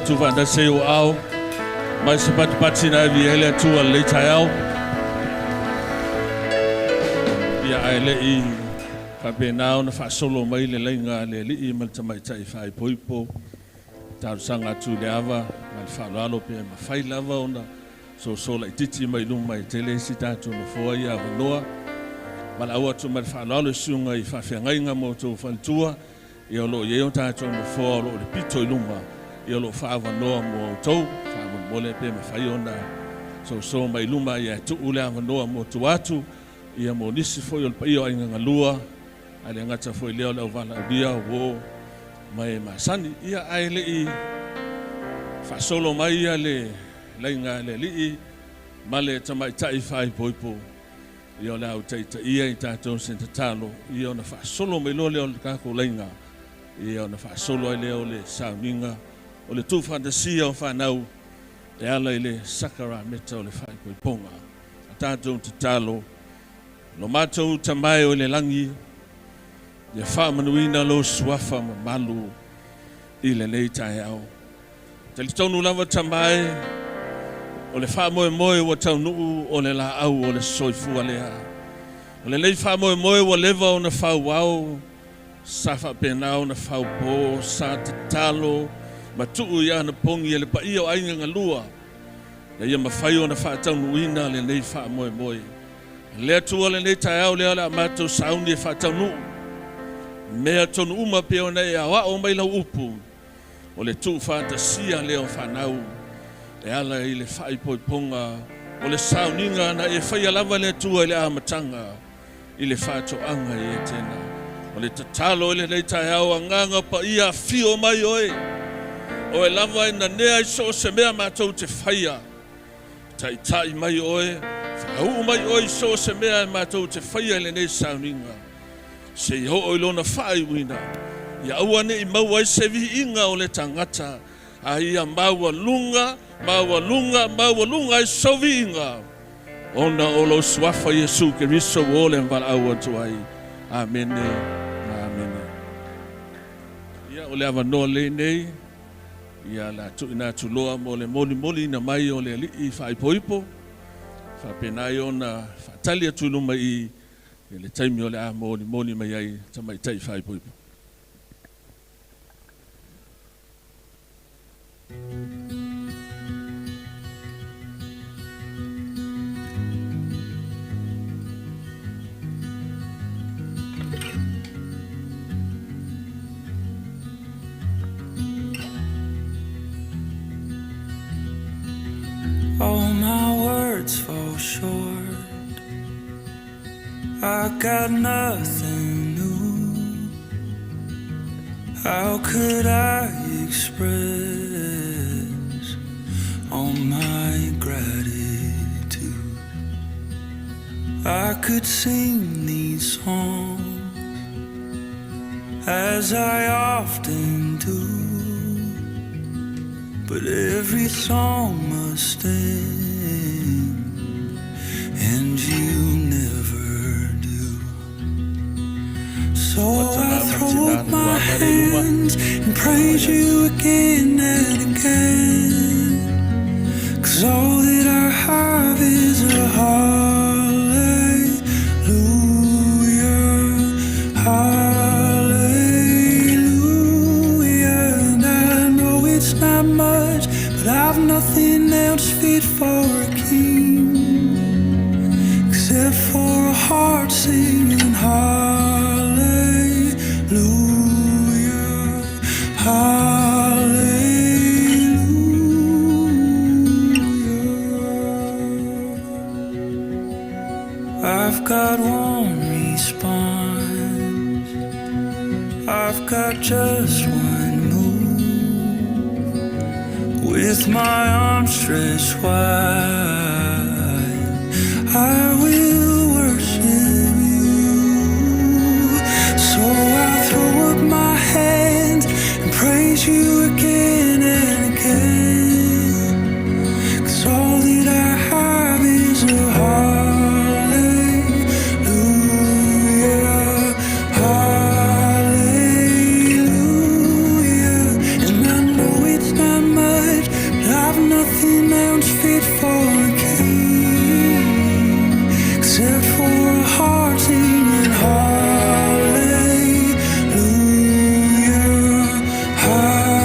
Tuufaatasi ai ou aao ma se patipati na e viia ai le Atua i lenei taeao. Ia ae le i faapena ona faasolo mai le laiga a le alii ma le tamaitai faaipoipo, talosaga atu i le ava ma le faaaloalo pe mafai lava ona soso laitiiti mai luma e tele isi tatou nofoa ia avanoa. Valaau atu ma le faaaloalo i susuga i faafeagaiga ma outou faletua, ia o lo o i ai o tatou nofoa o lo o i le pito i luma, ia o lo o faaavanoa mo outou. Faamolemole pe mafai ona soso mai luma ia e tuu le avanoa mo tua atu, ia mo nisi foi o le paia o Aiga Galua, ae le gata foi i lea o le auvalaaulia, uo ma e masani. Ia ae le i faasolo mai ia le laiga a le alii ma le tamaitai faaipoipo, ia o le a ou taitaia i tatou se tatalo, ia ona faasolo mai loa lea o le tatou laiga, ia ona faasolo ai lea o le sauniga o le tuufaatasia o fanau e ala i le sakarameta o le faaipoipoga. A tatou tatalo, Lo matou Tama e o i le lagi, ia faamanuina lou suafa mamalu i lenei taeao. Talitonu lava Tama e, o le faamoemoe ua taunuu o le laau o le soifua lea. O lenei faamoemoe ua leva ona fauao, sa faapena ona faupo, sa tatalo ma tuu i anapogi e le paia o aiga galua, ina ia mafai ona faataunuuina lenei faamoemoe. Le Atua lenei taeao lea o le a matou sauni e faataunuu mea tonu uma pei ona e aoao mai lau upu, o le tuufaatasia lea o fanau e ala i le faaipoipoga o le sauniga na e faia lava le Atua i le amataga i le faatoaga i Etena. O le tatalo i lenei taeao, Agaga Paia, afio mai oe, oe lava e nanea i so o se mea matou te faia. Taitai mai oe, faauu mai oe i so o se mea e matou te faia i lenei sauniga, seia oo i lona faaiuina, ia aua ne i maua ai se viiga o le tagata, a ia maualuga, maualuga, maualuga ai sou viiga, ona o lou suafa Iesu Keriso ua o le valaau atu ai. Amene, amene. Ia, o le avanoa lenei, ia la tuuina atu loa mo le molimoliina mai o le alii faaipoipo, faapena ai ona faatali atu i luma i i le taimi o le a molimoli mai ai tamaitai faaipoipo. All my words fall short. I got nothing new. How could I express all my gratitude? I could sing these songs as I often do, but every song must end, and you never do. So I throw up my hands and praise you again and again, 'cause all that I have is a hallelujah, hallelujah. And I know it's not much, but I've nothing else fit for a king, except for a heart singing hallelujah, hallelujah. I've got one response, I've got just one move. With my arms stretched wide, I will worship you. So I throw up my hands and praise you again and again, 'cause all that I have is a hallelujah, hallelujah. And I know it's not much, but I've nothing else fit for a king, except for a heart singing hallelujah, hallelujah.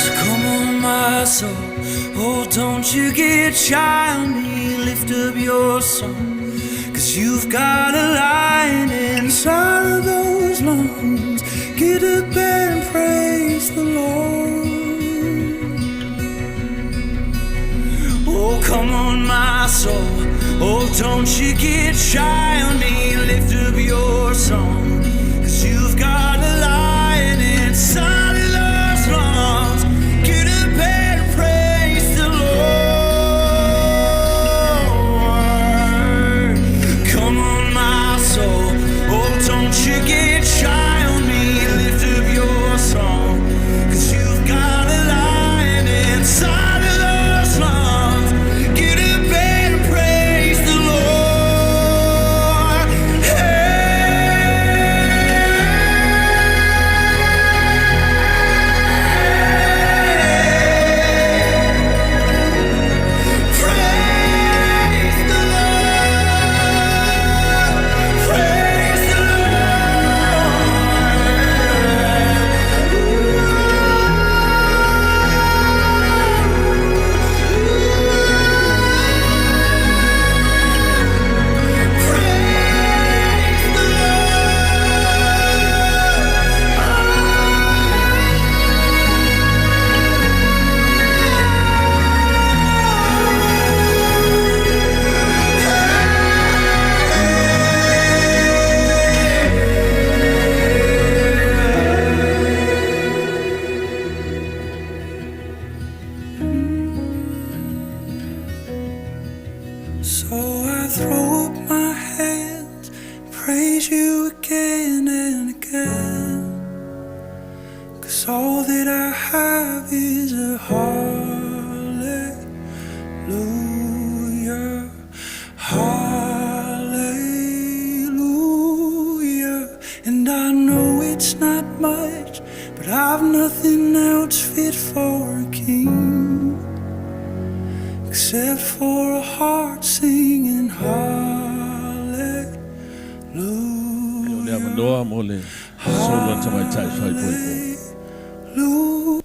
So come on, my soul, oh, don't you get shy on me. Lift up your song, 'cause you've got a lion inside of those lungs. Get up and praise the Lord. Oh, come on, my soul, oh, don't you get shy on me. Lift up your song, 'cause you've got a lion inside of those lungs. Get up and praise the Lord. Come on, my soul, oh, don't you get shy on me. Lift up your song, 'cause you've got a lion inside of those lungs. Get up and praise the Lord. Hey. throw up my hands, praise you again and again. 'Cause all that I have is a hallelujah, hallelujah. And I know it's not much, but I've nothing else fit for a king, except for a heart singing hallelujah. O le avanoa mo le solo a le tamaitai faaipoipo. Hallelujah.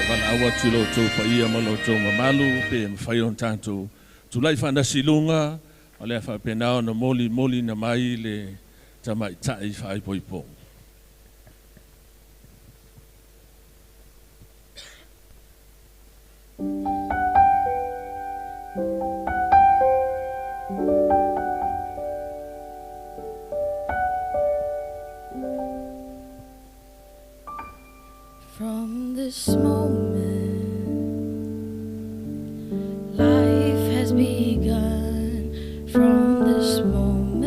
Valaau atu i lo outou paia ma lo outou mamalu pe mafai ona tatou tulai faanasi i luga o le a faapena ona molimolina mai le tamaitai faaipoipo. From this moment, life has begun. From this moment,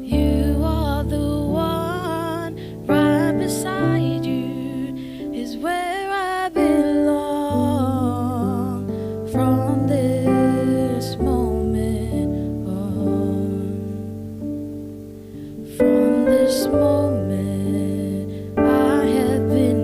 you are the one. Right beside you is where I belong. From this moment on, from this moment, I have been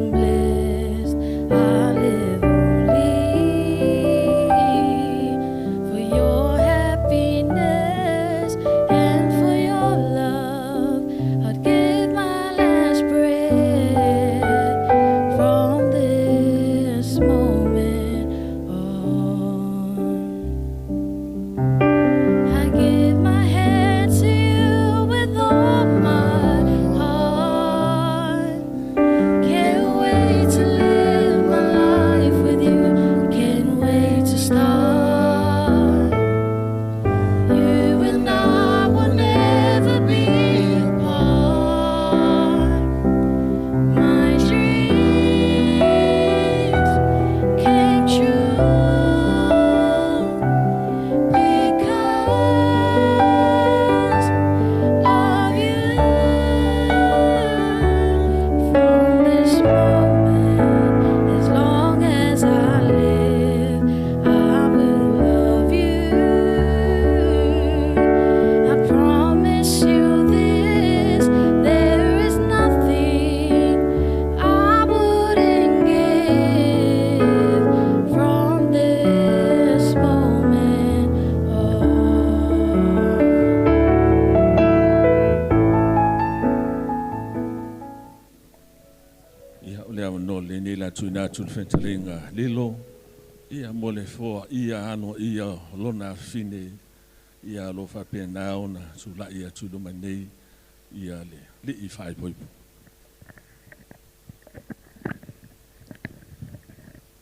lenei la tuuina atu le fetalaiga Lilo ia mo le foaia aloaia o lona afafine ia o lo o faapena ona tulai atu i luma nei ia le alii faaipoipo.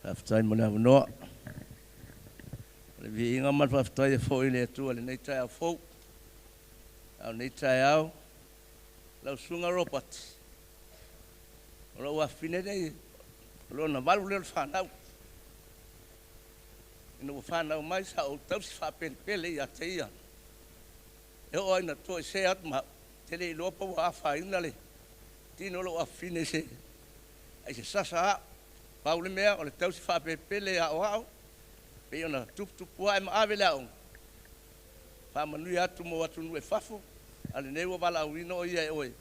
Faafetai mo le avanoa. O le viiga ma le faafetai e foi i le Atua i lenei taeao fou. A o lenei taeao, lau Susuga Robert, o lou afafine nei, o lona valu lea o le fanau. Ina ua fanau mai sa ou tausi faapelepele ia te ia. E oo lava ina toesea atu ma au, ou te le iloa po ua afaina le tino o lou afafine i se sasa a'u. Pau le mea o le tausi faapelepele e aoao, pei ona tuputupuae ma ave i le aoga, faamanuia atu mo atunuu e fafo, a o lenei ua valaauina o ia e oe,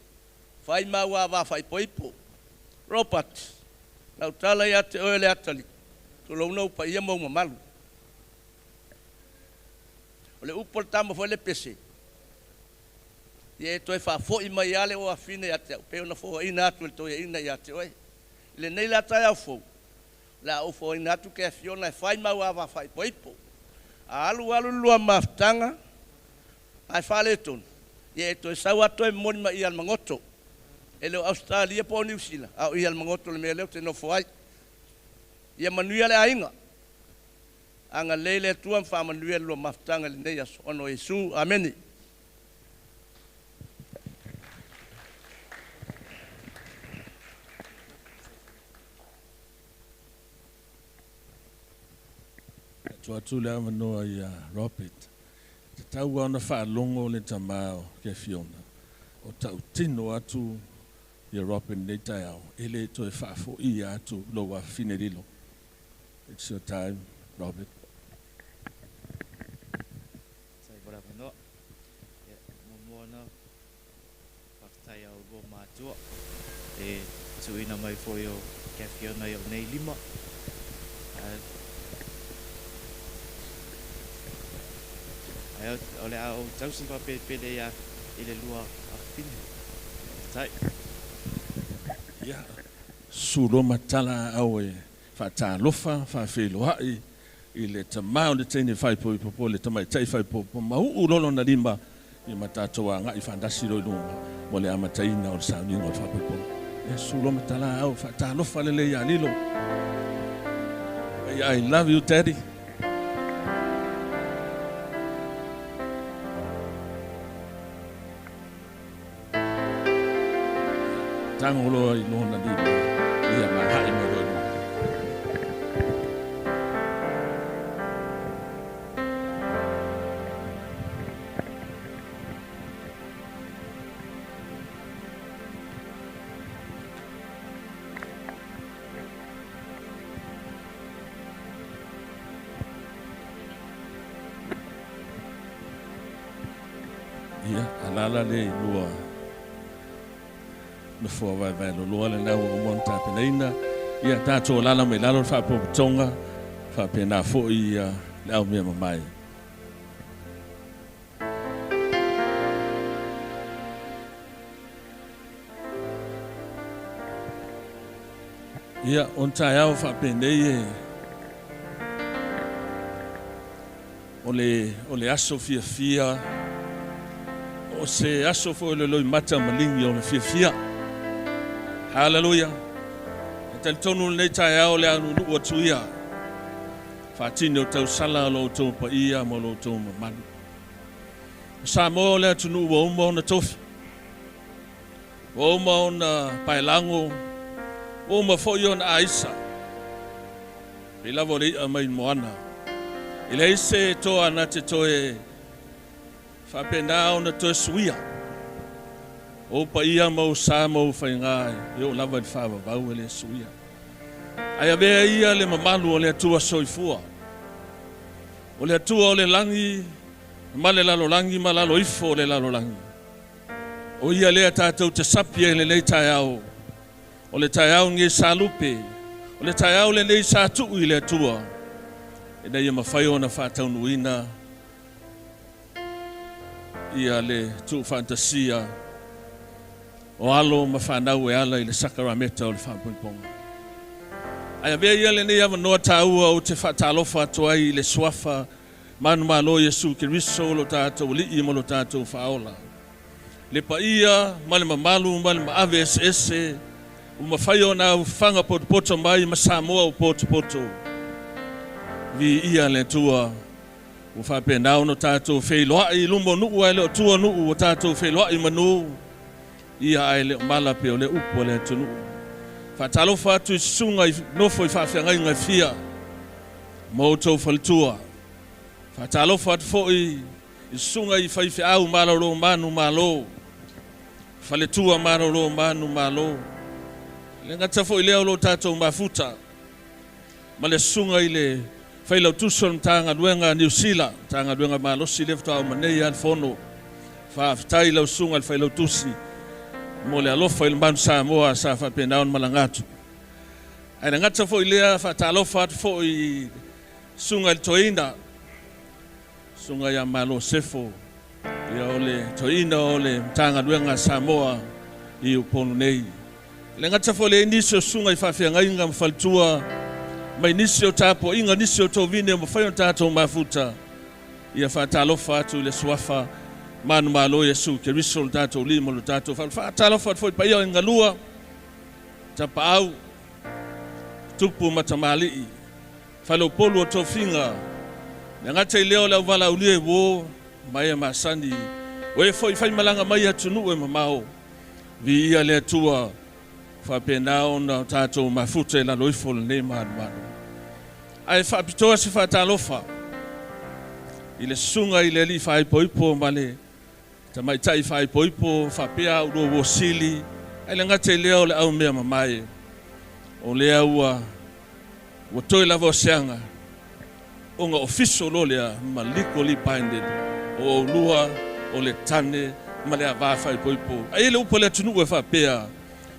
fai ma au ava faaipoipo. Robert, lau tala ia te oe o le atalii, tulouna ou paia ma ou mamalu. O le upu a le tama foi lea Pese, ia e toe faafoi mai lava le ou afafine ia te au, pei ona foaiina atu e le toeaina ia te oe. I lenei la taeao fou, o le a ou foaiina atu ke Fiona e fai ma au ava faaipoipo. A alu alu le lua mafutaga ae faaletonu, ia e toe sau lava toe momoli mai i Alamagoto. E le o Ausetalia po o Niu Sila, a o i Alamagoto i le mea lea ou te nofo ai. Ia manuia le aiga. Agalelei le Atua ma faamanuia i le lua mafutaga i lenei aso ona o Iesu. Amene. Tuu atu le avanoa ia Robert. E tatau lava ona faalogo le tama o Kefiona o tautino atu ia Robert i lenei taeao, e le toe faafoia atu lou afafine lilo. It's your time, Robert. Faafetai mo le avanoa. Ia, muamua ona faafetai a oulua matua le tuuina mai foi o Kefiona i ou nei lima. Ae o le a ou tausi faapelepele ia i le lua afafine. Faafetai. Ia, sulo ma tala aao e faatalofa, faafeiloai i le tama o le teine faaipoipo po o le tamaitai faaipoipo ma uu loa lona lima ia ma tatou agai faatasi loa i luma mo le amataina o le sauniga o le faapoipoga. Ia sulo ma tala aao faatalofa lelei ia Lilo. I love you daddy. Tago loa i lona lima ia ma agai mai loa i luma. Ia, alaala lea i lua nofoa vaevae loloa lena ua uma ona tapenaina. Ia, tatou alaala mai lalo le faapotopotoga, faapena foi ia le aumea mamae. Ia, o le taeao faapenei e O le, o le aso fiafia, o se aso foi o le loimata maligi o le fiafia. Haleluia! E talitonu lenei taeao le anuunuu atu ia, faatini o tausala o lo outou paia ma lo outou mamalu. O Samoa o le atunuu ua uma ona tofi, ua uma ona paelago, ua uma foi ona aisa. Pei lava o le i'a mai le moana. E leai se toa na te toe faapena ona toe suia. O ou paia ma ou sa ma ou faiga e oo lava i le faavavau e le suia. Ae avea ia le mamalu o le Atua soifua, o le Atua o le lagi ma le lalolagi ma lalo ifo o le lalolagi. O ia lea tatou te sapi ai i lenei taeao. O le taeao lenei sa lupe, o le taeao lenei sa tuu i le Atua, ina ia mafai ona faataunuuina ia le tuufaatasia o alo ma fanau e ala i le sakarameta o le faapoipoga. Ae avea ia lenei avanoa taua ou te faatalofa atu ai i le Suafa manumalo o Iesu Keriso lo tatou Alii ma lo tatou Faaola. Le paia ma le mamalu ma le maave eseese ua mafai ona aufaga potopoto mai ma Samoa ua potopoto. Viia le Atua ua faapena ona tatou feiloai i luma o nuu ae le o tua nuu, ua tatou feiloai i manu ia ae le o mala pei o le upu a le atunuu. Faatalofa atu i susuga i nofo i faafeagaiga e fia ma outou faletua. Faatalofa atu foi i susuga i faifeau malolo manumalo, faletua malolo manumalo. E le gata foi lea o lo tatou mafuta ma le susuga i le Failautusi o le Matagaluega a Niu Sila, Matagaluega malosi lea faatoa uma nei lava le fono. Faafetai i lau susuga i le Failautusi mo le alofa i le Manu Samoa sa faapena ona malaga atu. Ae le gata foi lea, faatalofa atu foi i susuga i le Toeaina, susuga ia Malo Sefo, ia o le Toeaina o le Matagaluega a Samoa i Upolu nei. E le gata foi lea i nisi o susuga i faafeagaiga ma faletua mai nisi o tapuaiga, nisi o tovine ua mafai ona tatou mafuta. Ia faatalofa atu i le Suafa manumalo Iesu Keriso lo tatou Alii ma lo tatou Faaola. Faatalofa atu foi i paia o Galua, Tapaau, Tupu ma Tamalii, Faleupolu o Tofiga, le gata i lea o le auvalaulia i uo ma e masani, o e foi faimalaga mai atunuu e mamao. Viia le Atua faapena ona tatou mafuta i lalo ifo o lenei malumalu. Ae faapitoa se faatalofa i le susuga i le alii faaipoipo ma le tamaitai faaipoipo faapea au lua uosili, ae le gata i lea o le aumea mamae o lea ua toe lava o se aga ona official loa lea ma legally binded o oulua o le tane ma le ava faaipoipo. Ae i ai le upu a le atunuu e faapea,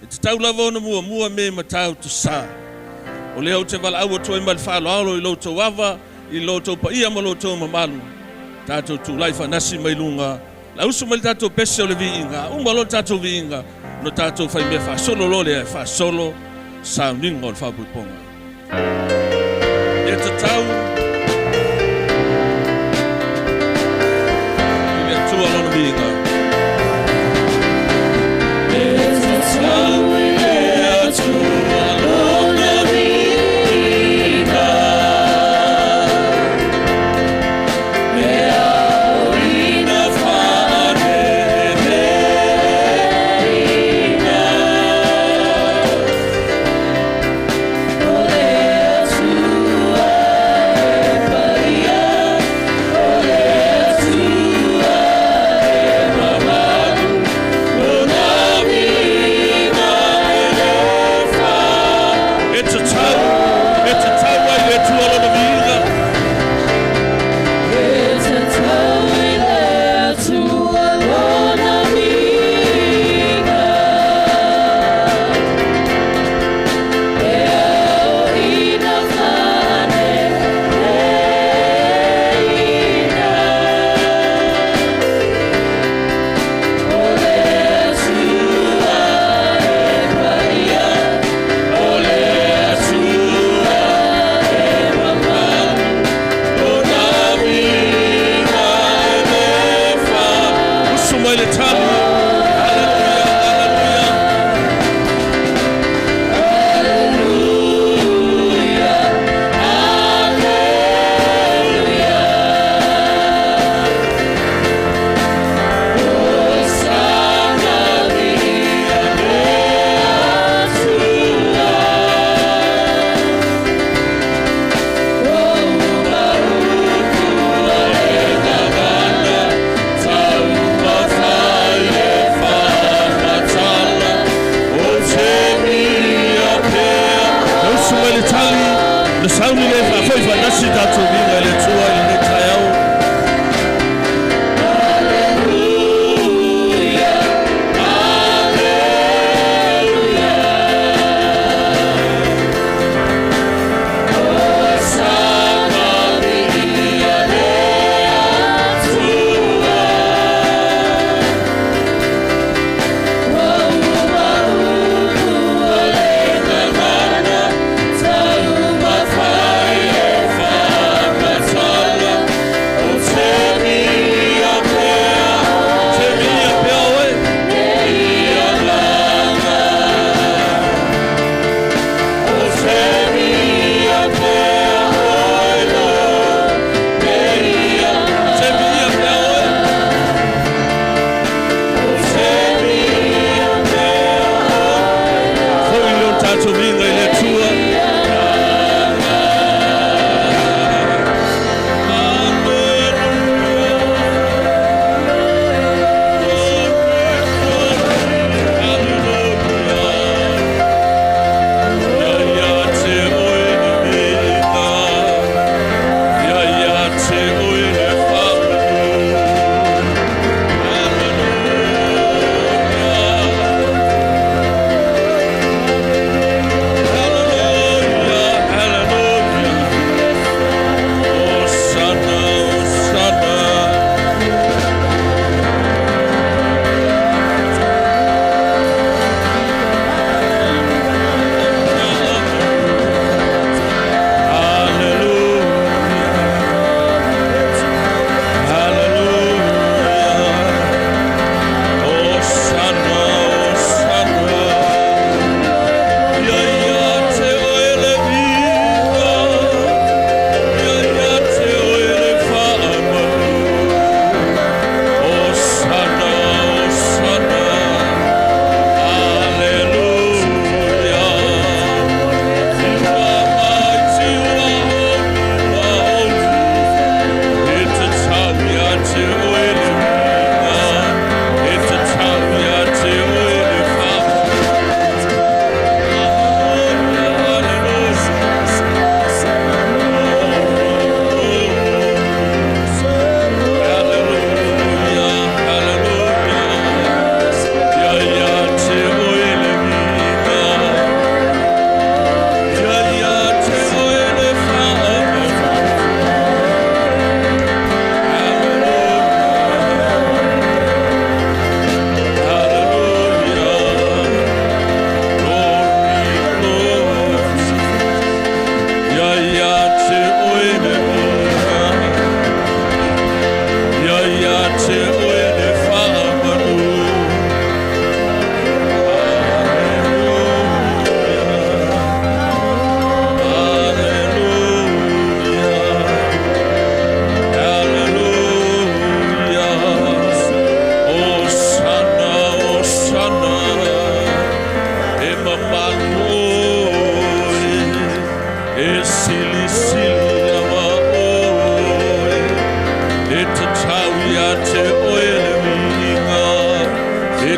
e tatau lava ona muamua me matautu sa. O lea ou te valaau atu ai ma le faaaloalo i lo outou ava, i lo outou paia ma lo outou mamalu, tatou tulai faanasi mai luga, lausu mai le tatou pese o le viiga, uma loa le tatou viiga, ona tatou faimea faasolo loa lea e faasolo sauniga o le faapoipoga. E tatau i le Atua lona viiga. E tatau i le Atua lona viiga. E ao ina faaneneina. O le Atua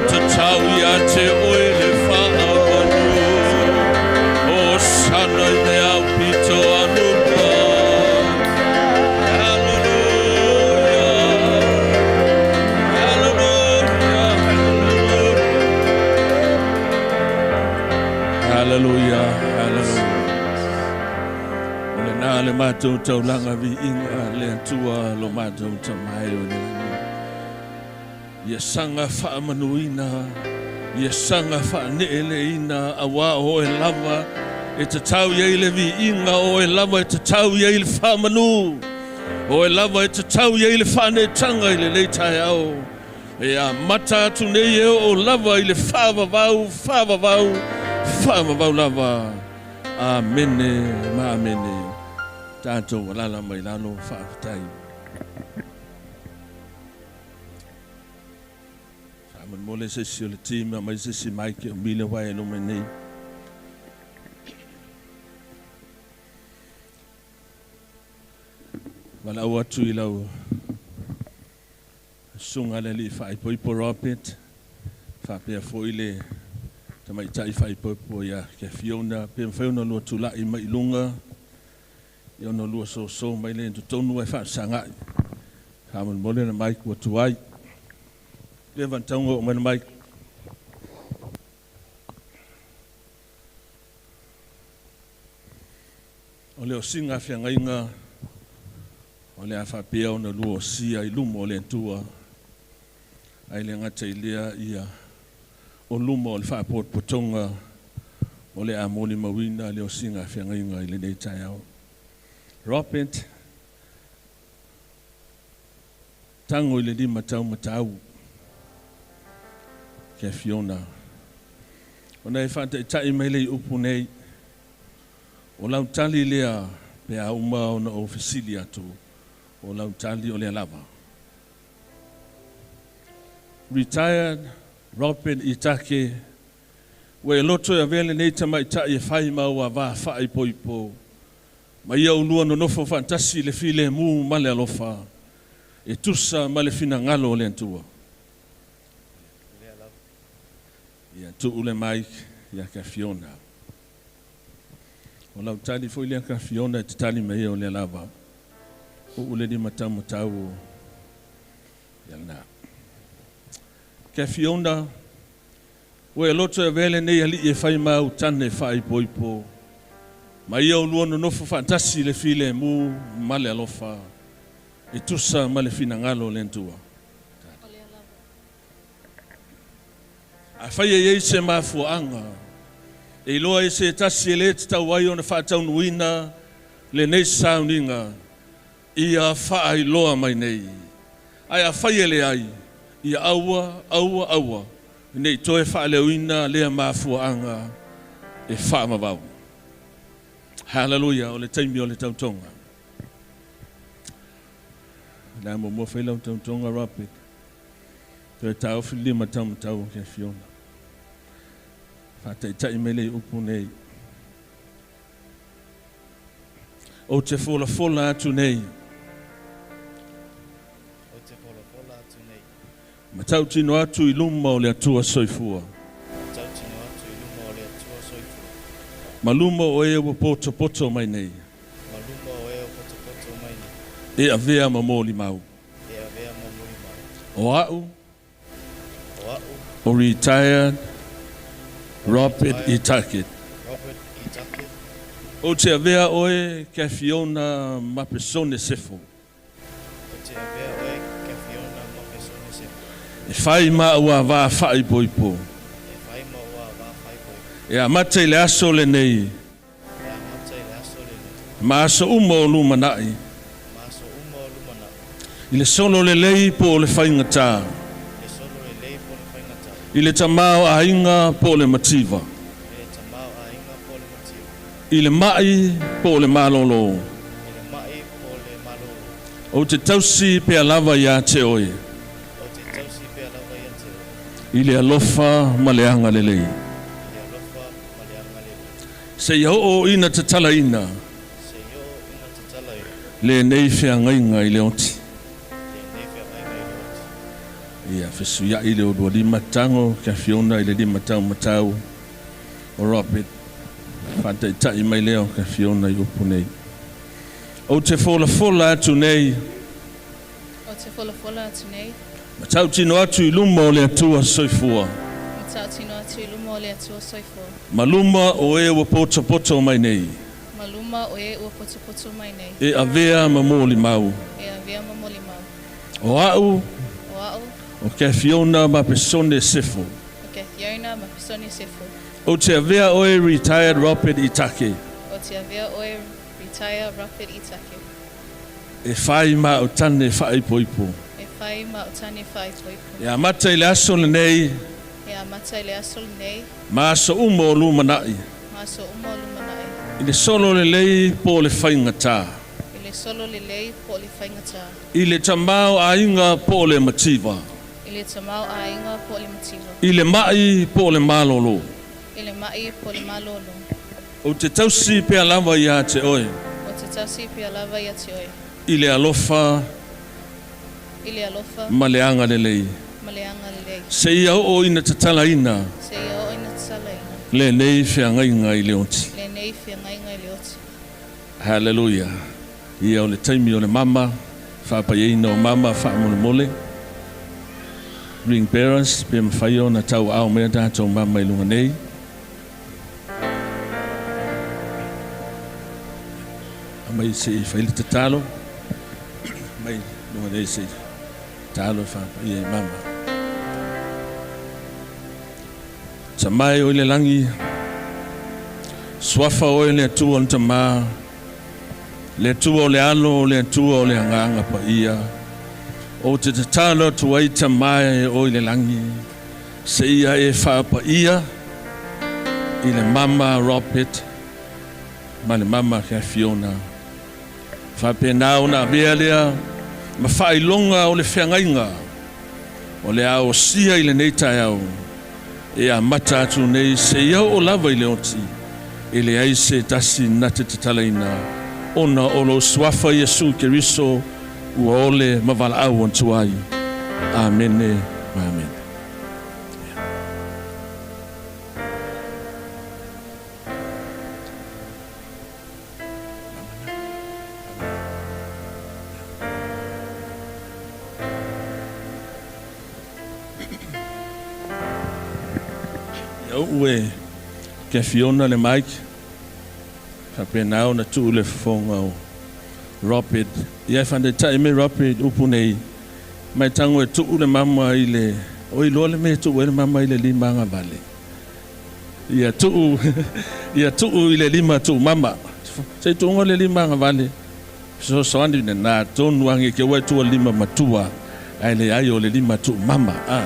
tatau ia te oe le faamanu. Hosana i le aupito anupa. Hallelujah. Hallelujah. Hallelujah. Hallelujah. O lena le matou taulaga viiga le Atua lo matou Tama e o i le lagi. Ia saga faamanuina, ia saga faaneeleina, auā o Oe lava e tatau i ai le viiga, o Oe lava e tatau i ai le faamanu, o Oe lava e tatau i ai le faaneetaga i lenei taeao. E amata atu nei e oo lava i le faavavau, faavavau, faavavau lava. Amene ma amene. Tatou alala mai lalo, faafetai. Faamolemole se isi o le team aumai se isi mic e umi le uaea i luma i nei. Valaau atu i lau susuga le alii faaipoipo Robert, faapea foi le tamaitai faaipoipo ia Fiona, pe mafai ona lua tulai mai i luga Ia ona lua soso mai lea i totonu ae faafesagai. Faamolemole le mic ua tuai. Leva ona tatau ona oo mai le mic. O le osiga feagaiga o le a faapea ona lua osia i luma o le Atua, ae le gata i lea ia o luma o le faapotopotoga o le a molimauina le osiga feagaiga i lenei taeao. Robert, tago i le lima taumatau kia Fiona. Ona e faataitai mai lea i upu nei, o lau tali lea pe a uma ona ou fesili atu, o lau tali o lea lava. Retired Robert Itake, Ua e loto e avea lenei tamaitai e fai ma ua va faaipoipo, ma ia ulua nonofo faatasi i le filemu ma le alofa, e tusa ma le finagalo o le Atua. Ia tuu le mic ia Cafiona. O lau tali foi lea Cafiona e te tali mai ai o lea lava. Uu le lima taumatau o ia lena. Cafiona, Ua e loto e avea lenei alii e fai ma au tane faaipoipo, ma ia ulua nonofo faatasi i le filemu ma le alofa, e tusa ma le finagalo o le Atua. Afai e i ai se mafuaaga e iloa e se tasi e le tatau ai ona faataunuuina lenei sauniga, ia faailoa mai nei. Ae afai e leai, ia aua, aua, aua ne i toe faaleoina lea mafuaaga e faavavau. Haleluia, o le taimi o le tautoga. O le a muamua fai lau tautoga, Robert. Toe taofi le lima taumatau o ke Fiona. Faataitai mai le upu nei. Ou te folafola atu nei. Ou te folafola atu nei. Matautino atu i luma o le Atua Soifua. Matautino atu i luma o le Atua Soifua. Ma luma o e ua potopoto mai nei. Ma luma o e ua potopoto mai nei. E avea ma molimau. E avea ma molimau. O a'u. O a'u. O retired Robert Itake. Robert Itake. Ou te avea oe Cafiona Mapesone Sefo. Ou te avea oe Cafiona Mapesone Sefo. E fai ma ua va faaipoipo. E fai ma ua va faaipoipo. E amata i le aso lenei. E amata i le aso lenei. Ma aso uma o lumanai. Ma aso uma o lumanai. I le solo lelei po o le faigata. I le solo lelei po o le faigata. I le tamaoaiga po o le mativa. I le tamaoaiga po o le mativa. I le ma'i po o le malolo. I le ma'i po o le malolo. Ou te tausi pea lava iā te oe. Ou te tausi pea lava iā te oe. I le alofa ma le agalelei. I le alofa ma le agalelei. Seia oo ina tatalaina. Seia oo ina tatalaina. Lenei feagaiga i le oti. Lenei feagaiga i le oti. Ia fesuia'i le olua lima tago ke Fiona i le lima taumatau o Robert faataita'i mai lea o ke Fiona i upu nei. Ou te folafola atu nei. Ou te folafola atu nei. Ma tautino atu i luma o le Atua soifua. Ma tautino atu i luma o le Atua soifua. Ma luma o e ua potopoto mai nei. Ma luma o e ua potopoto mai nei. E avea ma molimau. E avea ma molimau. O a'u. O a'u. O Cafiona Mapesone Sefo. O Cafiona Mapesone Sefo. Ou te avea oe retired Robert Itake. Ou te avea oe retire Robert Itake. E fai ma o tane faaipoipo. E fai ma o tane faaipoipo. E amata i le aso lenei. E amata i le aso lenei. Ma aso uma o lumana'i. Ma aso uma o lumana'i. I le solo lelei po o le faigatā. I le solo lelei po o le faigatā. I le tamaoaiga po o le mativa. I le tamaoaiga po o le mativa. I le ma'i po o le malolo. I le ma'i po o le malolo. Ou te tausi pea lava iā te oe. Ou te tausi pea lava iā te oe. I le alofa. I le alofa. Ma le agalelei. Ma le agalelei. Seia oo ina tatalaina. Seia oo ina tatalaina. Lenei feagaiga i le oti. Lenei feagaiga i le oti. Hallelujah. Ia o le taimi o le mama, faapaiaina o mama faamolemole. Ring bearers, pe mafai ona tauaao mai a tatou mama i luga nei. Aumai se i fai le tatalo. Mai luga nei se i tatalo e faapaia i mama. Tamae o i le lagi, suafa oe le Atua o le Tama, le Atua o le Alo, le Atua o le Agaga Paia. Ou te tatalo atu ai Tamae o i le lagi, seia e faapaia i le mama Robert ma le mama Fiona. Faapena ona avea lea ma faailoga o le feagaiga o le a osia i lenei taeao e amata atu nei seia oo lava i le oti, e leai se tasi na te tatalaina ona o lou Suafa Iesu Keriso ua ole ma valaau atu ai. Amene ma amene. Ia uu e ke Fiona le mic, faapena ona tuu le fofoga o Robert. Ia e faataitai mai Robert upu nei, mai tago e tuu le mama i le, o iloa le mea e tuu ai le mama i le lima agavale. Ia tuu, ia tuu i le lima tuumama. Se i tuuga le lima agavale. Fesoasoani lena tonu age ke ua e tua lima matua, ae leai o le lima tuumama. A.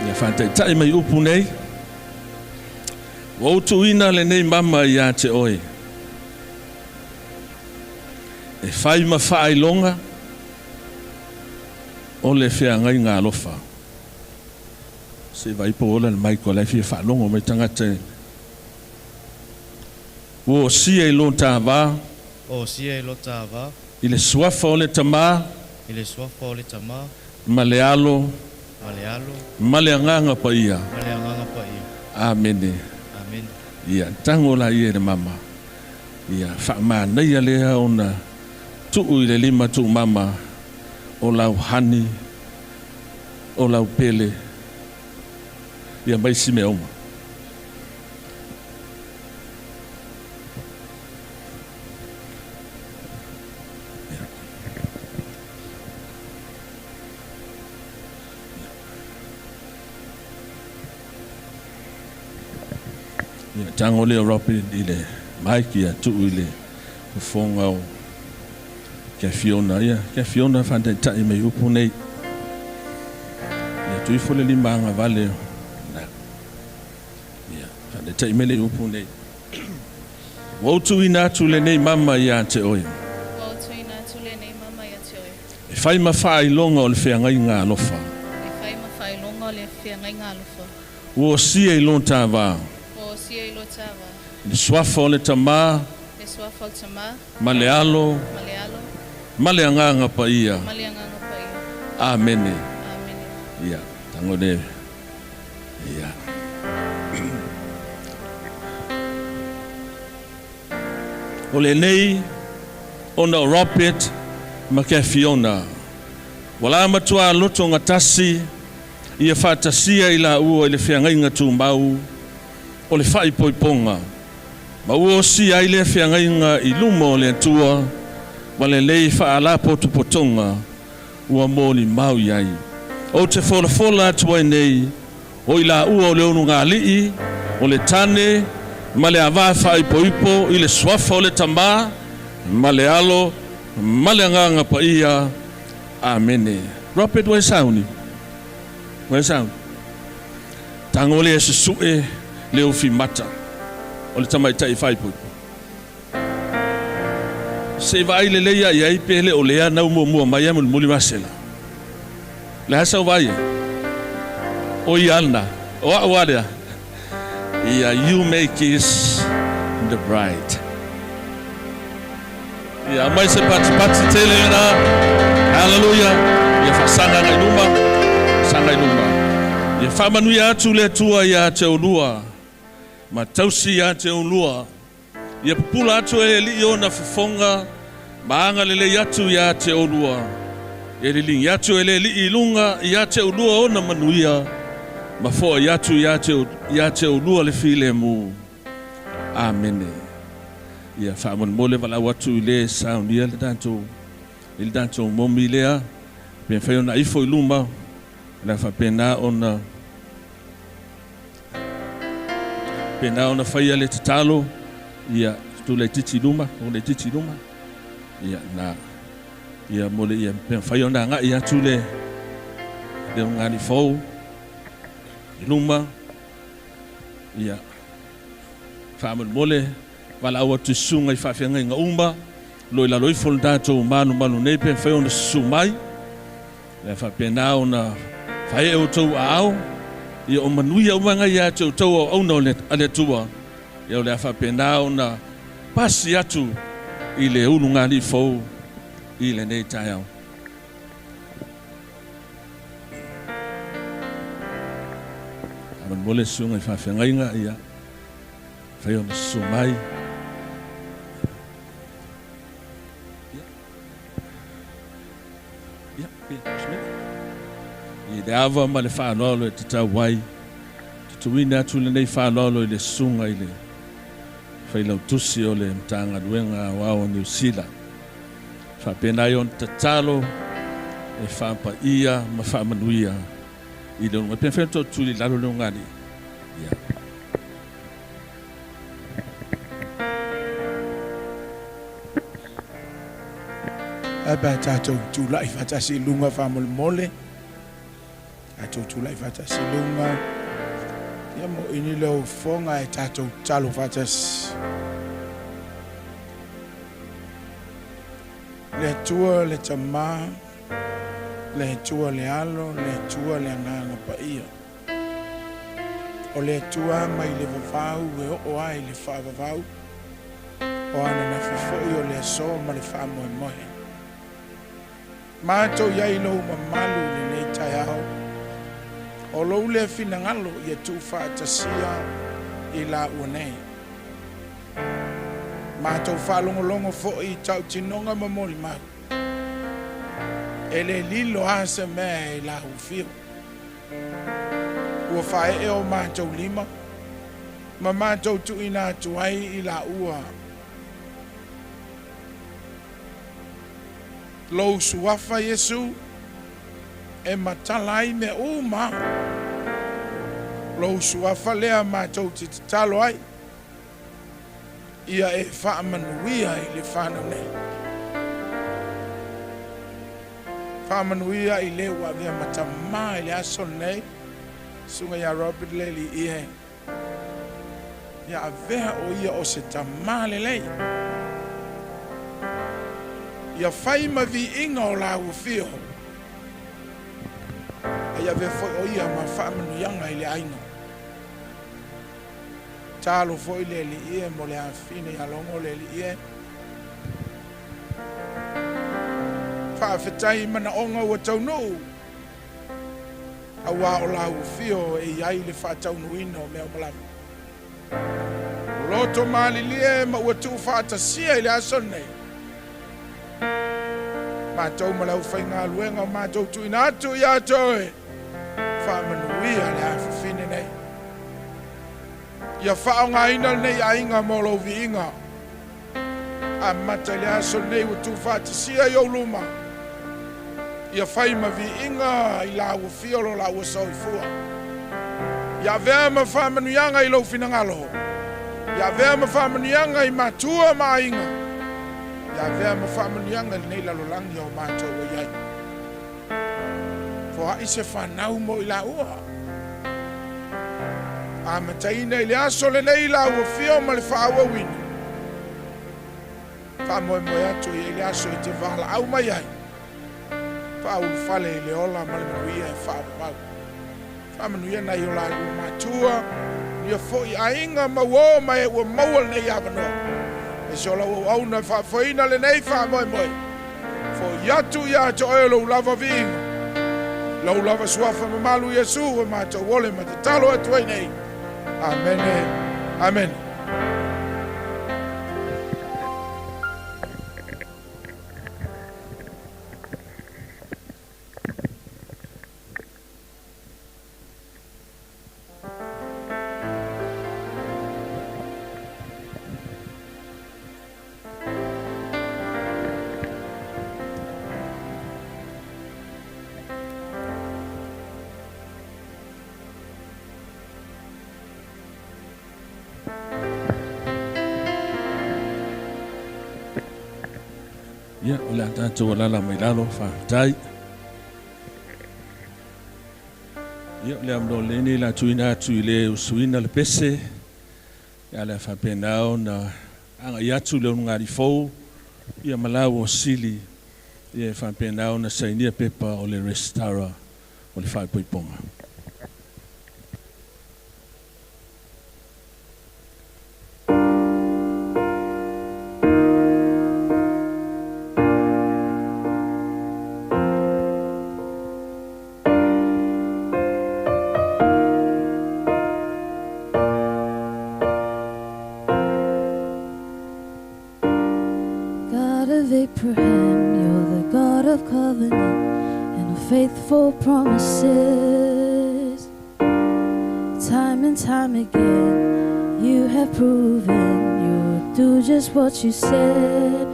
Ia faataitai mai upu nei. Ua ou tuuina lenei mama iā te oe. E fai ma faailoga o le feagaiga alofa. Se vaai po ola le mic o la e fia faalogo mai tagata e Ua osia i lo ta va. Osia i lo ta va. I le suafa o le Tama. I le suafa o le Tama. Ma le Alo. Ma le Alo. Ma le Agaga Paia. Ma le Agaga Paia. Amene. Amene. Ia tago la ia e le mama. Ia faamanaia lea ona tuu i le lima tuumama o lau hani o lau pele ia ma isi mea uma. Ia tago lea o Robert i le mic ia tuu i le fofoga o Kia Fiona, ia, kia Fiona faataitai mai upu nei. Ia tuu ifo le lima agavale na. Ia, faataitai mai le upu nei. Ua ou tuuina atu lenei mama iā te oe. Ua ou tuuina atu lenei mama ia te oe. E fai ma faailoga o le feagaiga alofa. E fai ma faailoga o le feagaiga alofa. Ua osia i lo ta va. Ua osia i lo ta va. I le suafa o le Tama. Le suafa o le Tama. Ma le Alo. Ma le Alo. Ma le Agaga Paia. Ma le Agaga Paia. Amene. Amene. Ia, tago le, ia. O lenei ona o Robert ma Cafiona, ua la matuā loto gatasi ia faatasia i laua i le feagaiga tumau o le faaipoipoga, ma ua osia ai lea feagaiga i luma o le Atua ma lenei faalapotopotoga ua molimau i ai. Ou te folafola atu ai nei, o i laua o le ulugalii, o le tane, ma le ava faaipoipo i le suafa o le Tama, ma le Alo, ma le Agaga Paia. Amene. Robert ua e sauni? Ua e sauni? Tago lea e susue le ufimata o le tamaitai faaipoipo. Se i vaai lelei a i ai pe le o lea nau muamua mai a mulimuli Rasela. Le a sau vaai ai? O ia lena. O a'u a lea. Ia, you may kiss the bride. Ia, aumai se patipati tele lena. Hallelujah. Ia faasaga agai luma. Saga i luma. Ia faamanuia atu le Atua ia te oulua ma tausi ia te oulua. Ia pupula atu e le Alii ona fofoga ma agalelei atu ia te oulua. Ia liligi atu e le Alii i luga ia te oulua ona manuia ma foai atu ia te oulua le filemu. Amene. Ia faamolemole valaau atu i le saunia le tatou i le tatou momi lea pe mafai ona ifo i luma o le a faapena ona Pena ona faia le tatalo, ia tu laitiiti i luma, o laitiiti i luma. Ia na ia mo le ia pe mafai ona agai atu le le ulugalii fou i luma. Ia faamolemole valaau atu i susuga i faafeagaiga uma o lo o i lalo ifo o le tatou malumalu nei pe mafai ona susu mai. Ia faapena ona fai e outou aao, ia o manuia uma ngai ia te outou auauna o le, a le Atua, ia o le a faapena ona pasi atu i le ulugalii fou i lenei taeao. Faamolemole susuga i faafeagaiga, ia fai ona susu mai. I le ava ma le faaaloalo e tatau ai, tutuina atu lenei faaaloalo i le susuga i le Failautusi o le Matagaluega Aoao o Niu Sila. Faapena ai ona tatalo e faapaia ma faamanuia i le ulugalii. Pe mafai ona tou tuli i lalo le ulugalii? Ia. Ae pe a tatou tulai faatasi i luga faamolemole. Tatou tulai faatasi i luga. Ia mo ini le ofoga e tatou talo faatasi. Le Atua le Tama, le Atua le Alo, le Atua le Agaga Paia. O le Atua mai le vavau e oo ai le faavavau. O ananafi foi o le aso ma le faamoemoe. Matou i ai i lou mamalu i lenei taeao. O lou lea finagalo ia tuufaatasia i laua nei. Matou faalogologo foi i tautinoga ma molimau. E le lilo a se mea i laufio. Ua faaee o matou lima ma matou tuuina atu ai i laua Lou suafa Iesu e matala ai mea uma. Lou suafa lea matou te tatalo ai, ia e faamanuia i le fanau nei. Faamanuia i le ua avea ma tama i le aso lenei, Susuga ia Robert Lely Ie. Ia avea o ia o se tama lelei. Ia fai ma viiga o laua fio, a ia avea foi o ia ma faamanuiaga i le aiga. Talo foi le Alii e mo le afine ia logo le Alii e. Faafetai i manaoga ua taunuu, auā o Lau Afio e i ai le faataunuuina o mea uma lava. O loto malilie ma ua tuufaatasia i le aso lenei, matou ma le aufaigaluega o matou tuuina atu ia te Oe, faamanuia le afafine nei. Ia faaaogaina lenei aiga mo Lou viiga. Amata i le aso lenei ua tuufaatasia i Ou luma, ia fai ma viiga i Lau Afio lo laua soifua. Ia avea ma faamanuiaga i Lou finagalo. Ia avea ma faamanuiaga i matua ma aiga. Ia avea ma faamanuiaga i lenei lalolagi o matou ua i ai. Foai se fanau mo i laua. Amataina i le aso lenei la ua fio ma le faaauauina. Faamoemoe atu e i ai le aso e te valaau mai ai. Faaulufale i le ola ma le manuia e faavavau. Faamanuia nai o laua matua, ia foi aiga ma uo ma e ua maua lenei avanoa. Aemaise o lau auauna e faafoeina lenei faamoemoe. Fo'i atu ia te oe lou lava viiga, lou lava suafa mamalu Iesu ua matou ole ma tatalo atu ai nei. Amene. Amene. Ia, o le a tatou alaala mai lalo, faafetai. Ia, o le avanoa lenei la tuuina atu i le usuina le pese, ia le a faapena ona agai atu le ulugalii fou, ia ma lau sili, ia e faapena ona sainia pepa o le resitala o le faaipoipoga. God of Abraham, you're the God of covenant and of faithful promises. Time and time again, you have proven you'll do just what you said.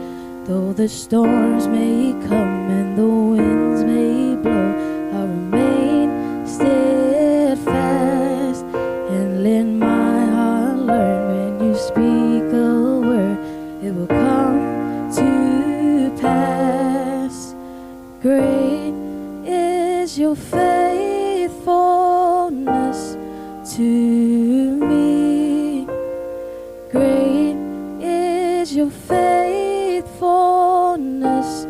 Though the storms may come and the winds may blow, I'll remain steadfast and let my heart learn when you speak a word, it will come to pass. Great is your faithfulness to me. Great is your faithfulness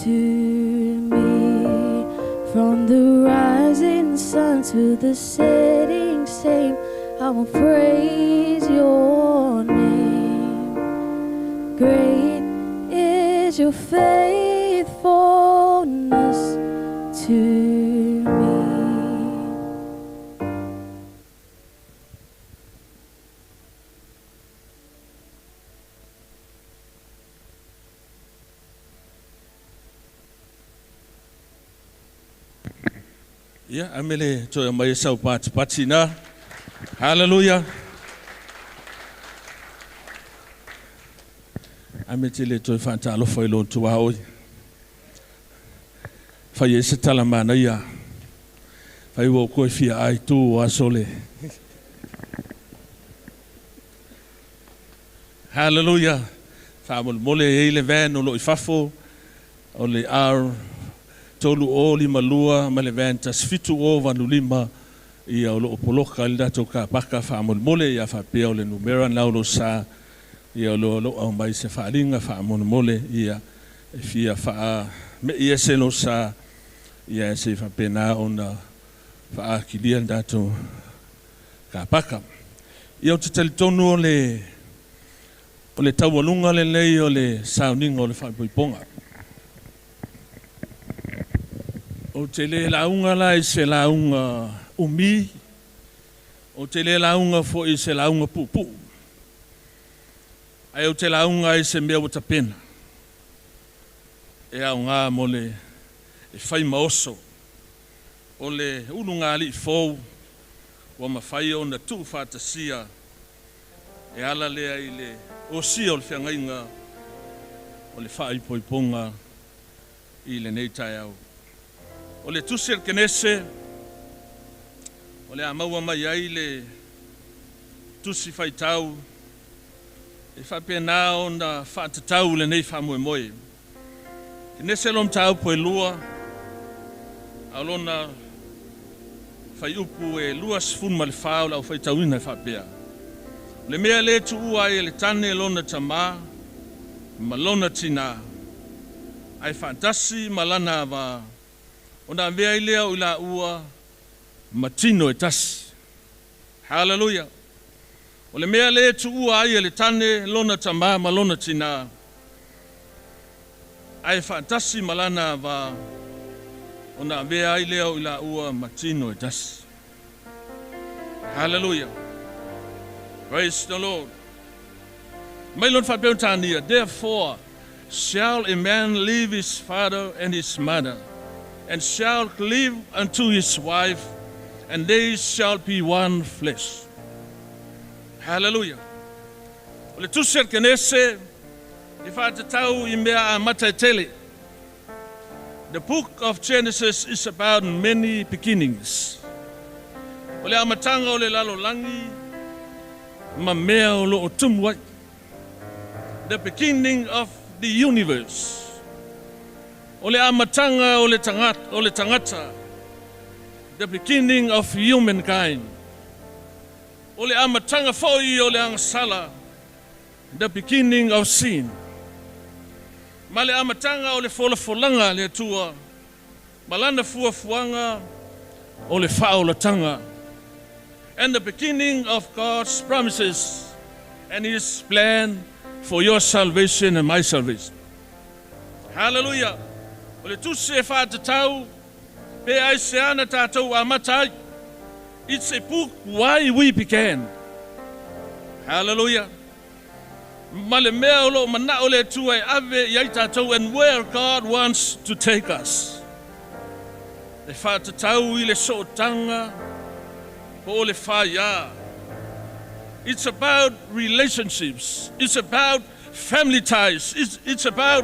to me. From the rising sun to the setting same, I will praise your name. Great is your faithfulness to me. Ia, ame le toe mai e sau patipati na. Hallelujah. Ame te le toe faatalofa i lo tuaoi. Fai e se tala manaia. Fai ua koe fia ai tu o aso le. Hallelujah. Faamolemole e i le van o lo i fafo o le R 3052 ma le van 17085 ia o lo o poloka i le tatou kapaka faamolemole ia faapea o le numera na o lo sa ia o lo lo au mai se faaaliga faamolemole ia e fia faa me i ese lo sa ia e se faapena ona faakilia le tatou kapaka. Ia o te talitonu o le taualuga lenei o le sauniga o le faaipoipoga. Ou te le lauga la i se lauga umi, ou te le lauga foi i se lauga puupuu. Ae ou te lauga ai i se mea ua tapena. E aoga mo le e fai ma oso o le ulugalii fou ua mafai ona tuufaatasia e ala lea i le osia o le feagaiga o le faaipoipoga i lenei taeao. O le tusi a le Kenese, o le a maua mai ai le tusi faitau e faapena ona faatatau lenei faamoemoe. Kenese lona mataupu e 2, a o lona fuaiupu e 24 o le a ou faitauina e faapea. O le mea lea e tuua ai e le tane lona tamā ma lona tinā, ae faatasi ma lana avā, ona avea ai lea o i laua ma tino e tasi. Hallelujah. O le mea lea e tuua ai e le tane lona tamā ma lona tinā, ae faatasi ma lana avā, ona avea ai lea o i laua ma tino e tasi. Hallelujah. Praise the Lord. Mai lona faaperetania, therefore shall a man leave his father and his mother, and shall cleave unto his wife, and they shall be one flesh. Hallelujah. O le tusi a le Kenese e faatatau i mea amata e tele. The book of Genesis is about many beginnings. O le amataga o le lalolagi ma mea o loo tumu ai. The beginning of the universe. O le amataga o le tagata, o le tagata. The beginning of humankind. O le amataga foi o le agasala. The beginning of sin. Ma le amataga o le folafolaga a le Atua ma lana fuafuaga o le faaolataga. And the beginning of God's promises and His plan for your salvation and my salvation. Hallelujah. O le tusi e faatatau pe aisea na tatou amata ai. It's a book why we began. Hallelujah. Ma le mea o loo manao le Atua e ave i ai tatou, and where God wants to take us. E faatatau i le sootaga po o le faia. It's about relationships. It's about family ties. It's about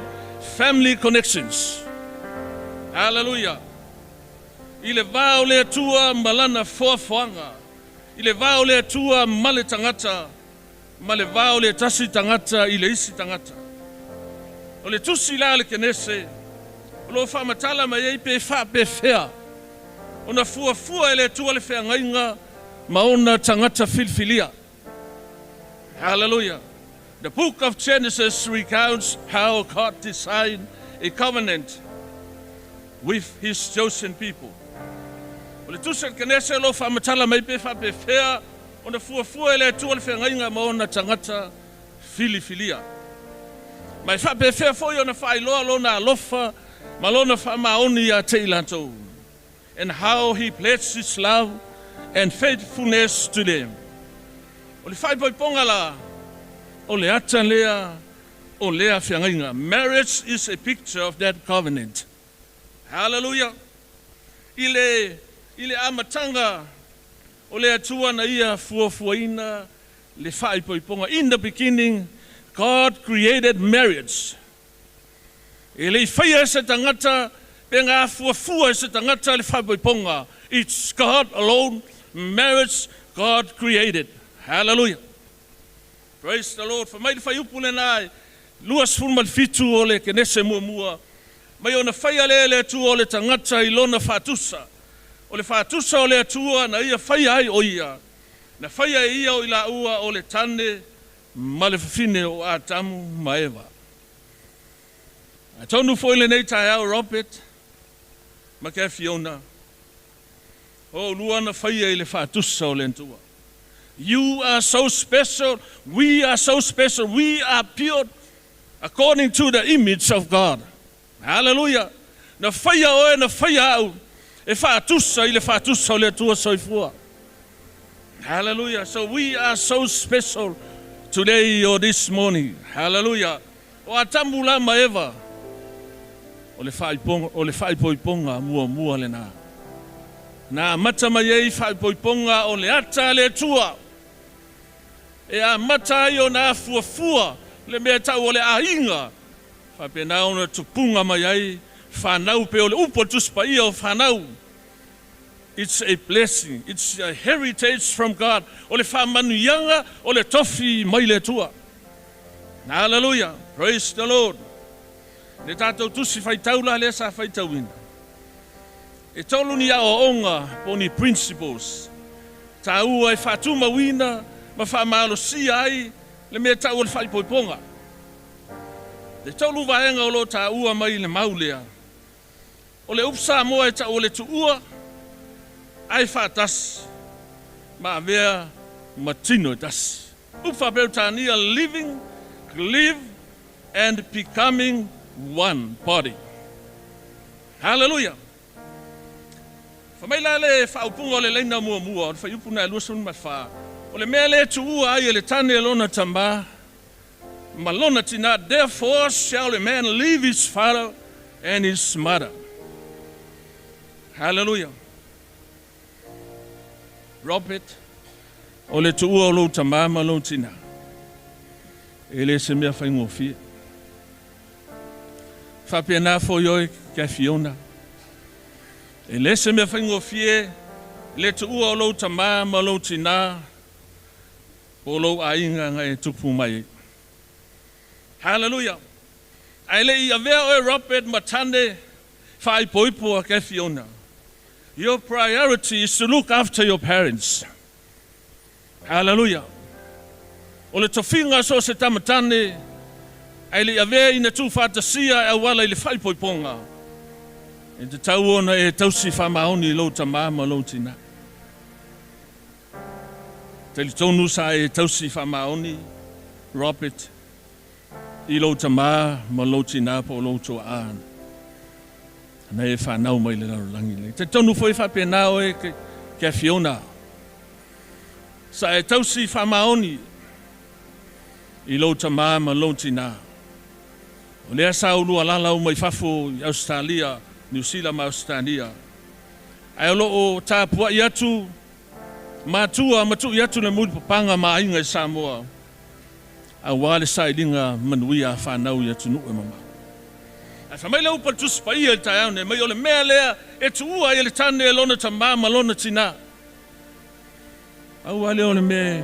family connections. Hallelujah. I le va o le Atua ma lana foafoaga. I le va o le Atua ma le tagata ma le va o le tasi tagata i le isi tagata. O le tusi la a le Kenese, o loo faamatala mai ai pe faapefea ona fuafua e le Atua le feagaiga ma ona tagata filifilia. Hallelujah. The book of Genesis recounts how God designed a covenant with His chosen people. O le tusi a le Kenese o loo faamatala mai pe faapefea ona fuafua e le Atua le feagaiga ma ona tagata filifilia. Ma e faapefea foi ona faailoa lona alofa ma lona faamaoni ia te i latou. And how He pledged His love and faithfulness to them. O le faaipoipoga la, o le ata lea o lea feagaiga. Marriage is a picture of that covenant. Hallelujah. I le amataga o le Atua na ia fuafuaina le faaipoipoga. In the beginning, God created marriage. E le i faia e se tagata pe gafuafua e se tagata le faaipoipoga. It's God alone, marriage God created. Hallelujah. Praise the Lord. Fai mai le fuaiupu lena 27 o le Kenese muamua. Mai ona faia lea e le Atua o le tagata i lona faatusa. O le faatusa o le Atua na ia faia ai o ia. Na faia e ia o i laua o le tane ma le fafine o Atamu ma Eva. Atonu foi lenei taeao Robert ma ke Fiona. O oulua na faia i le faatusa o le Atua. You are so special. We are so special. We are pure according to the image of God. Hallelujah. Na faia oe, na faia au, e faatusa i le faatusa o le Atua Soifua. Hallelujah. So we are so special today or this morning. Hallelujah. O Atamu la ma Eva, o le faaipoga, o le faaipoipoga muamua lena. Na amata mai ai faaipoipoga o le ata a le Atua. E amata ai ona afuafua le mea tau o le aiga, faapena ona tupuga mai ai fanau pei o le upu a le Tusi Paia o fanau. It's a blessing, it's a heritage from God, o le faamanuiaga o le tofi mai le Atua. Hallelujah, praise the Lord. Le tatou tusi faitau la lea sa faitauina. E tolu ni aoaoga po o ni principles taua e faatumauina ma faamalosia ai le mea tau o le faaipoipoga. E tolu vaega o lo o taua mai i le mau lea. O le upu Samoa e tau o le tuua ai faatasi ma avea ma tino e tasi. Upu faa-Peretania living, live and becoming one body. Haleluia! Fai mai la le faaupuga o le laina muamua o le fuaiupu na e 24, o le mea lea e tuua ai e le tane lona tama ma lona tinā, Therefore shall a man leave his father and his mother. Hallelujah. Robert, o le tuua o lou tamā ma lou tinā, e le se mea faigofie. Faapena foi oe kia Fiona. E le se mea faigofie le tuua o lou tamā ma lou tinā, po o lou aiga na e tupu mai ai. Hallelujah! Ae le i avea oe Robert ma tane faaipoipo a Fiona. Your priority is to look after your parents. Hallelujah! O le tofiga so o se tamatane, ae le i avea ina tuufaatasia e auala i le faaipoipoga, e tatau ona e tausi faamaoni i lou tamā ma lou tinā. Talitonu sa e tausi faamaoni, Robert, i lou tamā ma lou tinā po o lou tua'a na e fanau mai le lalolagi nei. Talitonu foi faapena oe ke Fiona. Sa e tausi faamaoni i lou tamā ma lou tinā. O lea sa ulua lala uma i fafo i Ausetalia, Niu Sila ma Ausetalia. Ae o lo o tapuai atu matua ma tui atu le mulipapaga ma aiga i Samoa aua le sailiga manuia a fanau i atunuu e mamao. Ae fai mai le upu a le Tusi Paia i le taeao nei mai o le mea lea e tuua ai e le tane e lona tamā ma lona tinā. Pau lava lea o le mea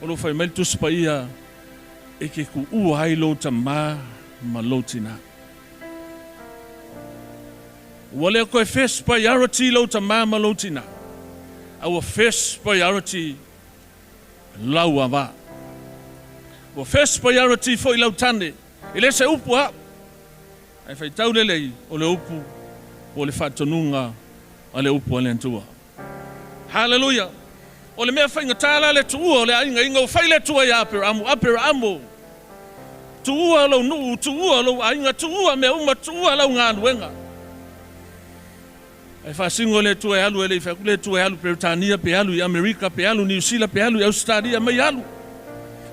o lo o fai mai le Tusi Paia e te tuua ai lou tamā ma lou tinā. Ua le toe first priority lou tamā ma lou tinā, a ua first priority lau avā. Ua first priority foi lau tane, e le se upu a au, ae faitau lelei o le upu po o le faatonuga a le upu a le Atua. Haleluia! O le mea faigata la le tuua o le aiga ina ua fai le Atua iā Aperamo, Aperamo, tuua lou nuu, tuua lou aiga, tuua mea uma, tuua lau galuega. Ae faasino le Atua e alu, e le i fai atu le Atua e alu Peretania, pe alu i Amerika, pe alu Niu Sila, pe alu i Ausetalia, mai alu.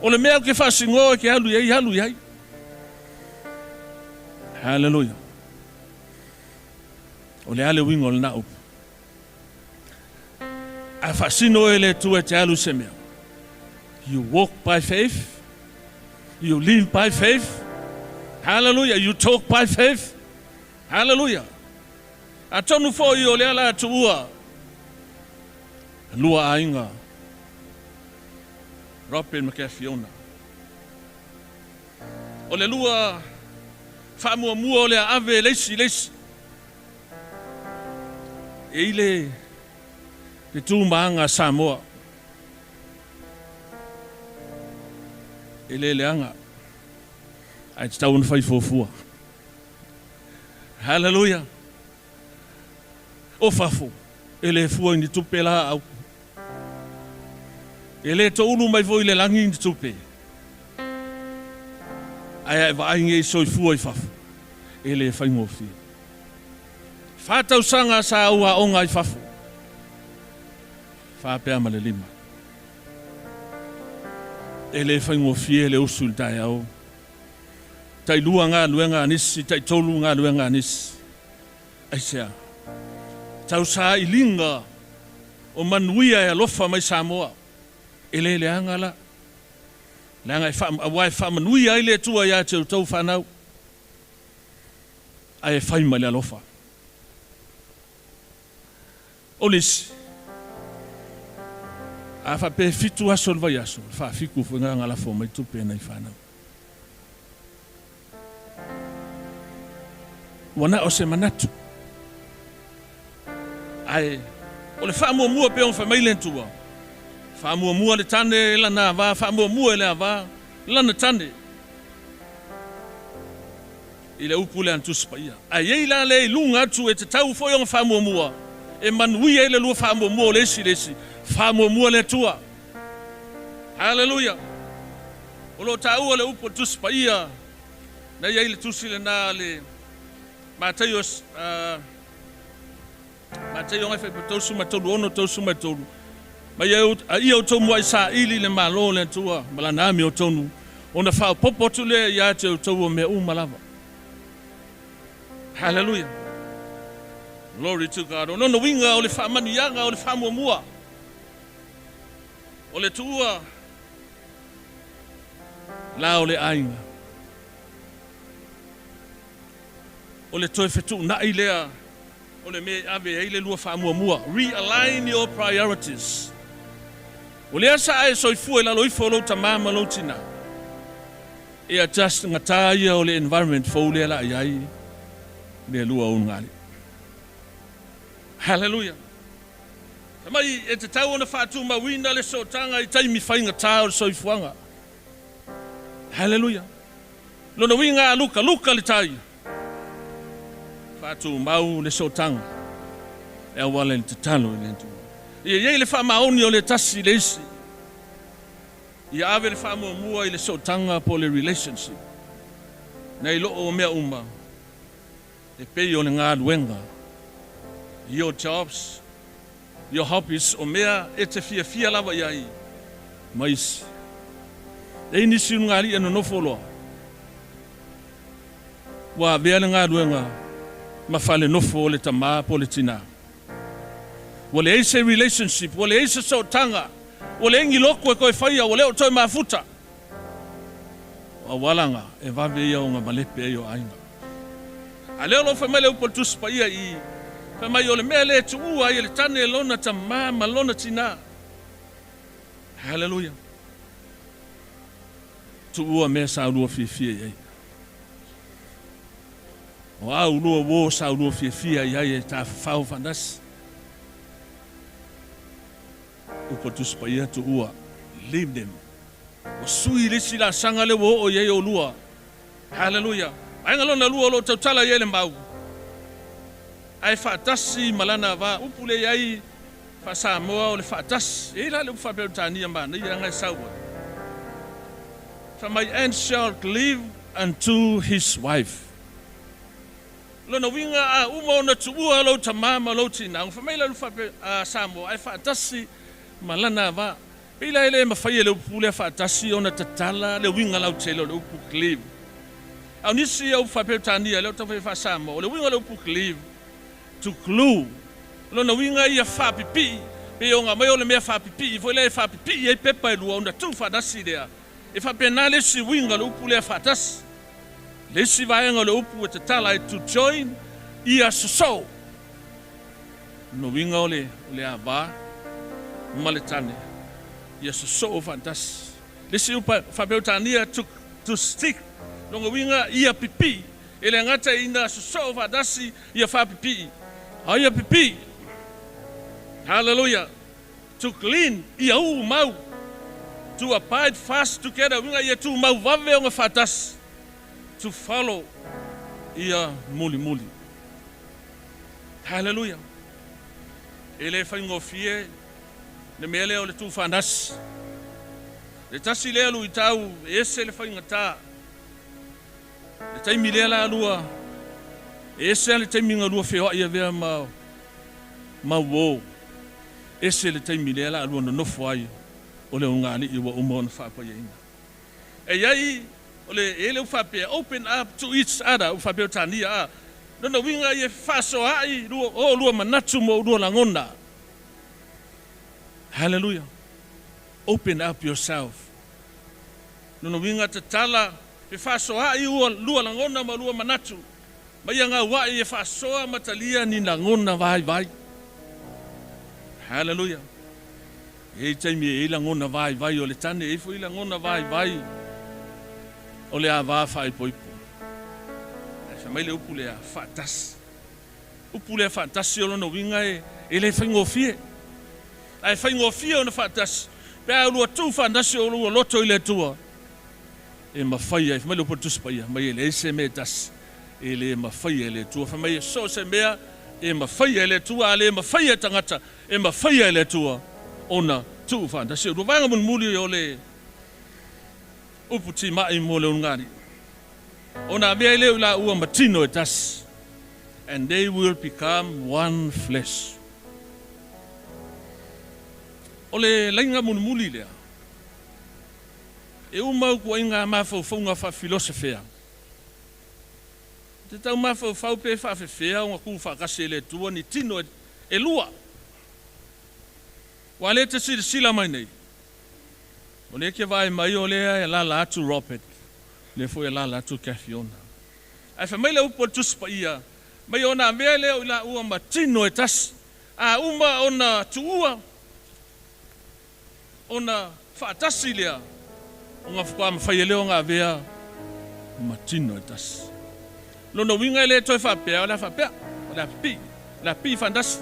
O le mea ou te faasinoa e te alu i ai, alu i ai. Haleluia. O le a le uiga o lena upu? A faasino oe e le Atua e te alu i se mea, you walk by faith, you live by faith, hallelujah, you talk by faith, hallelujah. Atonu foi o le ala atu ua lua aiga, Robin ma Fiona. O le lua faamuamua o le aave e le isi i le isi. E i le le tu ma aga a Samoa. E le leaga, ae tatau ona fai fuafua. Haleluia! O fafo, e le fua i ni tupe laau. E le toulu mai foi i le lagi ni tupe. Ae a e vaai nei i soifua i fafo, e le faigofie. Fa tausaga sa ou aoga ai fafo. 4 pe a ma le 5. E le faigofie le usu i le taeao. Tai 2 galuega a nisi, tai 3 galuega a nisi. Aisea? Tausailiga o manuia e alofa mai Samoa. E le leaga la. Leaga e auā e faamanuia ai le Atua iā te outou fanau. Ae fai ma le alofa. O le isi, a faapea e 7 aso o le vaiaso, le faafitu foi na galafo mai tupe nai fanau. Ua na o se manatu. Ae o le faamuamua pe ona fai mai le Atua. Faamuamua le tane lana avā, faamuamua e le avā lana tane. I le upu lea a le Tusi Paia. Ae iai la le i luga atu e tatau foi ona faamuamua, e manuia ai le lua faamuamua o le isi i le isi, faamuamua le Atua. Haleluia! O lo o taua le upu o le Tusi Paia, na i ai le tusi lena a le Mataio, Mataio 6, 36, 33, mai a ia outou muai saili le malo o le Atua ma lana amiotonu, ona faaopoopo atu lea ia te outou o mea uma lava. Haleluia! Glory to God. O lona uiga o le faamanuiaga o le faamuamua. O le tuua la o le aiga. O le toe fetuunai lea o le mea e ave ai le lua faamuamua. Realign your priorities. O lea sa e soifua i lalo ifo o lou tamā ma lou tinā. E adjust gatā ia o le environment fou lea la i ai le lua ulugalii. Hallelujah. Mai e tatau ona faatumauina le sootaga i taimi faigata o le soifuaga. Hallelujah. Lona uiga a lukaluka le tai. Faatumau le sootaga e auala i le tatalo i le Atua. Ia i ai le faamaoni o le tasi i le isi. Ia ave le faamuamua i le sootaga po o le relationship. Nai lo o mea uma e pei o le galuega. Your jobs, your hobbies, o mea e te fiafia lava i ai ma isi. E i nisi ulugalii e nonofo loa. Ua avea le galuega ma fale nofo o le tamā po o le tinā. Ua leai se relationship, ua leai se sootaga, ua leai ni lotu e toe faia, ua le o toe mafuta. O aualaga e vave ia ona malepe ai o aiga. A lea o lo o fai mai le upu o le Tusi Paia i, fai mai o le mea lea e tuua ai e le tane lona tamā ma lona tinā. Hallelujah. Tuua mea sa ulua fiafia i ai. O a ulua uō sa ulua fiafia i ai e tafafao faatasi. Upu o le Tusi Paia, tuua. Leave them. Ua sui le isi laasaga lea ua oo i ai oulua. Haleluia! Vaega lona lua o lo o tautala i ai le mau, ae faatasi ma lana va. Upu lea i ai faa-Samoa o le faatasi. E i ai la le upu faa-Peretania manaia aga e sau ai. Fai mai, And shall cleave unto his wife. Lona uiga a uma ona tuua lou tamā ma lou tinā, ona fai mai la le upu faa-Samoa, ae faatasi ma lana va. Pei la e le mafai e le upu lea faatasi ona tatala le uiga lautele o le upu cleave. A o nisi o upu faa-Peretania lea o taumafai e faa-Samoa, o le uiga o le upu cleave, to glue. O lona uiga ia faapipii, pei ona aumai o le mea faapipii foi lea e faapipii ai pepa e lua ona tuu faatasi lea. E faapena le isi uiga o le upu lea faatasi. Le isi vaega o le upu e tatala ai, to join, ia sosoo. Lona uiga o le o le avā ma le tane ia sosoo faatasi. Le isi upu faa-Peretania, to stick, lona uiga ia pipii. E le gata ina sosoo faatasi ia faapipii, a ia pipii. Hallelujah. To cling, ia ū mau. To abide fast together, uiga ia tumau vave ona faatasi. To follow, ia mulimuli. Haleluia! E le faigofie le mea lea o le tuufaanasi. Le tasi lea luitau e ese le faigatā. Le taimi lea la lua E ese lava le taimi na lua feoai avea ma ma uō, ese le taimi lea la lua nonofo ai o le ulugalii ua uma ona faapaiaina. E i ai, o le, e i ai le upu faapea, open up to each other, upu faa-Peretania, a, lona uiga ia fefaasoaai lua, o lua manatu ma oulua lagona. Hallelujah. Open up yourself. Lona uiga tatala, fefaasoaai ua lua lagona ma lua manatu, ma ia gauai e faasoa ma talia ni lagona vaivai. Hallelujah. E i ai taimi e i ai lagona vaivai o le tane, e i ai foi lagona vaivai o le ava faaipoipo. Ae fai mai le upu lea, faatasi. Upu lea faatasi o lona uiga e, e le faigofie. Ae faigofie ona faatasi pe a lua tuu faatasi o lua loto i le Atua e mafai ai. Fai mai le upu a le Tusi Paia, mai e leai se mea e tasi e le mafai e le Atua. Fai mai e so o se mea e mafai e le Atua, a le mafai e tagata, e mafai e le Atua ona tuu faatasi. O lua vaega mulimuli o le upu timai mo le ulugalii, ona avea ai lea o i laua ma tino e tasi, and they will become one flesh. O le laiga mulimuli lea, e uma au kuaiga mafaufauga faafilosefea. Te tau mafaufau pe faafefea ona tu faatasi e le Atua ni tino e lua. Ua le te silasila mai nei, o lea ke vaai mai o lea e alaala atu Robert, lea foi e alaala atu Cafiona. Ae fai mai le upu a le Tusi Paia, mai ona avea lea o i laua ma tino e tasi, a uma ona tuua, ona faatasi lea, ona faatoa mafai ai lea ona avea ma tino e tasi. Lona uiga e le toe faapea, o le a faapea, o le a pipii, o le a pipii faatasi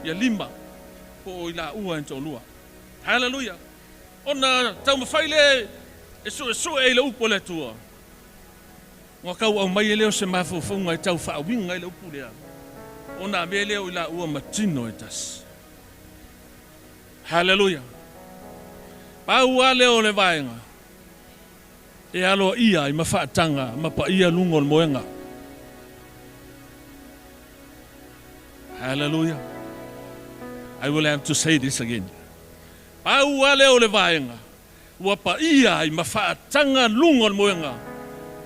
ia lima po o i laua e toalua. Haleluia! Ona taumafai lea e suesue i le upu a le Atua, ona tau aumai ai lea o se mafaufauga e tau faauiga ai le upu lea, ona avea lea o i laua ma tino e tasi. Haleluia! Pau lava lea o le vaega e aloaia ai ma faataga ma paia luga o le moega. Haleluia! I will have to say this again. Pau lava lea o le vaega ua paia ai ma faataga luga o le moega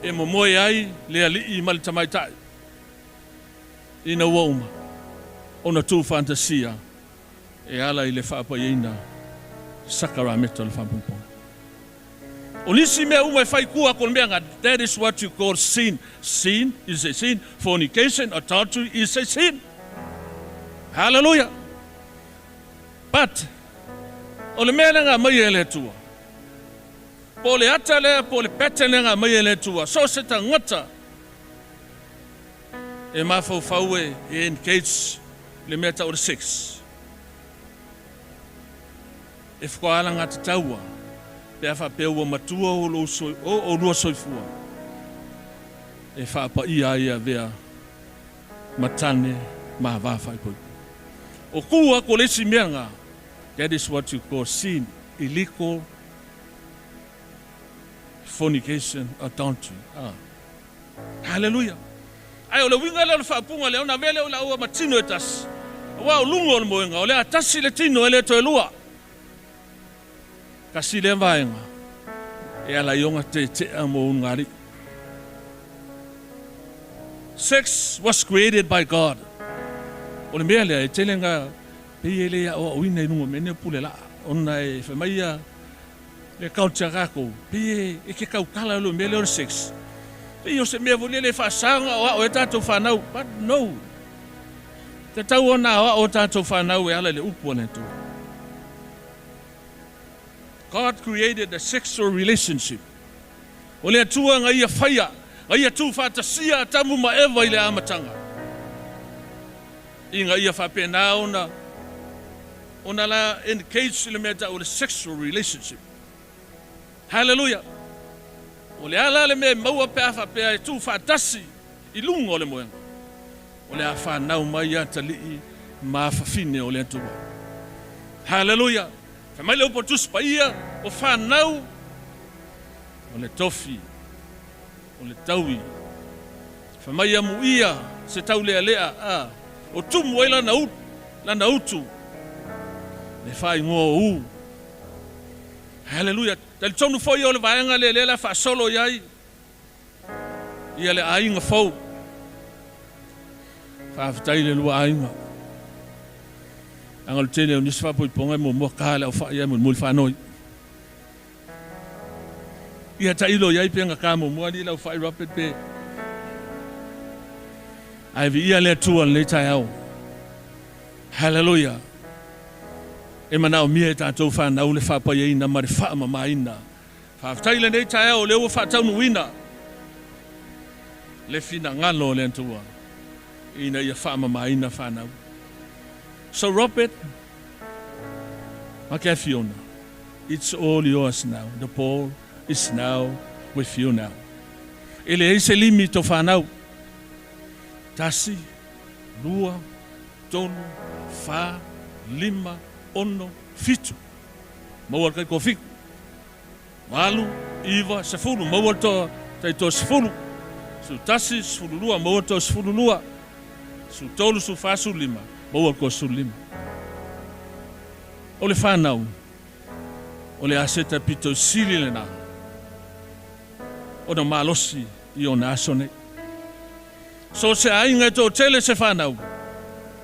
e momoe ai le alii ma le tamaitai ina ua uma ona tuufaatasia e ala i le faapaiaina sakarameta o le faaponapono. O nisi mea uma e fai tua atu o le mea na, that is what you call sin. Sin is a sin. Fornication, adultery is a sin. Hallelujah. But, o le mea lea na aumai e le Atua, po o le ata lea, po o le pattern lea na aumai e le Atua, so o se tagata e mafaufau e engage le mea tau o le sex, e faatoa alagatatau a pe a faapea ua matua o oulua soifua e faapaia ai e avea ma tane ma va faaipoipo. O tu atu o le isi mea na, that is what you call sin, illegal fornication, adultery. Ah. Haleluia! Ae o le uiga lea o le faaupuga lea, ona avea lea o i laua ma tino e tasi, aua o luga o le moega, o le a tasi le tino e le toe lua. Tasi lea vaega e ala ai ona tetea mo ulugalii. Sex was created by God. O le mea lea, e tele na pei e le aoaoina i luga o mea nei o pule laa, ona e fai mai ia le culture tatou, pei e ke tautala i le mea lea o le sex. Pei o se mea foi lele e faasa ona aoao ai tatou fanau, but no. Tatau ona aoao tatou fanau e ala i le upu a le Atua. God created a sexual relationship. O le Atua na ia faia, na ia tuufaatasia Atamu ma Eva i le amataga, ina ia faapena ona ona la engage i le mea tau o le sexual relationship. Hallelujah! O le a la le mea e maua pe a faapea e tuufaatasi i luga o le moega? O le a fanau mai atalii ma afafine o le Atua. Hallelujah! Fai mai le upu a Tusi Paia, o fanau o le tofi, o le taui. Fai mai amuia se taulealea, a, o tumu ai lana u, lana utu, le faaigoa o U. Haleluia! Talitonu foi o le vaega lea lea la faasolo i ai ia le aiga fou. Faafetai i le lua aiga. Leaga o le tele o nisi faapoipoga e muamua ka le aufai ae mulimuli faanoi. Ia tailo i ai pe gata muamua alii le aufai Robert pe. Ae viia le Atua i lenei taeao. Haleluia! E manaomia e tatou fanau le faapaiaina ma le faamamaina. Faafetai i lenei taeao o lea ua faataunuuina le finagalo o le Atua ina ia faamamaina fanau. So Robert ma Cafiona, it's all yours now, the ball is now with you now. E leai se limi i to fanau. Tasi, lua, tolu, fa, lima, ono, fitu. Maua le taitoafitu. Valu, iva, sefulu, maua le toa taitoasefulu. 11, 12, maua le toa 12. 13, 14, 15, maua le toa 15. O le fanau, o le aseta pito sili lena ona malosi i ona aso nei. So o se aiga e toatele se fanau,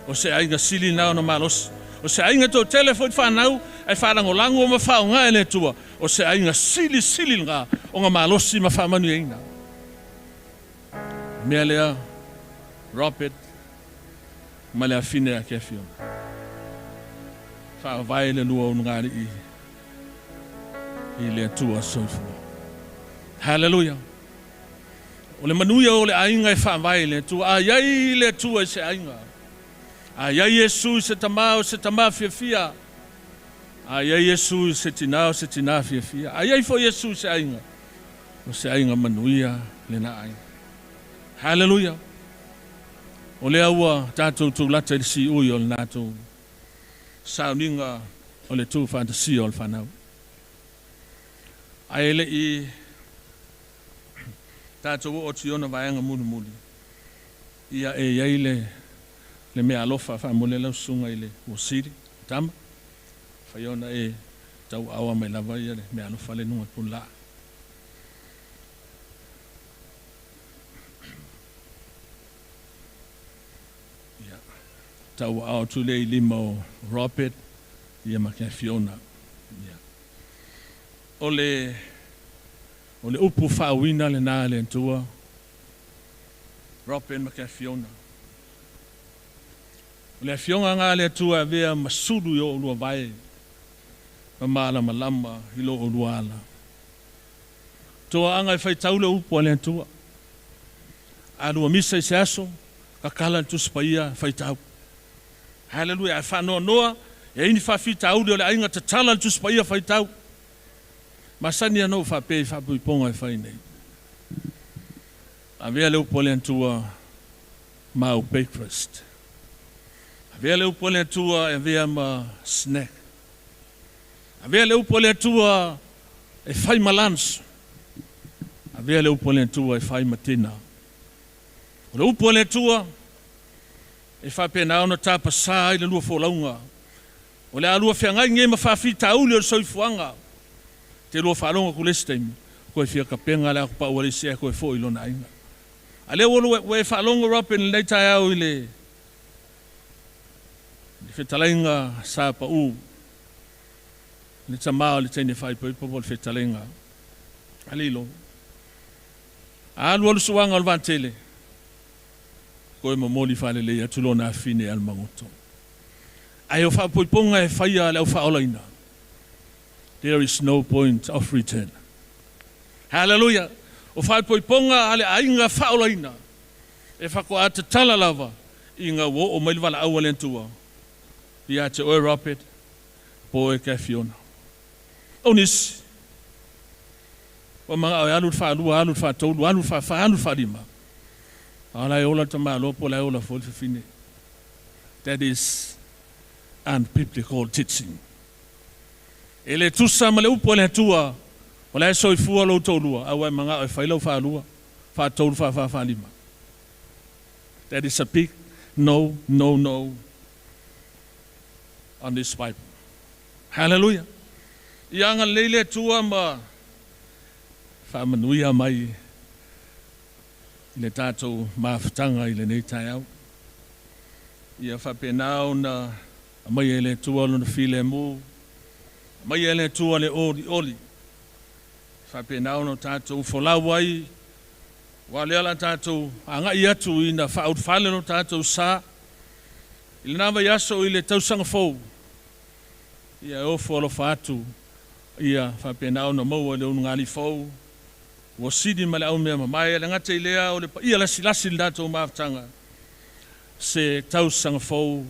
o se aiga sili lena ona malosi. O se aiga e toatele foi fanau ae faalagolago ma faaaoga e le Atua, o se aiga silisili lena ona malosi ma faamanuiaina. O le mea lea, Robert ma le afine ia Cafiona, faavae le lua ulugalii i le Atua soifua. Hallelujah! O le manuia o le aiga e faavae i le Atua. A i ai le Atua i se aiga, a i ai Iesu i se tama o se tama fiafia, a i ai Iesu i se tina o se tina fiafia, a i ai foi Iesu i se aiga, o se aiga manuia lena aiga. Haleluia! O lea ua tatou tulata i le siui o le latou sauniga o le tuufaatasia o le fanau. Ae le i tatou oo atu i ona vaega mulimuli, ia e i ai le le meaalofa faamuli lau susuga i le Uasili, tama, fai ona e tauaaoa mai lava ia le meaalofa le luga o le pulelaa. Ia, tauaao atu lea i lima o Robert ia ma Fiona. Ia. O le o le upu faauina lena a le Atua, Robert ma Fiona. O le afioga lena a le Atua e avea ma sulu i o oulua vae ma malamalama i lo oulua ala. Toaaga e faitau le upu a le Atua. A lua misa i se aso, tatala le Tusi Paia, faitau. Haleluia! Ae faanoanoa, e ai ni faafitauli o le aiga, tatala le Tusi Paia, faitau. Masani ana ou faapea i faapuipoga e fai nei. Avea le upu a le Atua ma au breakfast. Avea le upu a le Atua e avea ma snack. Avea le upu a le Atua e fai ma lunch. Avea le upu a le Atua e fai ma dinner. O le upu a le Atua e faapena ona tapasā ai le lua folauga. O le a lua feagai nei ma faafitauli o le soifuaga. Te lua faalogo atu le isi taimi, koe fia kapega le akupau a le isi ae koe foi i lona aiga. A lea ua ua e faalogo Robin i lenei taeao i le fetalaiga sa pau le tama o le teine faaipoipo po o le fetalaiga a Lilo. A alualu suaga o le vaatele, koe momoli faalelei atu lona afine i Alamagoto. Ae o faapoipoga e faia a le au faaolaina, there is no point of return. Hallelujah! O faapoipoga a le aiga faaolaina, e faatoa tatala lava ina ua oo mai le valaau a le Atua ia te oe Robert po o oe Cafiona. O nisi, ua manao e alu le faalua, alu le faatolu, alu le faafa, alu le faalima, a o la e ola le tamaloa po o la e ola foi le fafine. That is unbiblical teaching. E le tusa ma le upu a le Atua, o la e soifua lou toalua, ae ua e manao e fai lau faalua, faatolu, faafa, faalima. That is a big no, no, no on this Bible. Hallelujah. Ia agalelei le Atua ma faamanuia mai i le tatou mafutaga i lenei taeao. Ia faapena ona aumaia e le Atua Lona filemu, aumaia e le Atua le olioli, faapena ona tatou folau ai, aua o lea o le a tatou agai atu ina faaulufale lo tatou sa i lena vaiaso i le tausaga fou, ia e ofo alofa atu, ia faapena ona maua le ulugalii fou ua sili ma le aumea mamae. E le gata i lea, o le paia lasilasi i le tatou mafutaga, se tausaga fou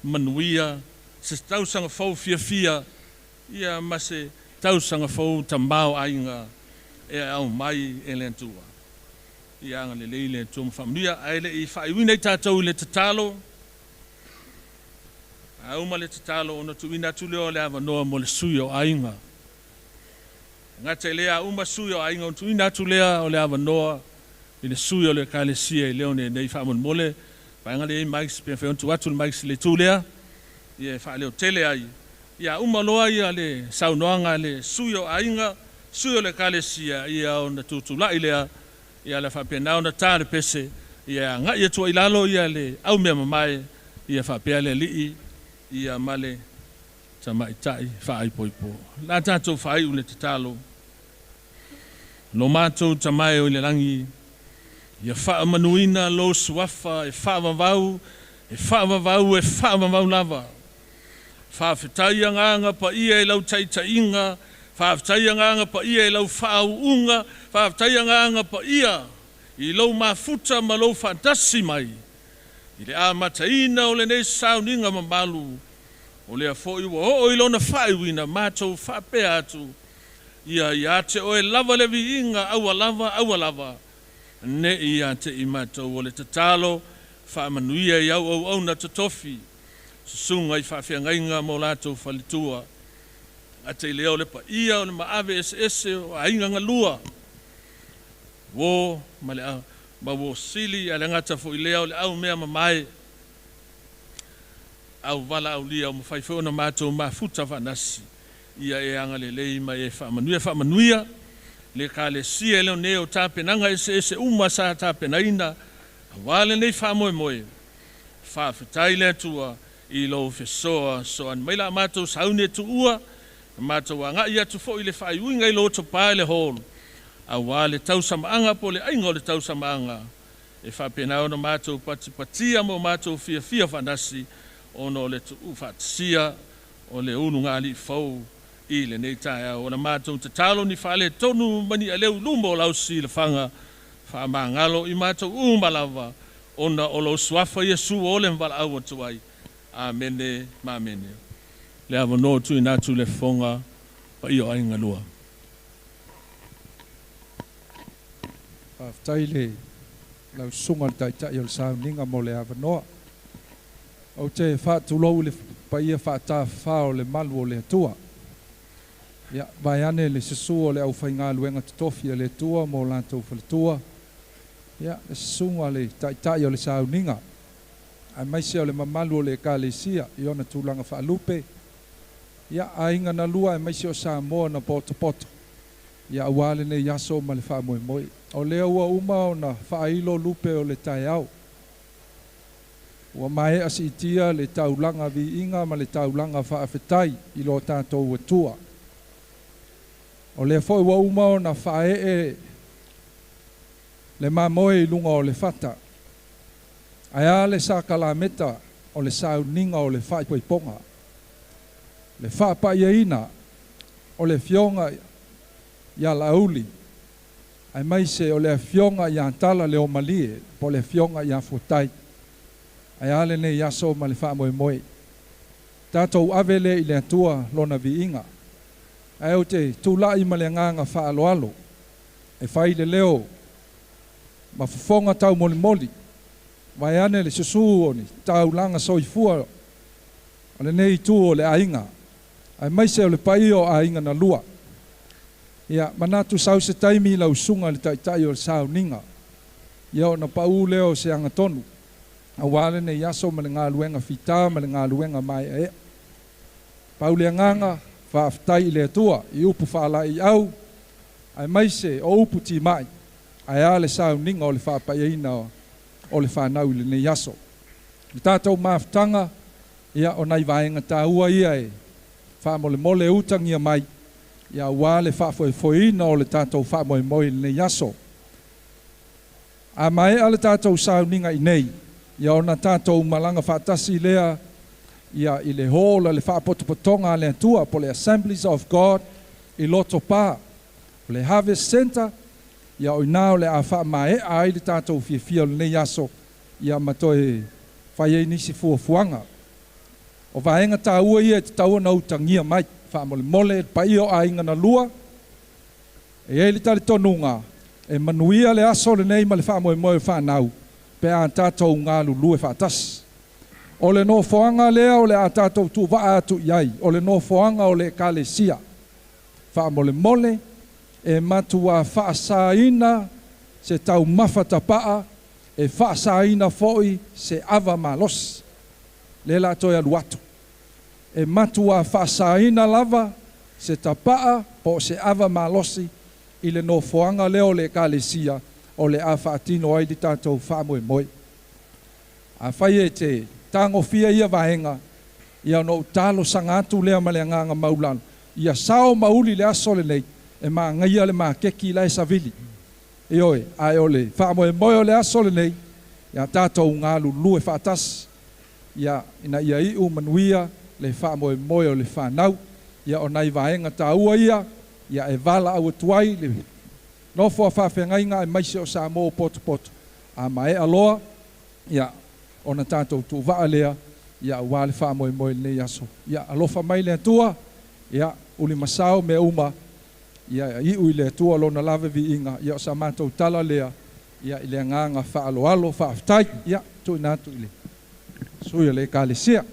manuia, se tausaga fou fiafia, ia ma se tausaga fou tamaoaiga e aumai e le Atua. Ia agalelei le Atua ma faamanuia. Ae le i faaiuina i tatou i le tatalo, a uma le tatalo ona tuuina atu lea o le avanoa mo le sui o aiga. E gata i lea, a uma sui o aiga, ona tuuina atu lea o le avanoa i le sui o le Ekalesia i leo nei faamolemole vaega lea i mics pe mafai ona tuu atu le mics i le itu lea, ia e faaleotele ai. Ia uma loa ia le saunoaga a le sui o aiga, sui o le Ekalesia, ia ona tutulai lea, ia le faapena ona ta le pese, ia agai atu ai i lalo ia le aumea mamae, ia faapea le alii ia ma le tamaitai faaipoipo. La tatou faaiu le tatalo. Lo matou Tama e oi le lagi, ia faamanuina lou suafa e faavavau, e faavavau, e faavavau lava. Faafetai agaga paia i lau taitaiga, faafetai agaga paia i lau faauuga, faafetai agaga paia i lou mafuta ma lou faatasi mai i le amataina o lenei sauniga mamalu, o lea foi ua oo i lona faaiuina. Matou faapea atu, ia ia te oe lava le viiga, aua lava, aua lava ne i ia te i matou. O le tatalo, faamanuia i au auauna totofi, susuga i faafeagaiga ma o latou faletua, gata i lea o le paia o le maave eseese o aiga galua, uo ma le ma uo sili, ae le gata foi i lea o le aumea mamae au valaaulia ua mafai foi ona matou mafuta faanasi. Ia e agalelei ma e faamanuia, faamanuia le Ekalesia i lenei o tapenaga eseese uma sa tapenaina aua lenei faamoemoe. Faafetai le Atua i lou fesoasoani mai. La matou sauni e tuua, matou agai atu foi i le faaiuiga i Lotopa i le hall, aua le tausamaaga po o le aiga o le tausamaaga, e faapena ona matou patipatia ma o matou fiafia faanasi ona o le tuufaatasia o le ulugalii fou i lenei taeao. O le matou tatalo, ni faaletonu ma ni aleu i luma o lau silafaga, faamagalo i matou uma lava ona o lou suafa Iesu o le valaau atu ai. Amene ma amene. Le avanoa tuuina atu i le fofoga paia o aiga lua. Faafetai i le lau susuga i le Taitai o le Sauniga mo le avanoa. Ou te faatulou i le paia faatafafa o le malu o le Atua. Ia, vaeane le susu o le aufaigaluega totofi a le Atua ma o latou faletua, ia, le susuga i le Taitai o le Sauniga, aemaise o le mamalu o le Ekalesia i ona tulaga faalupe, ia, aiga na lua aemaise o Samoa na potopoto, ia aua lenei aso ma le faamoemoe. O lea ua uma ona faailo lupe o le taeao. Ua maea siitia le taulaga viiga ma le taulaga faafetai i lo tatou Atua. O lea foi ua uma ona faaee le mamoe i luga o le fata. Ae a le sakalameta o le sauniga o le faaipoipoga, le faapaiaina o le Afioga ia Laauli, aemaise o le Afioga ia Tala Leomalie po o le Afioga ia Fuatai. Ae a lenei aso ma le faamoemoe. Tatou ave lea i le Atua Lona viiga. Ae ou te tulai ma le agaga faaaloalo e fai le leo ma fofoga taumolimoli, vaeane le susu o ni taulaga soifua o lenei itu o le aiga, aemaise o le paia o aiga na lua. Ia, manatu sau se taimi i lau susuga i le Taitai o le Sauniga, ia ona pau lea o se agatonu. Auā lenei aso ma le galuega fitā ma le galuega maeaea. Pau le agaga, faafetai i le Atua i upu faalaeiau aemaise o upu timai, ae a le sauniga o le faapaiaina o le fanau i lenei aso. Le tatou mafutaga, ia o nai vaega taua ia e faamolemole utagia mai, ia auā le faafoefoeina o le tatou faamoemoe i lenei aso. A maea le tatou sauniga i nei, ia ona tatou malaga faatasi lea ia i le hall o le Faapotopotoga a le Atua po o le Assemblies of God i Lotopa, o le Harvest Centre, ia o i ina o le a faamaea ai le tatou fiafia o lenei aso, ia ma toe fai ai nisi fuafuaga. O vaega taua ia e tatau ona utagia mai, faamolemole le paia o aiga na lua. E i ai le talitonuga e manuia le aso lenei ma le faamoemoe o fanau pe a tatou galulue faatasi. O le nofoaga lea o le a tatou tuuvaa atu i ai, o le nofoaga o le Ekalesia. Faamolemole e matuā faasaina se taumafa tapaa, e faasaina foi se ava malosi. Lea o le a toe alu atu. E matuā faasaina lava se tapaa po o se ava malosi i le nofoaga lea o le Ekalesia o le a faatino ai le tatou faamoemoe. Afai e te tagofia ia vaega, ia ona ou talosaga atu lea ma le agaga maualalo, ia sao ma uli le aso lenei, e magaia le makeki la e savili. Ioe, ae o le faamoemoe o le aso lenei, ia tatou galulue faatasi, ia ina ia iu manuia le faamoemoe o le fanau. Ia o nai vaega taua ia, ia e valaau atu ai le nofo a faafeagaiga aemaise o Samoa ua potopoto. A maea loa, ia ona tatou tuuvaa lea, ia auā le faamoemoe i lenei aso. Ia alofa mai le Atua, ia ulimasao mea uma, ia iu i le Atua lona lava viiga. Ia o sa matou tala lea, ia i le agaga faaaloalo, faafetai. Ia tuuina atu i le sui o le Ekalesia.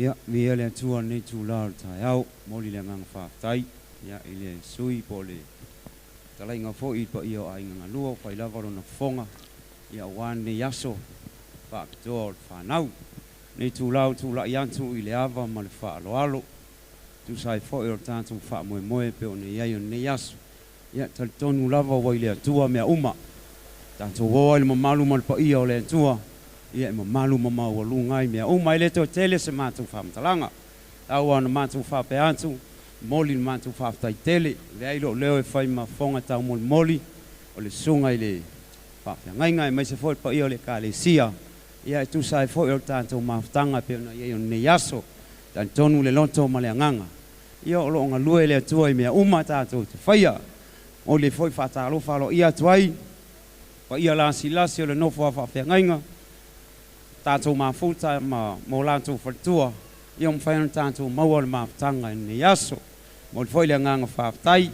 Ia, viia le Atua i lenei itula o le taeao. Momoli le agaga faafetai, ia, i le sui po o le talaiga foi i le paia o aiga galua ua fai lava lona fofoga, ia, aua lenei aso faapitoa o le fanau. Lenei itula ua tulai atu i le ava ma le faaaloalo, tusa ai foi o le tatou faamoemoe e pei ona i ai o lenei aso. Ia, talitonu lava ua i le Atua mea uma. Tatou o ai i le mamalu ma le paia o le Atua, ia e mamalu ma maualuga ai mea uma. E le toe tele se matou faamatalaga. Tau lava ona matou faapea atu, momoli le matou faafetai tele. Avea ai lou leo e fai ma fofoga taumolimoli o le susuga i le faafeagaiga aemaise foi le paia o le Ekalesia, ia e tusa ai foi o le tatou mafutaga e pei ona i ai o lenei aso. Talitonu le loto ma le agaga, ia o lo o galue le Atua i mea uma tatou te faia. Momoli foi faatalofa aloaia atu ai paia lasilasi o le nofo a faafeagaiga, tatou mafuta ma mo latou faletua, ia ua mafai ona tatou maua le mafutaga i lenei aso. Momoli foi le agaga faafetai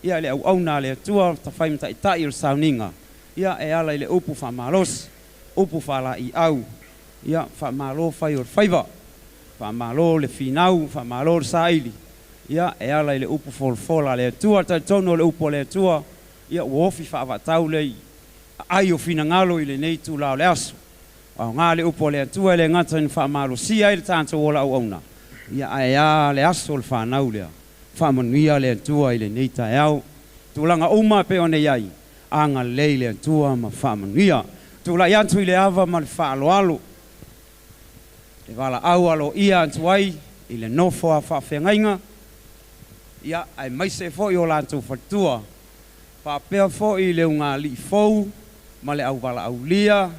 ia i le auauna a le Atua tafai ma taitai o le sauniga, ia e ala i le upu faamalosi, upu faalaeiau, ia faamalo fai o le faiva, faamalo le finau, faamalo le saili, ia e ala i le upu folafola a le Atua. Talitonu o le upu a le Atua, ia ua ofi faavaatau lea i aai o finagalo i lenei itula o le aso. Aoga le upu a le Atua e le gata ina faamalosia ai le tatou ola auauna, ia ae a le aso o le fanau lea. Faamanuia le Atua i lenei taeao. Tulaga uma e pei ona i ai, agalelei le Atua ma faamanuia. Tulai atu i le ava ma le faaaloalo e valaau aloaia atu ai i le nofo a faafeagaiga, ia, aemaise foi o latou faletua, faapea foi le ugaalii fou ma le auvalaaulia,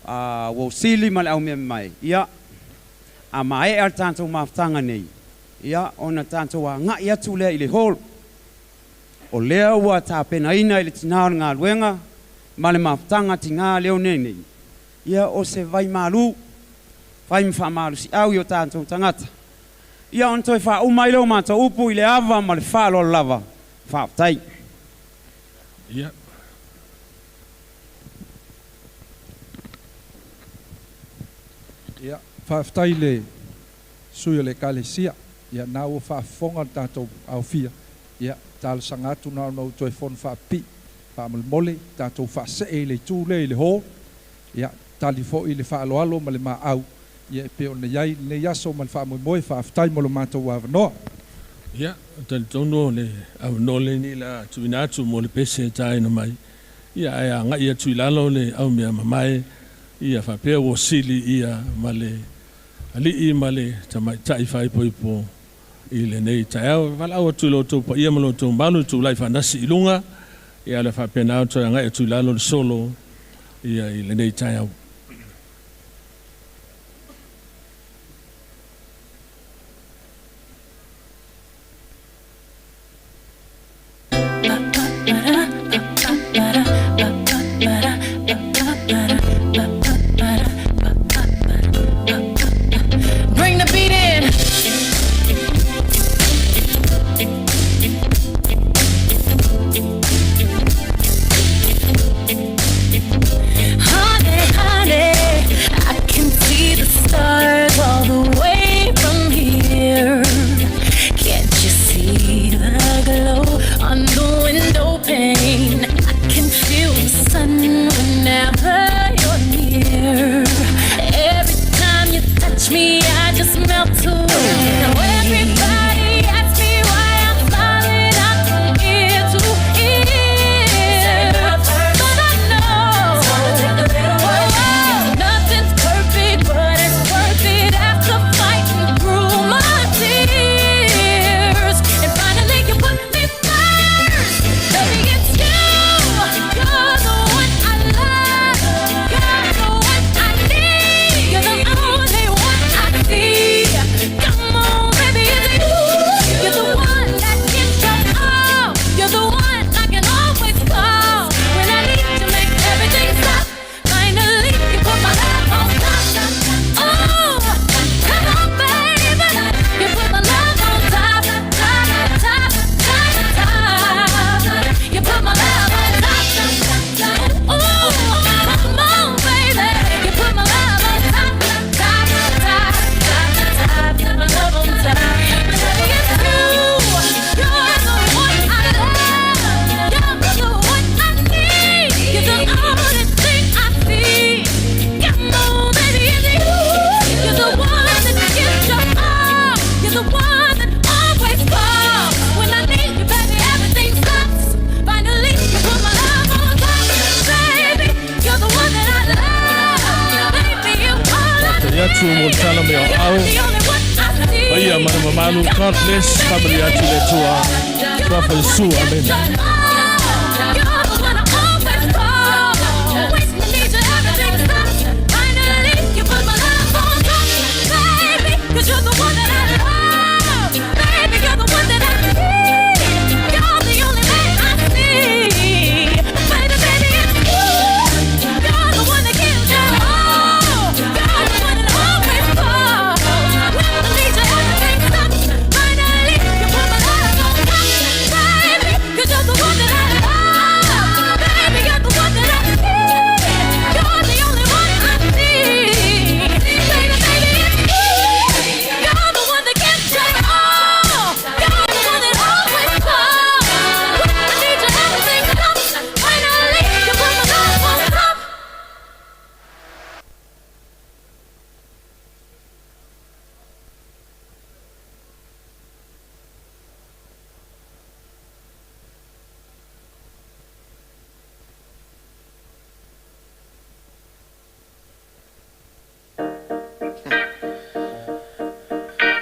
a uosili ma le aumeamamae, ia, a maea le tatou mafutaga nei, ia, ona tatou agai atu lea i le hall. O lea ua tapenaina i le tinā o le galuega ma le mafutaga tinā lea o nei nei, ia o se vai malu, fai ma faamalosiau i o tatou tagata. Ia ona toe faauma ai lea o matou upu i le ava ma le faaaloalo lava. Faafetai. Ia. Ia, faafetai i le sui o le Ekalesia, ia na ua faafofoga le tatou aofia, ia, talosaga atu na ona ou toe fono faapipii, faamolemole, tatou faasee i le itu lea i le hall, ia, tali foi le faaaloalo ma le maau, ia e pei ona i ai lenei aso ma le faamoemoe, faafetai mo lo matou avanoa. Ia, e talitonu o le avanoa lenei o le a tuuina atu mo le pese e taina mai, ia ae agai atu i lalo le aumea mamae, ia faapea ua sili ia ma le alii ma le tamaitai faaipoipo i lenei taeao. E valaau atu i lo outou paia ma lo outou mamalu i tulai faanasi i luga, ia le faapena ona toe agai atu i lalo le solo ia i lenei taeao. Bring the beat in. Honey, honey, I can see the stars all the way from here. Can't you see the glow on the window pane? I can feel the sun whenever you're near. Every time you touch me, I just melt away. Now everybody asks me why I'm smiling out from ear to ear. But I know nothing's perfect, but it's worth it after fighting through my tears. And finally, you put me first. Baby, it's you. You're the one I love. You're the one I need. You're the only one I see. Come on, baby, it's you. You're the one that gives your all. You're the one I can always call. When I need to make everything stop. Finally, you put my love on top. Oh, come on, baby. You put my love on top, top, top, top, top. You put my love on top. Oh, come on, baby. You put my love on top, top, top, top, top. Put my love on top. Baby, it's you. You're the one I love. You're the one I need. You're the only thing I see. Come on, baby, it's you. You're the one that gives your all. You're the one that always calls. When I need you, baby, everything stops. Finally, you put my love on top, baby. You're the one that I love, baby. You all I Faafetai atu mo le tala mai o need. au. You're the only one I see. Paia ma le mamalu, God bless, faamanuia atu le Atua. Suafa Iesu, amene. You're the one that I love, baby. You're the one that I need. You're the only man I see, baby, baby. It's you. You're the one that gives your all. You're the one that always calls. When I need you, everything stops. Finally, you put my love on top, baby. 'Cause you're the one that I love, baby. You're the one that I need. You're the only one I see, baby, baby. It's you. You're the one that gives your all. You're the one that always calls. When I need you, everything stops. Finally, you put my love on top.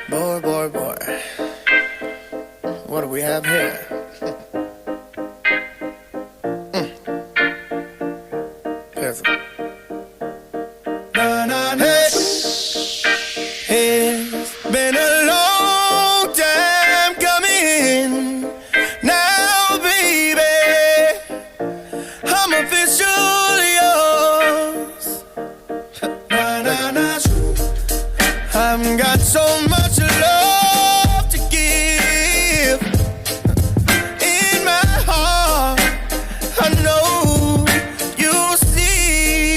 Boy, boy, boy. What do we have here? Careful. Na, na, na. Hey, it's been a long time coming. Now, baby, I'm officially yours. Na, na, na. I've got so much love to give in my heart. I know you see.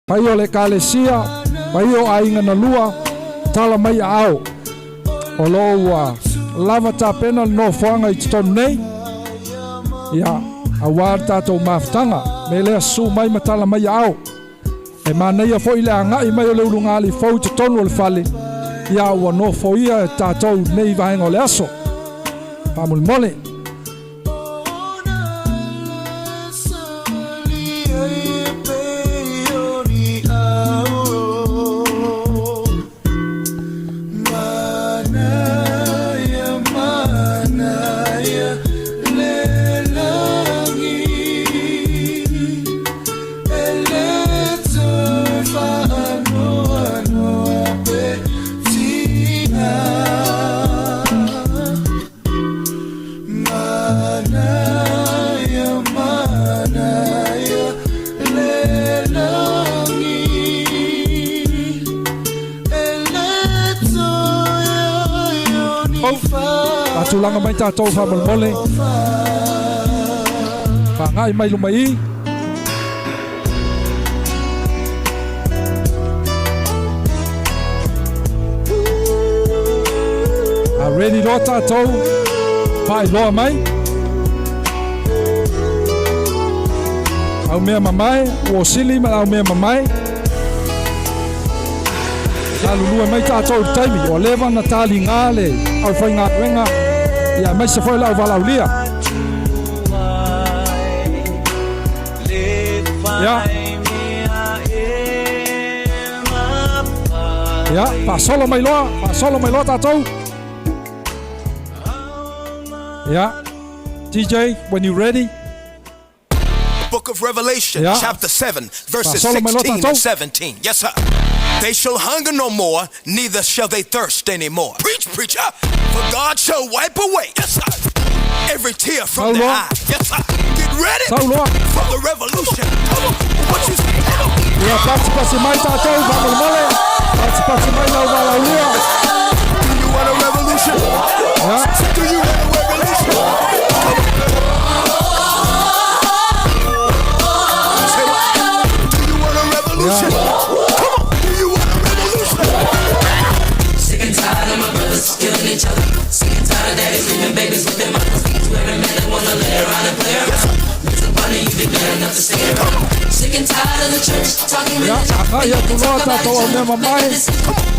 Paia o le Ekalesia, paia o aiga na lua, tala mai aao. O lo o ua lava tapena le nofoaga i totonu nei, ia, auā le tatou mafutaga. Me lea susu mai ma tala mai aao. E manaia foi le agai mai o le ulugalii fou i totonu o le fale, ia ua nofoia e tatou nei vaega o le aso. Faamolemole. Faatulaga mai tatou faamolemole. Faagai mai luma i. A ready loa tatou, faailoa mai. Au mea mamae, ua sili ma au mea mamae. Galulue mai tatou i le taimi, ua leva ona taliga le aufaigaluega, ia aemaise foi le auvalaulia. Ia. Ia, faasolo mai loa, faasolo mai loa tatou. Ia. DJ, when you ready. Book of Revelation, Yeah. chapter 7, verses Faasolo mai loa 16 tatou. and 17. Yes, sir. They shall hunger no more, neither shall they thirst anymore. Preach, preacher. For God shall wipe away, yes, sir, every tear from their Sauloa. eye. Yes, sir. Get ready Sauloa. for the revolution. Come on. What you say? Come on. Ia, pasipasi mai tatou faamolemole. Pasipasi mai lau valaaulia. Do you want a revolution? Ia. Do you want a revolution? Come on. Say what? Do you want a revolution? Come on. Do you want a revolution? Sick and tired of my brothers killing each other. Sick and tired of daddies leaving babies with their mothers. To every man that wanna lay around and play around. Listen, funny, you be bad enough to stay around. Sick and tired of the church talking Ia, religion. agai atu loa tatou au mea mamae.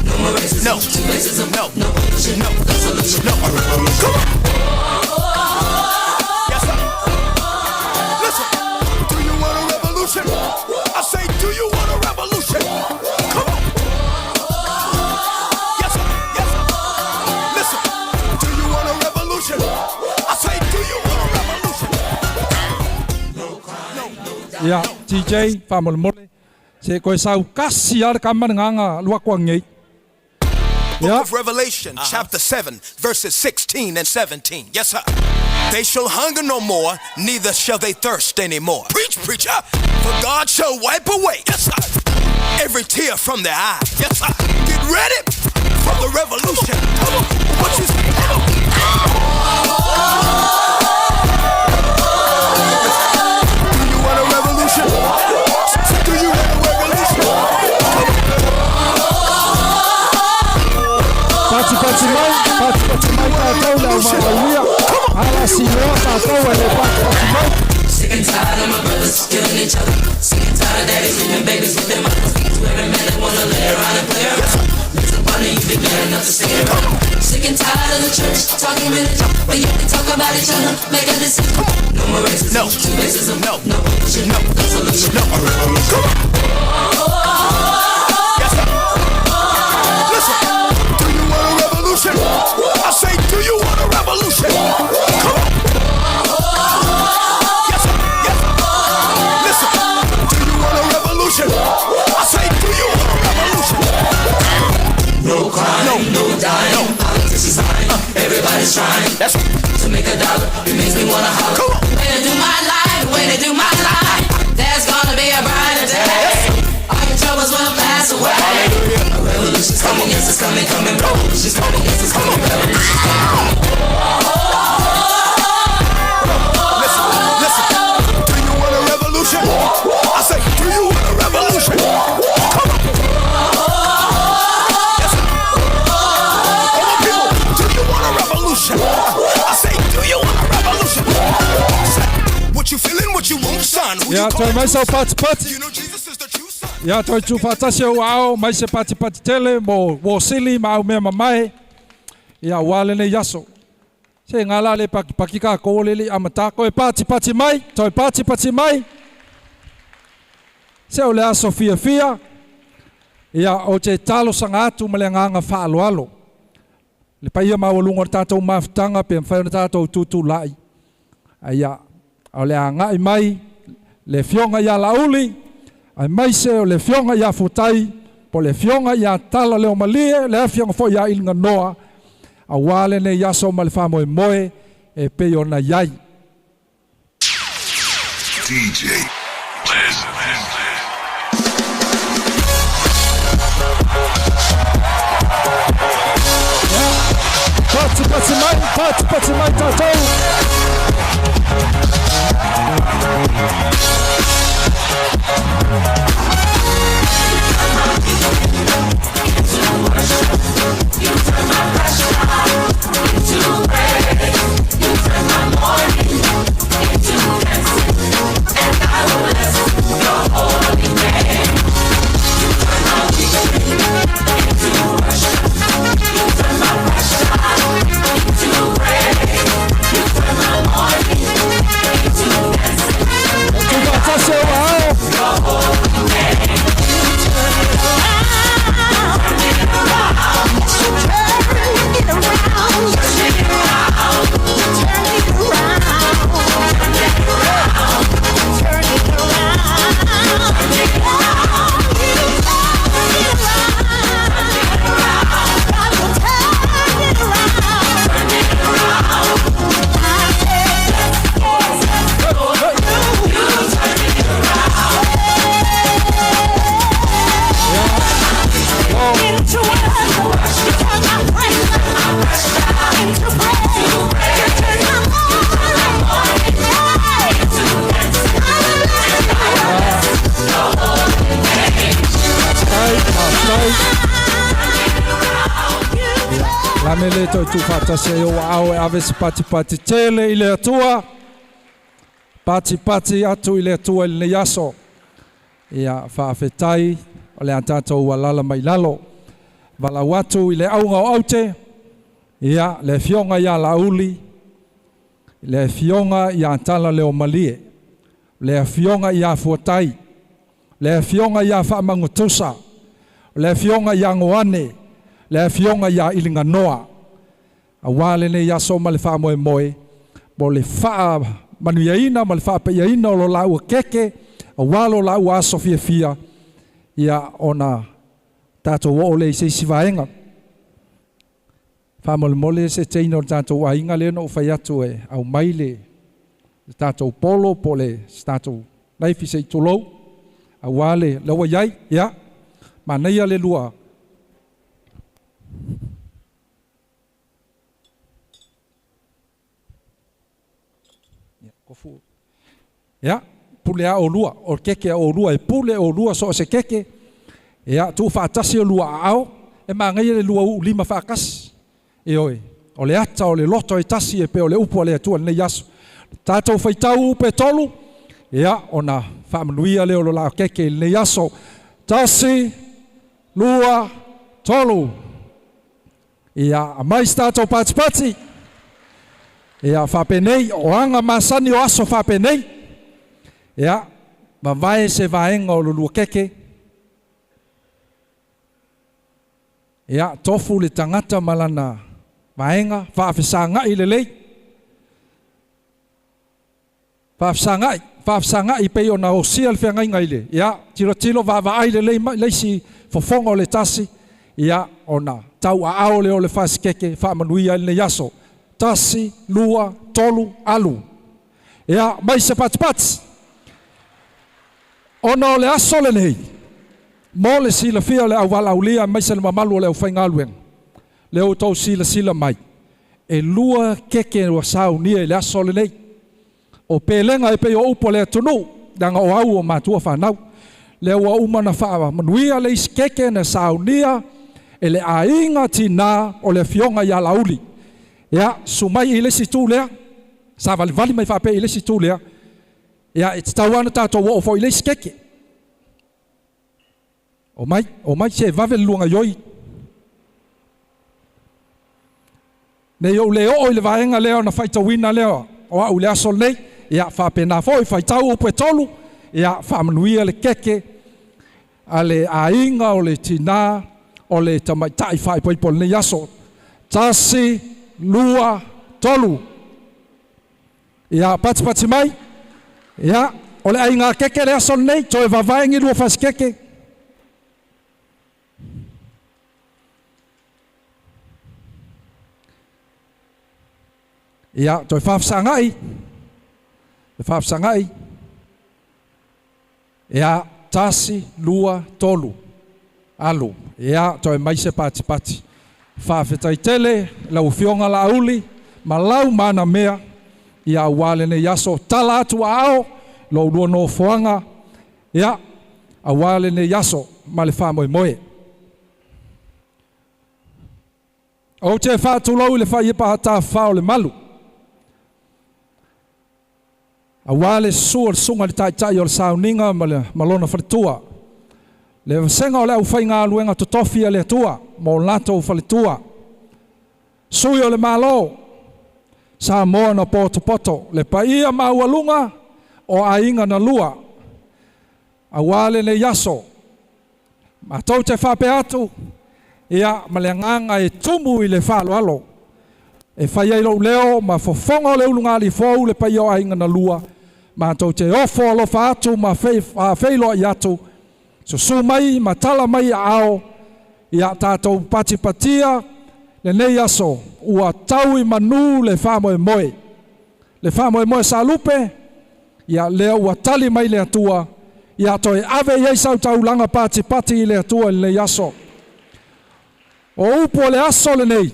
No more racism. No. Two racism. No. No pollution. No. No solution. No. Come on. Yes, sir. Listen. Do you want a revolution? I say, do you want a revolution? Come on. Yes, sir. Yes, sir. Listen. Do you want a revolution? I say, do you want a revolution? Ia, DJ, faamolemole. Se koe sau kasi lava le kama le gaga lua atu anei. Book Ia. of Revelation, chapter 7, verses 16 and 17. Yes, sir. They shall hunger no more, neither shall they thirst anymore. Preach, preacher. For God shall wipe away, yes, sir, every tear from their eye. Yes, sir. Get ready for the revolution. Come on. What you say? Come on. Do you want a revolution? Do you want a revolution? Patipati mai, patipati mai tatou le au valaaulia. Ala siloa tatou e le patipati mai. Sick and tired of my brothers killing each other. Sick and tired of daddies leaving babies with their mothers. To every man that wanna lay around and play around. Listen, funny, you be bad enough to stay around. Sick and tired of the church talking religion, but yet they talk about each other. Make a decision. No more racism. No. Two racism. No. No pollution. No. No solution. No. Come on. Yes, sir. Listen. Do you want a revolution? I say, do you want a revolution? Come on. Yes, sir. Yes, sir. Listen. Do you want a revolution? I say, do you want a revolution? No crime. No. No dying. No. Politicians lying. Everybody's trying That's to make a dollar. It makes me wanna holler. Come on. Way to do my life, way to do my life. There's gonna be a brighter day. All your troubles will pass away. A revolution's coming, yes, it's coming, coming. Revolution's coming, yes, it's coming. Revolution's coming. Listen, listen. Do you want a revolution? I say, do you want a revolution? Son, who you Ia call toe mai the sau true son. patipati. You know Jesus is the true son. Ia toe tuufaatasi ou aao mai se patipati tele mo uosili ma aumea mamae ia auā lenei aso. Se gala le pakipaki kākou o le leʻi amatā. Toe patipati mai, toe patipati mai. Se o le aso fiafia. Ia ou te talosaga atu ma le agaga faaaloalo. Le paia maualuga o le tatou mafutaga pe mafai ona tatou tutulai. Ia o le agai mai le afioga ia Laauli, aemaise o le afioga ia Fuatai, po o le afioga ia Talaleomalie, le afioga foi ia Iliganoa, auā lenei aso ma le faamoemoe e pei ona i ai. DJ Patipati mai, patipati mai tatou. Tuufaatasi ou aao. Faafetai, faafetai. Lame le toe tuufaatasi ai ou aao e ave se patipati tele i le Atua. Patipati atu i le Atua i lenei aso. Ia, faafetai o le a tatou alaala mai lalo. Valaau atu i le auga o aute, ia, le afioga ia Laauli, le afioga ia Talaleomalie, le afioga ia Fuatai, le afioga ia Faamagutusa, le afioga ia Goane, le afioga ia Iliganoa, auā lenei aso ma le faamoemoe mo le faamanuiaina ma le faapaiaina o lo laua keke, auā lo laua aso fiafia, ia ona tatou oo lea i se isi vaega. Faamolemole se teine o le tatou aiga lea na ou fai atu e aumai le tatou polo po o le se tatou naifi se i tulou, auā le la ua i ai, ia, manaia le lua. Ia, pule a olua, o le keke a olua, e pule olua so o se keke. Ia, tuufaatasi olua aao, e manaia le lua uulima faatasi. Ioe, o le ata o le loto e tasi e pei o le upu a le Atua i lenei aso. Tatou faitau upu e tolu, ia, ona faamanuia lea o lo la keke i lenei aso. Tasi, lua, tolu. Ia, aumai se tatou patipati. Ia, faapenei, o aga masani o aso faapenei. Ia, vavae se vaega o lo lua keke. Ia, tofu le tagata ma lana vaega, faafesagai lelei. Faafesagai, faafesagai pei ona osia le feagaiga i le, ia, tilotilo vaavaai lelei mai le isi fofoga o le tasi, ia, ona tauaao lea o le fasikeke e faamanuia ai lenei aso. Tasi, lua, tolu, alu. Ia, mai se patipati. Ona o le aso lenei, mo le silafia o le auvalaaulia aemaise le mamalu o le aufaigaluega, lea ua outou silasila mai, e lua keke ua saunia i le aso lenei. O pelega e pei o upu a le atunuu, leaga o au o matua fanau. Lea ua uma ona faamanuia le isi keke na saunia e le aiga tinā o le afioga ia Laauli. Ia, susu mai i le isi itu lea, savalivali mai faapea i le isi itu lea. Ia, e tatau lava ona tatou oo foi i le isi keke. Omai, omai, se vave le lua gaoioi. Ne i ou le oo i le vaega lea ona faitauina lea o au i le aso lenei. Ia, faapena foi, faitau upu e tolu, ia, faamanuia le keke a le aiga o le tina o le tamaitai faaipoipo o lenei aso. Tasi, lua, tolu. Ia, patipati mai. Ia, o le aiga keke le aso lenei, toe vavae ni lua fasikeke. Ia, toe faafesagai. Toe faafesagai. Ia, tasi, lua, tolu. Alu. Ia, toe mai se patipati. Faafetai tele lau Afioga Laauli ma lau manamea, ia aua lenei aso. Tala atu aao lo ulua nofoaga, ia, aua lenei aso ma le faamoemoe. Ou te faatulou i le faiepa tafafao o le malu, aua le susu o le susuga i le taitai o le sauniga ma, le, ma lona faletua. Le vasega o le aufaigaluega totofi a le Atua ma o latou faletua. Sui o le Malo, Samoa na potopoto, le paia maualuga o aiga na lua, aua lenei aso. Matou te faapea atu, ia, ma le agaga e tumu i le faaaloalo, e fai ai lou leo ma fofoga o le ulugalii le paia o aiga na lua, matou te ofo alofa atu ma faafeiloai atu, susu mai ma tala mai aao, ia tatou patipatia lenei aso ua tau i manu le faamoemoe. Le faamoemoe salupe, ia lea ua tali mai le Atua, ia toe ave i ai sau taulaga patipati i le Atua i lenei aso. O upu o le aso lenei,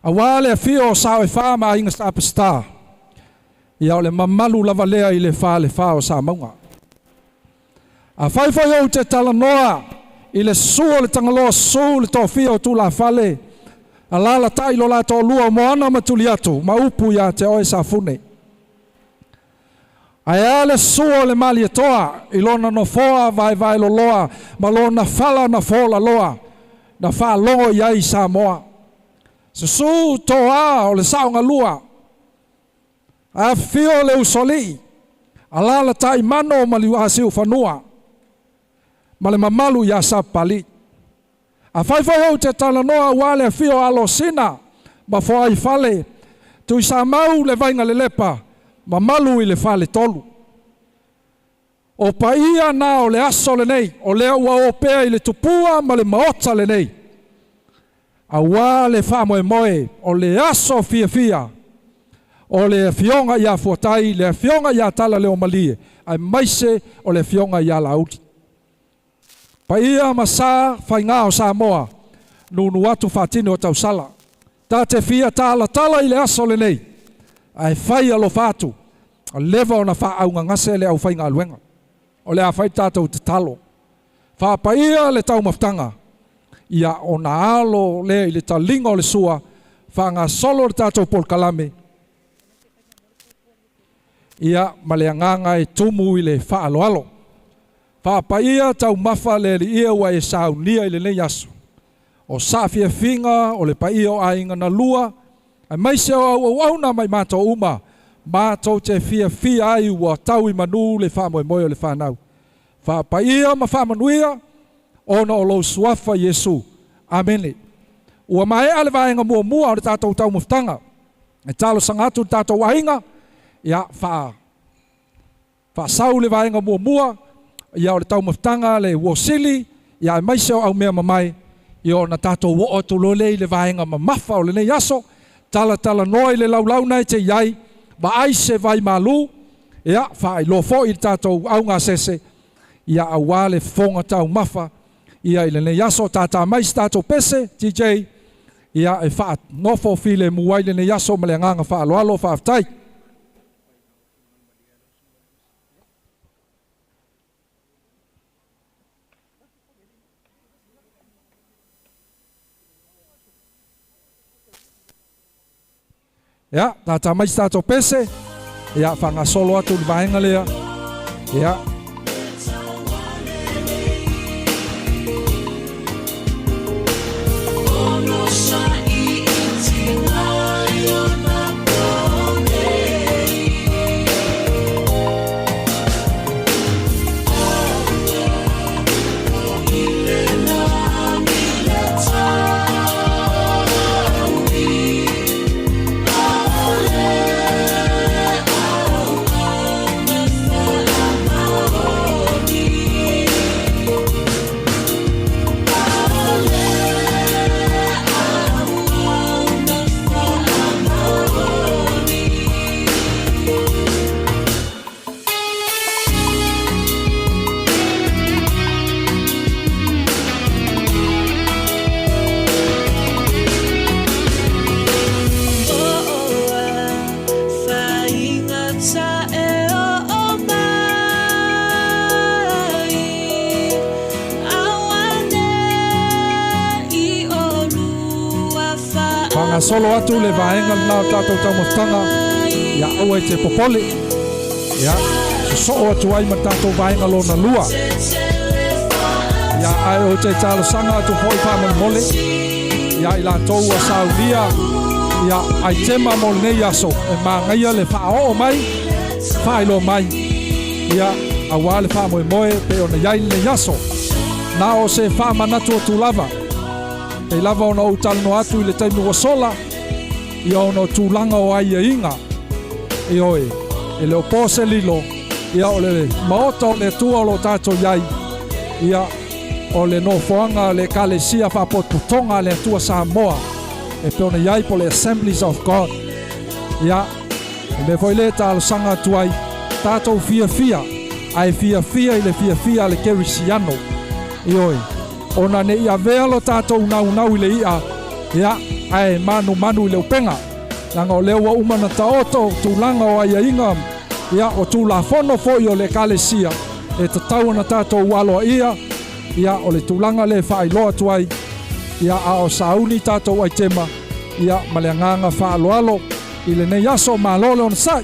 aua le afio o Sao e Fa ma Aiga Sa Peseta, ia o le mamalu lava lea i le falefa o Samauga. Afai foi ou te talanoa i le susu o le Tagaloa, susu le toafia o tulafale, alaalatai lo la toalua o Moana ma Tuliatu ma upu ia te oe Safune. Ae a le susu o le Malietoa i lona nofoa vaevaeloloa ma lona fala na folaloa na faalogo i ai Samoa. Susu toa o le saogalua, afifio le usoalii, alaalatai Mano ma Liuasiufanua ma le mamalu ia Sapapalii. Afai foi ou te talanoa aua le afio o Alosina ma Foaifale, Tuisamau le Vaigalelepa, mamalu i le Faletolu. O paia na o le aso lenei, o lea ua opea i le tupua ma le maota lenei, aua le faamoemoe o le aso fiafia o le afioga ia Fuatai, le afioga ia Talaleomalie, aemaise o le afioga ia Laauli. Paia ma sa faiga o Samoa, nunu atu faatini o tausala. Ta te fia talatala i le aso lenei, ae fai alofa atu, leva ona faaugagase le aufaigaluega. O le a fai tatou tatalo. Faapaia le taumafataga, ia ona alo lea i le taliga o le sua, faagasolo le tatou polokalame, ia ma le agaga e tumu i le faaaloalo. Faapaia taumafa le aliia ua e saunia i lenei aso. O saafiafiga o le paia o aiga na lua, aemaise o auauauna mai matou uma, matou te fiafia ai ua tau i manu le faamoemoe o le fanau. Faapaia ma faamanuia ona o lou suafa Iesu. Amene. Ua maea le vaega muamua o le tatou taumafataga. E talosaga atu le tatou aiga, ia faasau le vaega muamua, ia o le taumafataga le uosili, ia aemaise o aumea mamae, ia ona tatou oo atu loa lea i le vaega mamafa o lenei aso, talatalanoa i le laulau na e te i ai, vaai se vai malu, ia faailoa foi i le tatou augasese, ia aua le fofoga taumafa, ia i lenei aso. Tata mai se tatou pese, DJ, ia e faanofo filemu ai lenei aso ma le agaga faaaloalo. Faafetai. Ia, tātā mai se tātou pese, ia, faagasolo atu i le vaega lea. Ia. Faagasolo atu le vaega lena o le tatou taumafataga ia aua e te popole. Ia, sosoo atu ai ma le tatou vaega lona lua. Ia, ae ou te talosaga atu foi faamolemole ia i latou ua saunia ia aitema mo lenei aso e magaia le faaoo mai, faailoa mai, ia, aua le faamoemoe pei ona i ai lenei aso. Na o se faamanatu atu lava, pei lava ona ou talanoa atu i le taimi ua sola, ia ona o tulaga o aiaiga. Ioe, e le o po se lilo, ia o le Maota o le Atua o lo o tatou i ai, ia o le nofoaga o le Ekalesia Faapotopotoga a le Atua Samoa, e pei ona i ai po o le Assemblies of God. Ia, o le mea foi lea e talosaga atu ai, tatou fiafia, ae fiafia i le fiafia a le Kerisiano. Ioe, ona ne i avea lo tatou naunau i le i'a, ia, ae manumanu i le upega. Leaga o lea ua uma ona taoto tulaga o aiaiga, ia, o Tulafono foi o le Ekalesia e tatau ona tatou aloaia, ia, o le tulaga lea e faailoa atu ai, ia, a o sauni tatou aitema, ia, ma le agaga faaaloalo i lenei aso. Malo le onosai.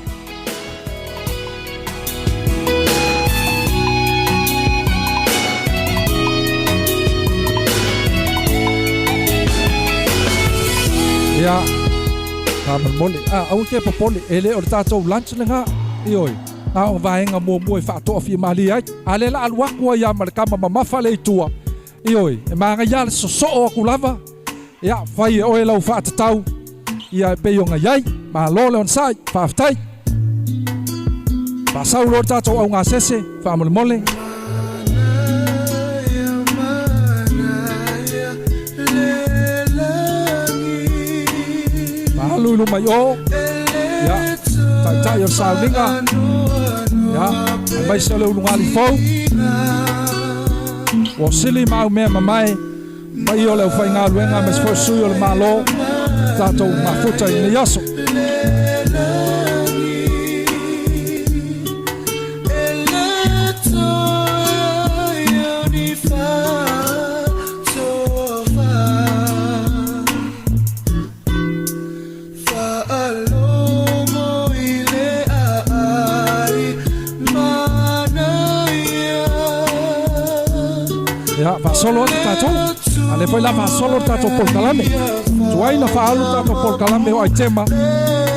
Ia, faamolemole. A, aua ke popole, e le o le tatou lunch lena. Ioe, na o vaega muamua e faatoafimalie ai. A lea la alu atu ai lava ma le kama mamafa lea i tua. Ioe, e magaia lava le sosoo atu lava. Ia, fai e oe lau faatatau, ia e pei ona i ai. Malo le onosai, faafetai. Faasau loa le tatou augasese, faamolemole. Faaalu i luma i o, ia, taitai o le sauniga, ia, aemaise o le ulugali fou. Ua sili ma au mea mamae. Paia o le aufaigaluega aemaise foi o sui o le Malo tatou mafuta i lenei aso. Ia, faasolo atu tatou. A lea foi la faasolo le tatou polokalame. Tuai na faaalu le tatou polokalame o aitema,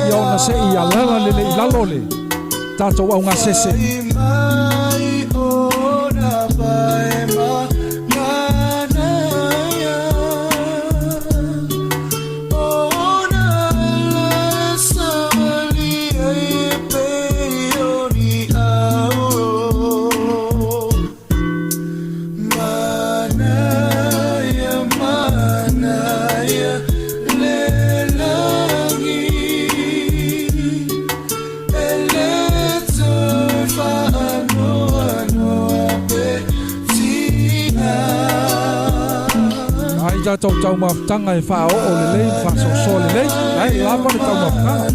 ia ona se i alala lelei i lalo le tatou augasese. Ai tatou taumafataga e faaoo lelei ma faasoasoa lelei, la e lava le taumafataga.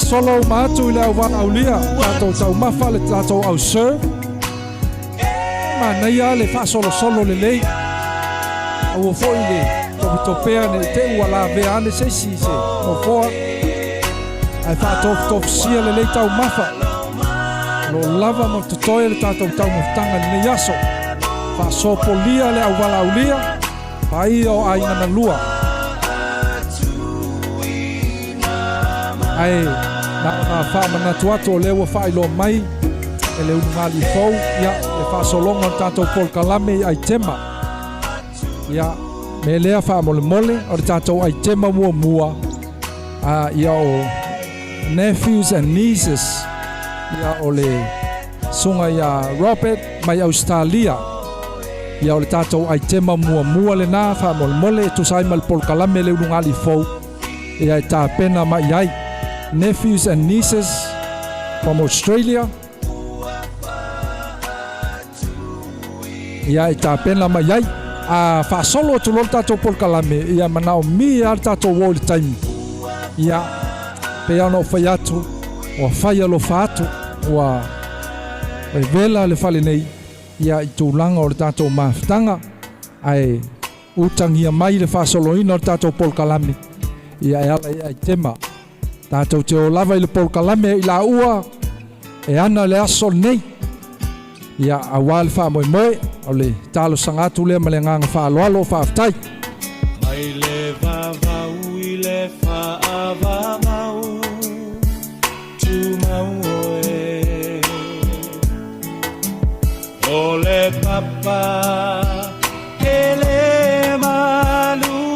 Faasolo uma atu i le au valaaulia, tatou taumafa le tatou au serve. Manaia le faasolosolo lelei. Aua foi le topetopea ne i te i ua lavea ane se isi i se nofoa. Ae faatofutofusia lelei taumafa. O lo o lava ma totoe le tatou taumafataga i lenei aso. Faasopolia le au valaaulia, paia o aiga na lua. Ae na ona faamanatu atu o lea ua faailoa mai e le ulugalii fou, ia, le faasologa o le tatou polokalame i aitema. Ia, me lea faamolemole o le tatou aitema muamua, a, ia o nephews and nieces, ia o le susuga ia Robert mai Ausetalia. Ia o le tatou aitema muamua lena faamolemole e tusa ai ma le polokalame le ulugalii fou. Ia e tapena mai i ai nephews and nieces from Australia. Ia e tapena mai ai. A faasolo atu loa le tatou polokalame, ia manaomia lava le tatou o i le taimi. Ia, pei lava ona ou fai atu, ua fai alofa atu, ua vevela le fale nei, ia i tulaga o le tatou mafutaga, ae Utagia mai le faasoloina o le tatou polokalame, ia e ala i aitema. Tatou te o lava i le polokalame i laua e ana le aso lenei. Ia, aua le faamoemoe, o le talosaga atu lea ma le agaga faaaloalo, faafetai. Mai le vavau i le faavavau, tumau oe. O le papa e le maluelue,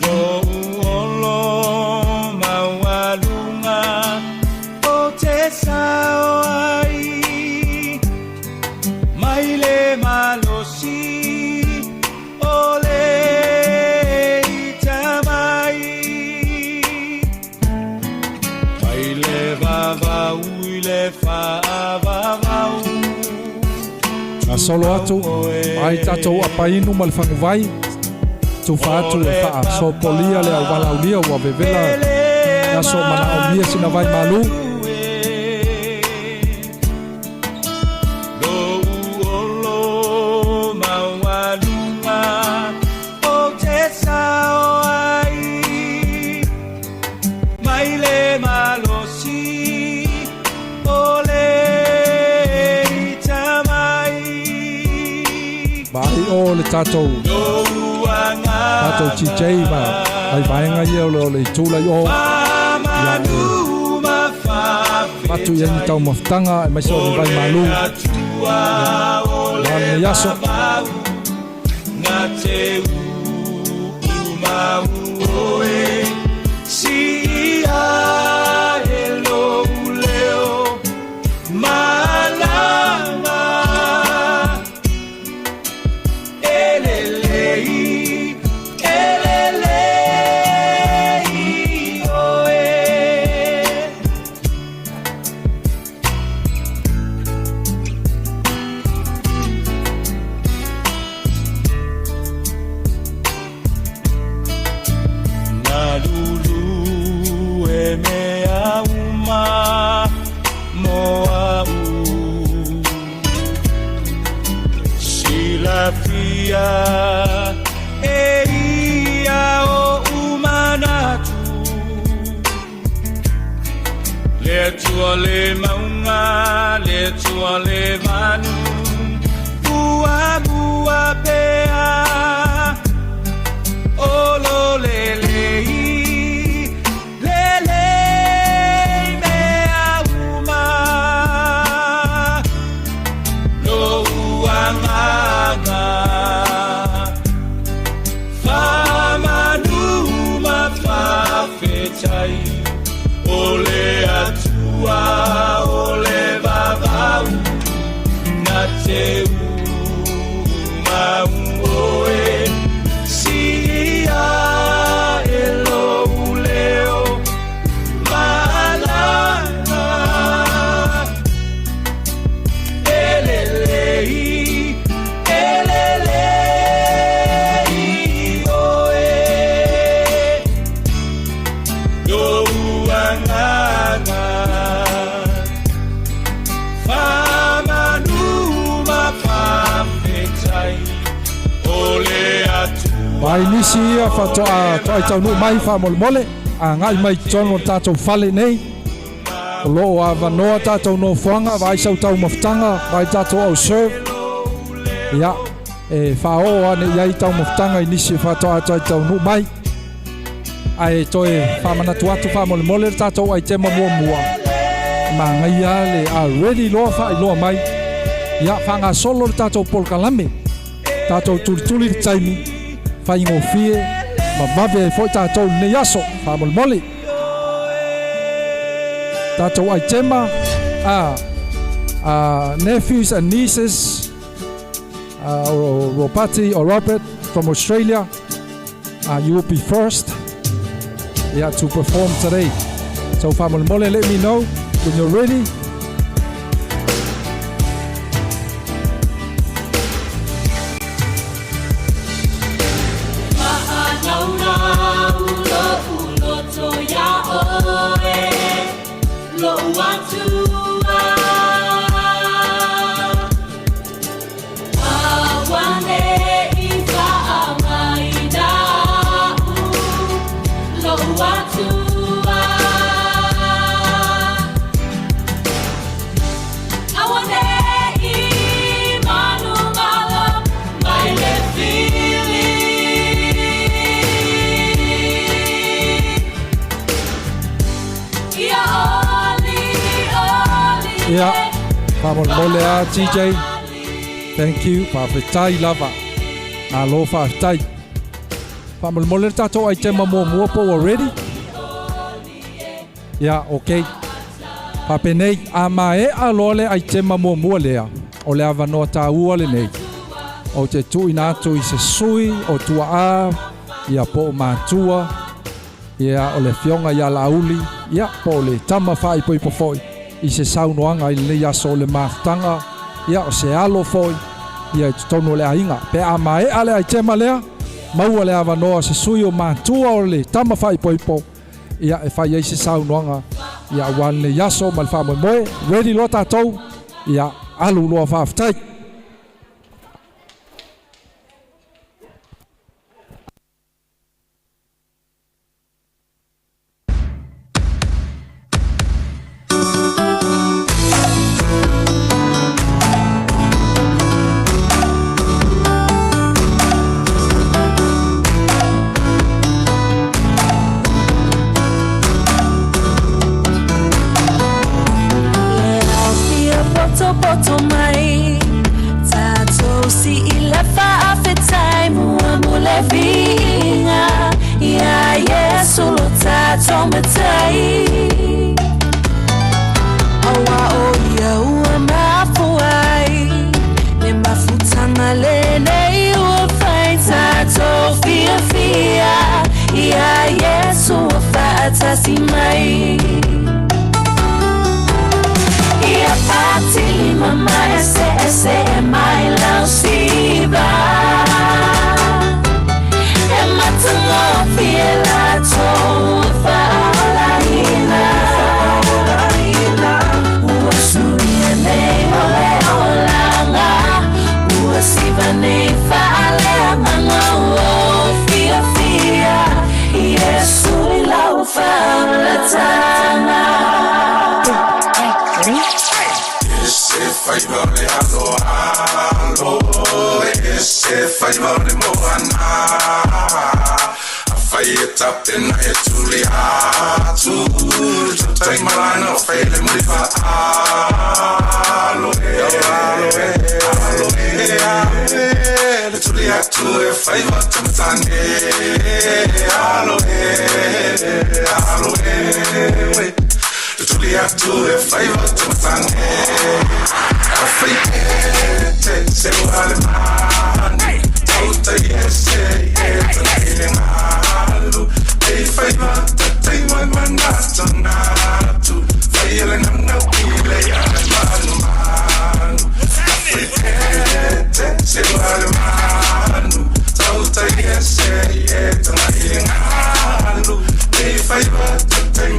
Lou olo maualuga o te sao ai, Mai le malosi o le itamai. Mai le vavau i le faavavau. Gasolo atu ai tatou apainu ma le faguvai, tufa atu e faasopolia le auvalaulia ua vevela le aso manaomia sina vai malu. Lou olo maualuga o te sao ai, Mai le malosi o le itamai. Vaai o le tatou tatou TJ ma ai vaega ia o le itu la i o. Ia e avatu i ai ni taumafataga aemaise o ni vai malu. Ia, aua lenei aso. Nalulu e mea uma mo au Silafia e ia oʻu manatu Le Atua le mauga, le Atua le manu, Muamua pea, olo lelei, lelei mea uma, Lou agaga, faamanu ma faafetai. O le Atua o le vavau na te umau oe Siia e lou leo malama E lelei, e lelei oe. lou agaga. Faamanu ma faafetai o le Atua. Mai nisi ia faatoa toai taunuu mai faamolemole agai mai totonu o le tatou fale nei. O loo avanoa tatou nofoaga vaai sau taumafataga vaai tatou au serve. Ia e faaoo ane i ai taumafataga i nisi e faatoa toai taunuu mai. Ae toe faamanatu atu faamolemole le tatou aitema muamua. Magaia le a ready loa faailoa mai. Ia faagasolo le tatou polokalame. Tatou tulituli le taimi faigofie ma vave ai foi tatou i lenei aso faamolemole. Tatou aitema a nephews and nieces Ropati or Robert from Australia, you will be first to perform today. So faamolemole, let me know when you're ready. Ia, faamolemole a TJ. Thank you, faafetai lava. Malo faafetai. Faamolemole le tatou aitema muamua po ua ready? Ia, okay. Faapenei, a maea loa le aitema muamua lea, o le avanoa taua lenei. Ou te tuuina atu i se sui o tuaa, ia po o matua, ia o le afioga ia Laauli, ia po o le tama faaipoipo foi i se saunoaga i lenei aso o le mafutaga, ia o se alo foi ia i totonu o le aiga. Pe a maea le aitema lea, maua le avanoa se sui o matua o le tama faaipoipo, ia e fai ai se saunoaga ia aua lenei aso ma le faamoemoe. Ready loa tatou, ia alu loa faafetai. Le aofia potopoto mai tatou si i le faafetai mua mo le viiga ia Iesu lo tatou Matai. Aua o ia ua mafua ai le mafutaga lenei ua fai tatou fiafia ia Iesu ua faatasi mai. Ia patilima ma eseese e mai lau siva. E matagofie latou ua faaolaina. Ua suia nei mo le olaga, ua siva nei faaleagaga ua fiafia Iesu i lau faaolataga. E se faiva o le aloalo, e se faiva o le moana. Afai e tapena e tuli atu, tautai malana o fai le mulifa alo e, alo e, alo e, alo e, le tuli atu e faiva tamatane, alo e, alo e, le tuli atu e faiva tamatane. Afai e te se o ale manu, tautai e se e tanai le ngalu, e faiva tatai mai manatu natu, fai ele nangau i le ale manu manu. Afai e te se o ale manu, tautai e se e tanai le ngalu, e faiva tatai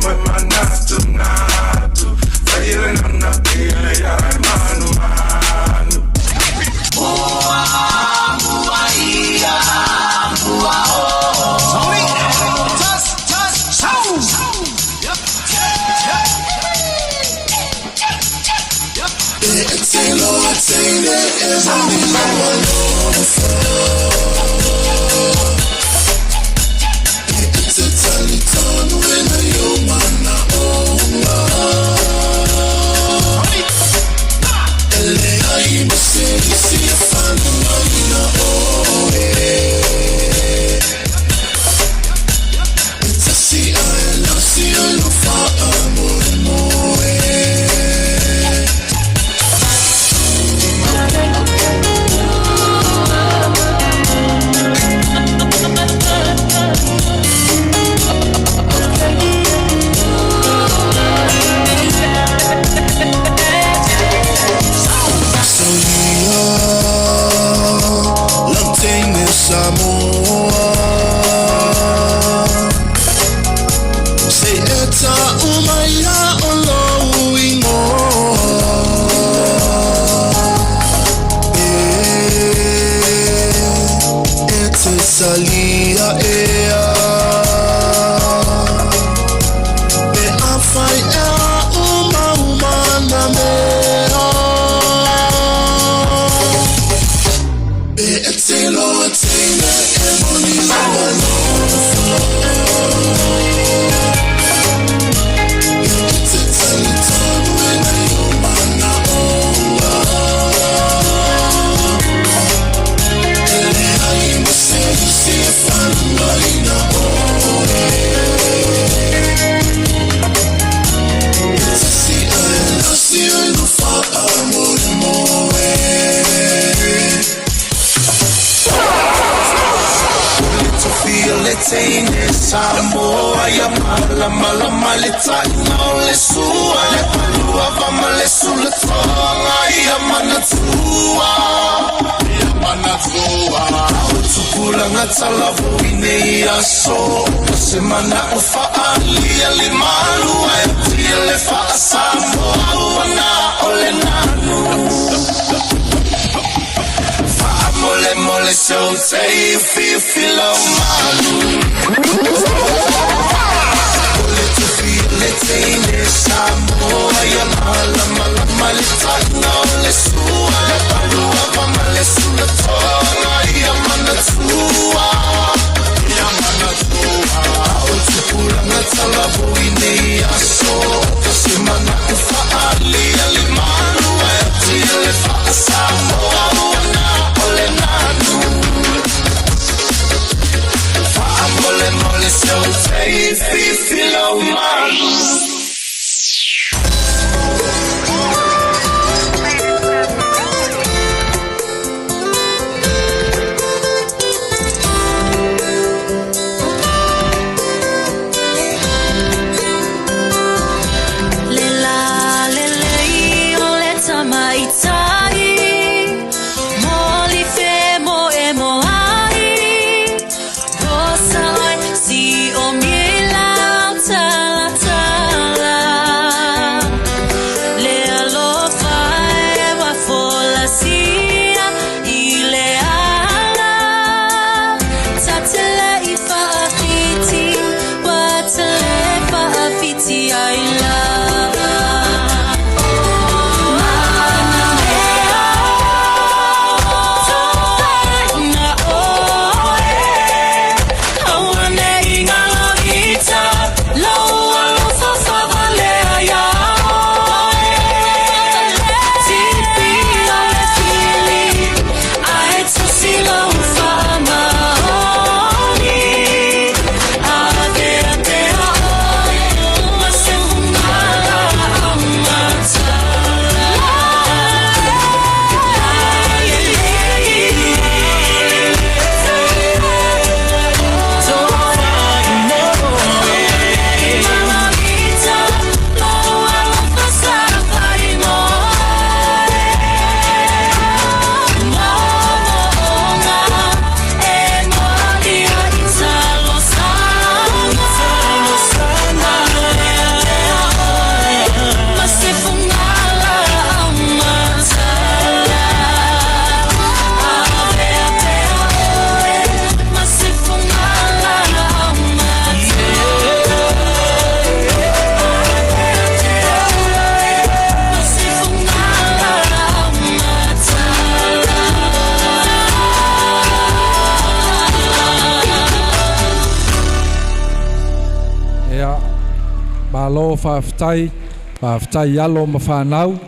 Malo faafetai, faafetai i alo ma fanau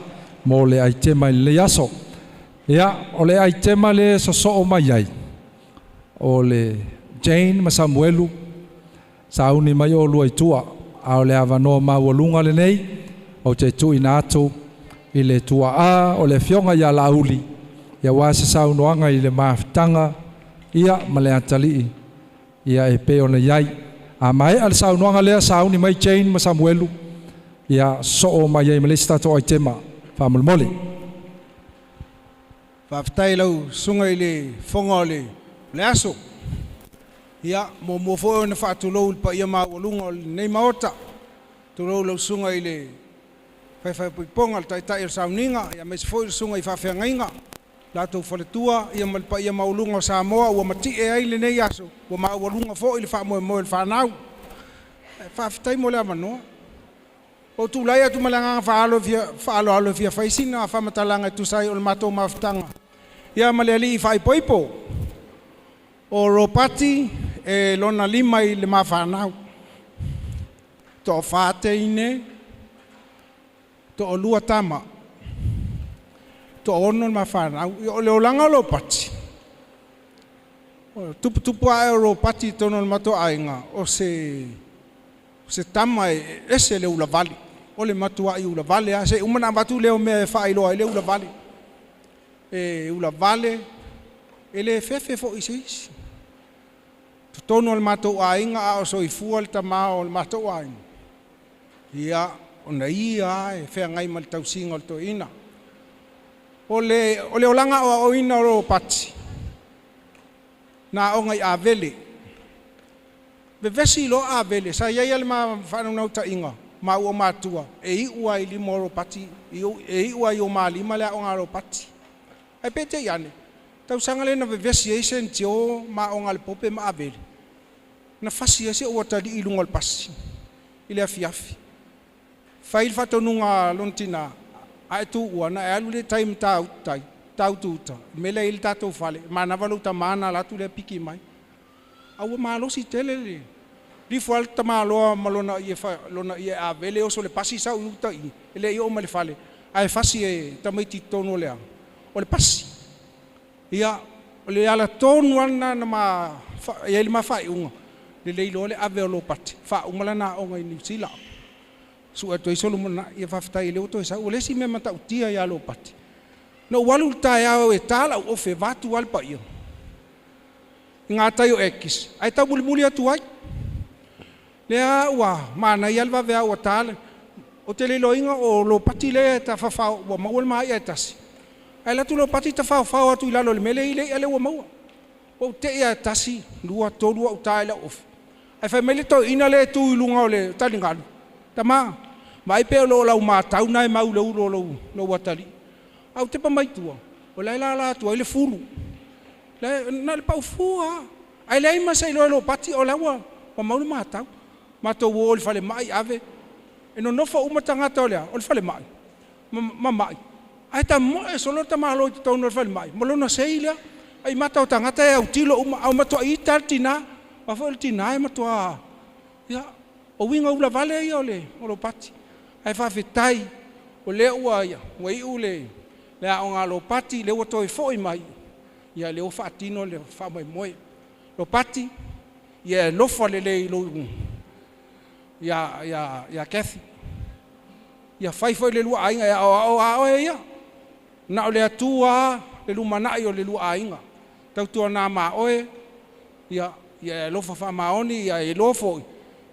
mo le aitema i lenei aso. Ia, o le aitema lea e sosoo mai ai, o le Jane ma Samuelu, sauni mai oulua i tua, a o le avanoa maualuga lenei ou te tuuina atu i le tuaa o le Afioga ia Laauli, aua se saunoaga i le mafutaga ia ma le atalii ia e pei ona i ai. A maea le saunoaga lea, sauni mai Jane ma Samuelu, ia sosoo mai ai ma le isi tatou aitema faamolemole. Faafetai i lau susuga i le Fofoga o le Aso. Ia, muamua foi ona faatulou i le paia maualuga o lenei Maota. Tulou lau susuga i le Faifaipuipuga o le Taitai o le Sauniga, aemaise foi le susuga i faafeagaiga, latou faletua ma le paia maualuga o Samoa ua mati'e ai lenei aso, ua maualuga foi le faamoemoe o le fanau. Ae faafetai mo le avanoa. Ua ou tulai atu ma le agaga faaaloalo e fia fai sina faamatalaga e tusa ai o le matou mafutaga ma le alii faaipoipo. O Ropati e lona lima i le ma fanau, toafa teine, toalua tama, toaono le ma fanau. O le olaga o Ropati, o tuputupu ae o Ropati i totonu o le matou aiga, o se tama e ese le ulavale, o le matuai ulavale lava. Se i uma ona avatu lea o mea e faailoa ai le ulavale. E ulavale, e le fefe foi i se isi. I totonu o le matou aiga a o soifua le tama o le matou aiga, ia, o ia lava e feagai ma le tausiga o le toeaina. O le olaga aoaoina o Ropati, na aoga i Avele. Vevesi loa Avele, sa i ai lava le ma faanaunautaiga maua ma matua, e iu lava i lima o Ropati, e iu lava i o ma lima le aoga a Ropati. Ae peitai ane, o le tausaga lea na vevesi ai Senet Io ma aoga a le Pope ma Avele, na fasi ai si ou atalii i luga o le pasi i le afiafi. Fai le faatonuga a lona tina, a e tuua, ona e alu lea i tai i Matautu uta i le mea la e i ai le tatou fale, e manava lou tama ona alu atu lea piki mai. Ae ua malosi tele le alu ifo lava le tamaloa ma lona ie avele oso i le pasi sau i uta i i, e le i oo mai i le fale ae fasi e tamaiti i totonu o le a? O le pasi. Ia, o le ala tonu lava lena na ma fai ai le ma faaiuga, lelei loa le ave o Ropati e faauma lana aoga i Niu Sila, sue atu ai se lumanai. Ia faafetai o lea ua toe sau. O le isi mea matautia ia Ropati, na ou alu i le taeao e ta lau ofe vaeatu lava le paia i gatai o Ekiss ae taumulimuli atu ai. Lea ua manaia lava le vaveao ua ta le… Ou te le iloaina o Ropati lea e tafafao ua maua le ma i'a e tasi, ae alu atu Ropati tafaofao atu i lalo i le mea lea e i ai le i'a lea ua maua. Ua ou tei lava e tasi, lua, tolu au ta i lau ofe, ae fai mai le toeaina lea e tu i luga o le taligalu, “Tama, vaai pe le o lau matau lena e mau i le ulu o lou atalii.” Ae ou tepa mai tua, o la e lala atu ai le fulu, na o le pau fua lava, ae leai ma se iloa e Ropati o la e ua mau le matau. Matou o i le falemai ave, e nonofo uma tagata o le a? O le falemai ma mai, ae tamoe solo le tamaloa i totonu o le falemai ma lona sei lea. Ai mata o tagata e autilo uma, ae ua matuai ita lava le tina, aua foi o le tina e matua… Ia, o uiga ulavale ia o Ropati. Ae faafetai o lea ua iu le aoga a Ropati, lea ua toe foi mai, ia lea ua faatino le faamoemoe. Ropati, ia e alofa lelei ia Kathy, ia fai foi le lua aiga e aoao lava oe ia, na o le Atua lava le lumanai o le lua aiga. Tautuana ma oe ia e alofa faamaoni, ia e iloa foi,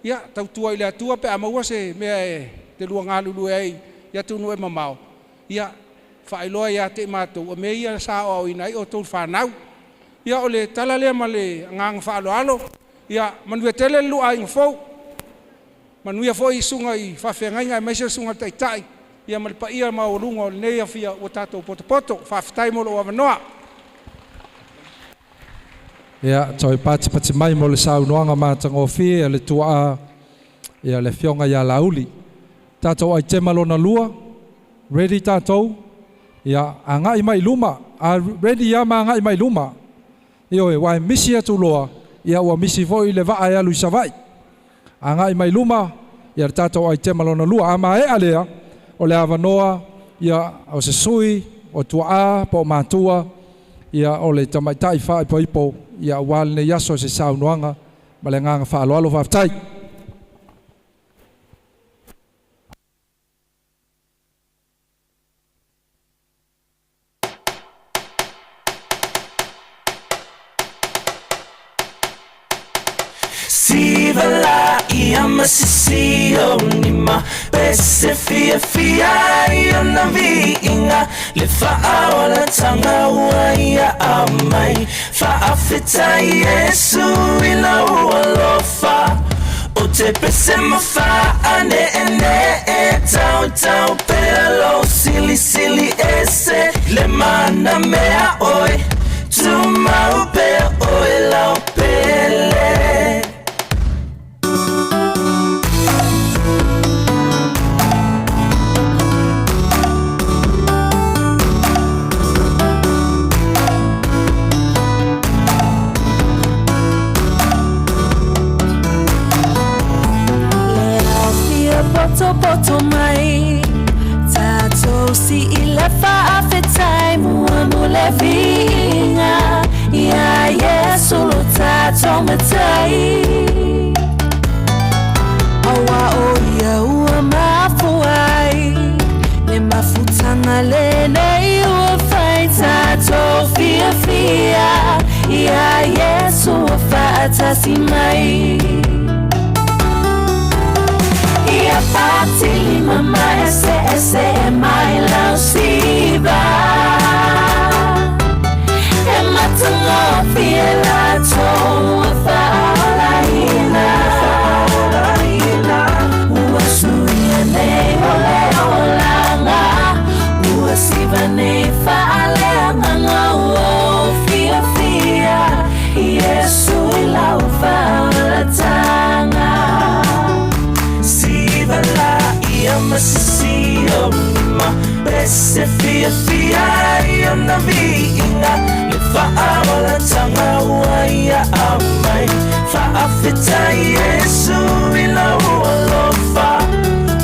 ia tautua i le Atua pe a maua se mea e te lua galulue ai i atunuu e mamao, ia faailoa ia te i matou, o mea ia sa aoaoina ai outou le fanau. Ia o le tala lea ma le agaga faaaloalo. Ia manuia tele le lua aiga fou, manuia foi susuga i faafeagaiga aemaise le susuga i le Taitai ma le paia maualuga o lenei afio ua tatou potopoto. Faafetai mo lou avanoa. Ia, toe patipati mai mo le saunoaga matagofie a le tuaa ia le Afioga ia Laauli. Tatou aitema lona lua, ready tatou? Ia, agai mai i luma. A ready lava ma agai mai i luma. Ioe, aua e misi atu loa, ia ua misi foi le vaa e alu i Savaii. Agai mai luma. Ia le tatou aitema lona lua. A maea lea, o le avanoa ia o se sui o tuaa po o matua ia o le tamaitai faaipoipo ia auā lenei aso i se saunoaga ma le agaga faaaloalo. Faafetai. Siva la ia ma sisi o ni ma pese fia fia i ona viiga le faaolatanga ua ia aumai faafetai Iesu i lau alofa o te pese ma faaneenee tautau pea lou silisili ese le mana mea oe tumau pea oe lau pele. Le aofia potopoto mai tatou si i le faafetai muamu le viiga iā Iesu lo tatou Matai. Aua o ia ua mafua ai le mafutaga lenei ua fai tatou fiafia iā Iesu ua faatasi mai. Ia fatilima ma eseese e mai lau siva E matagofie latou ua faaolaina Ua suia nei o le olaga Ua siva nei faaleagaga ua ou fiafia Iesu i lau faaolataga Siva la ia ma sisi o ma pese fia fia i ona viiga le faaolatanga ua ia aumai faafetai Iesu i lau alofa